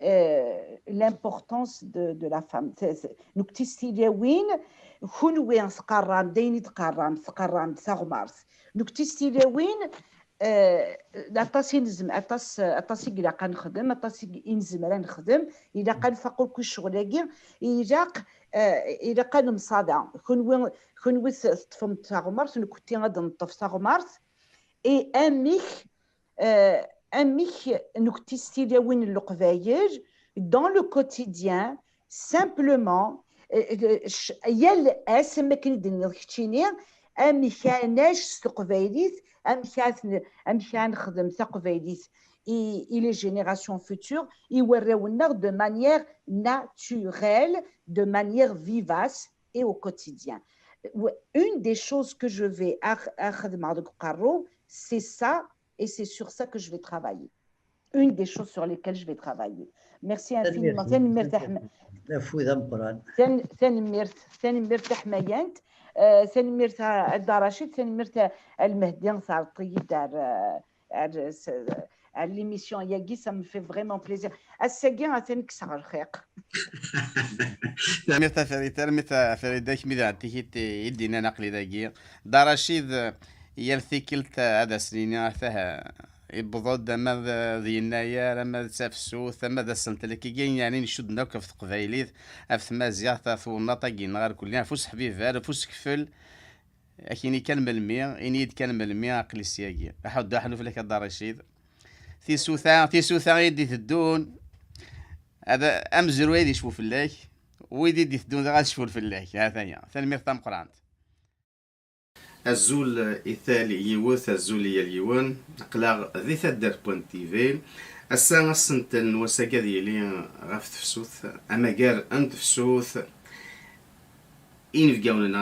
euh, l'importance de, de la femme. C'est, c'est, nekkti s tilawin, kunwi tqerram, d ayen i d-tqerram, tqerram-d taɣmert. Nekkti s tilawin, euh, aṭas i nezm-, aṭas, aṭas i ilaq ad nexdem, aṭas i, i nezmer ad nexdem, ilaq ad nfaq akk i ccɣel-agi, ilaq, euh, ilaq ad nemsaḍa. Kunwi, kunwi t-, teṭṭfem taɣmert, nekkti ad neṭṭef taɣmert. Et amek, euh, amek nekkti s tilawin n Leqbayel, dans le quotidien, simplement, euh, euh, ch-, yal ass, am akken i d-tenniḍ keččini, amek ara nac s teqbaylit, amek ara t-, amek ara nexdem taqbaylit i, i les générations futures, i warraw-nneɣ, de manière naturelle, de manière vivace et au quotidien. Une des choses que je vais ar-, ar-, xedmeɣ deg uqerru, c'est ça, et c'est sur ça que je vais travailler. Une des choses sur lesquelles je vais travailler. Merci infiniment. Tanemmirt, tanemmirt a Ḥma-, afud ameqqran. Tan-, tanemmirt, tanemmirt taḥmayant. Euh, tanemmirt a, a Dda Racid, tanemmirt a, a Lmehdi, terreḍ-iyi-d ar, euh, ar, s-, ar l'émission-agi, ça me fait vraiment plaisir. Ass-agi atan kkseɣ lxiq. Tanemmirt a Farida, tanemmirt a Farida, kemm i d tikit i d-yennan aql-i dagi. Dda Racid, yal tikkelt ad as-nini atah, yewweḍ-d ama d, d yennayer, ama d tafsut, ama d asentel, akka yeɛni ncudden akk ɣef teqbaylit, ɣef tmaziɣt, ɣef twennaḍt-agi-nneɣ irkelli, ɣef useḥbiber, ɣef usekfel. Ak-ini kan melmi, ini-yi-d kan melmi, aql-i syagi. Aḥuddu aḥnu fell-ak a Dda Racid. Tisuta, tisuta i d-iteddun, ad, amezruy ad icfu fell-ak, wid i d-iteddun daɣ ad cfun fell-ak. Ha-t-aya. Tanemmirt tameqqrant. Azul i tal yiwet, azul i yal yiwen. Aql-aɣ di taddart point T V. Ass-a, asentel n wass-agi ad yili ɣef tefsut, amagar n tefsut inebgawen-nneɣ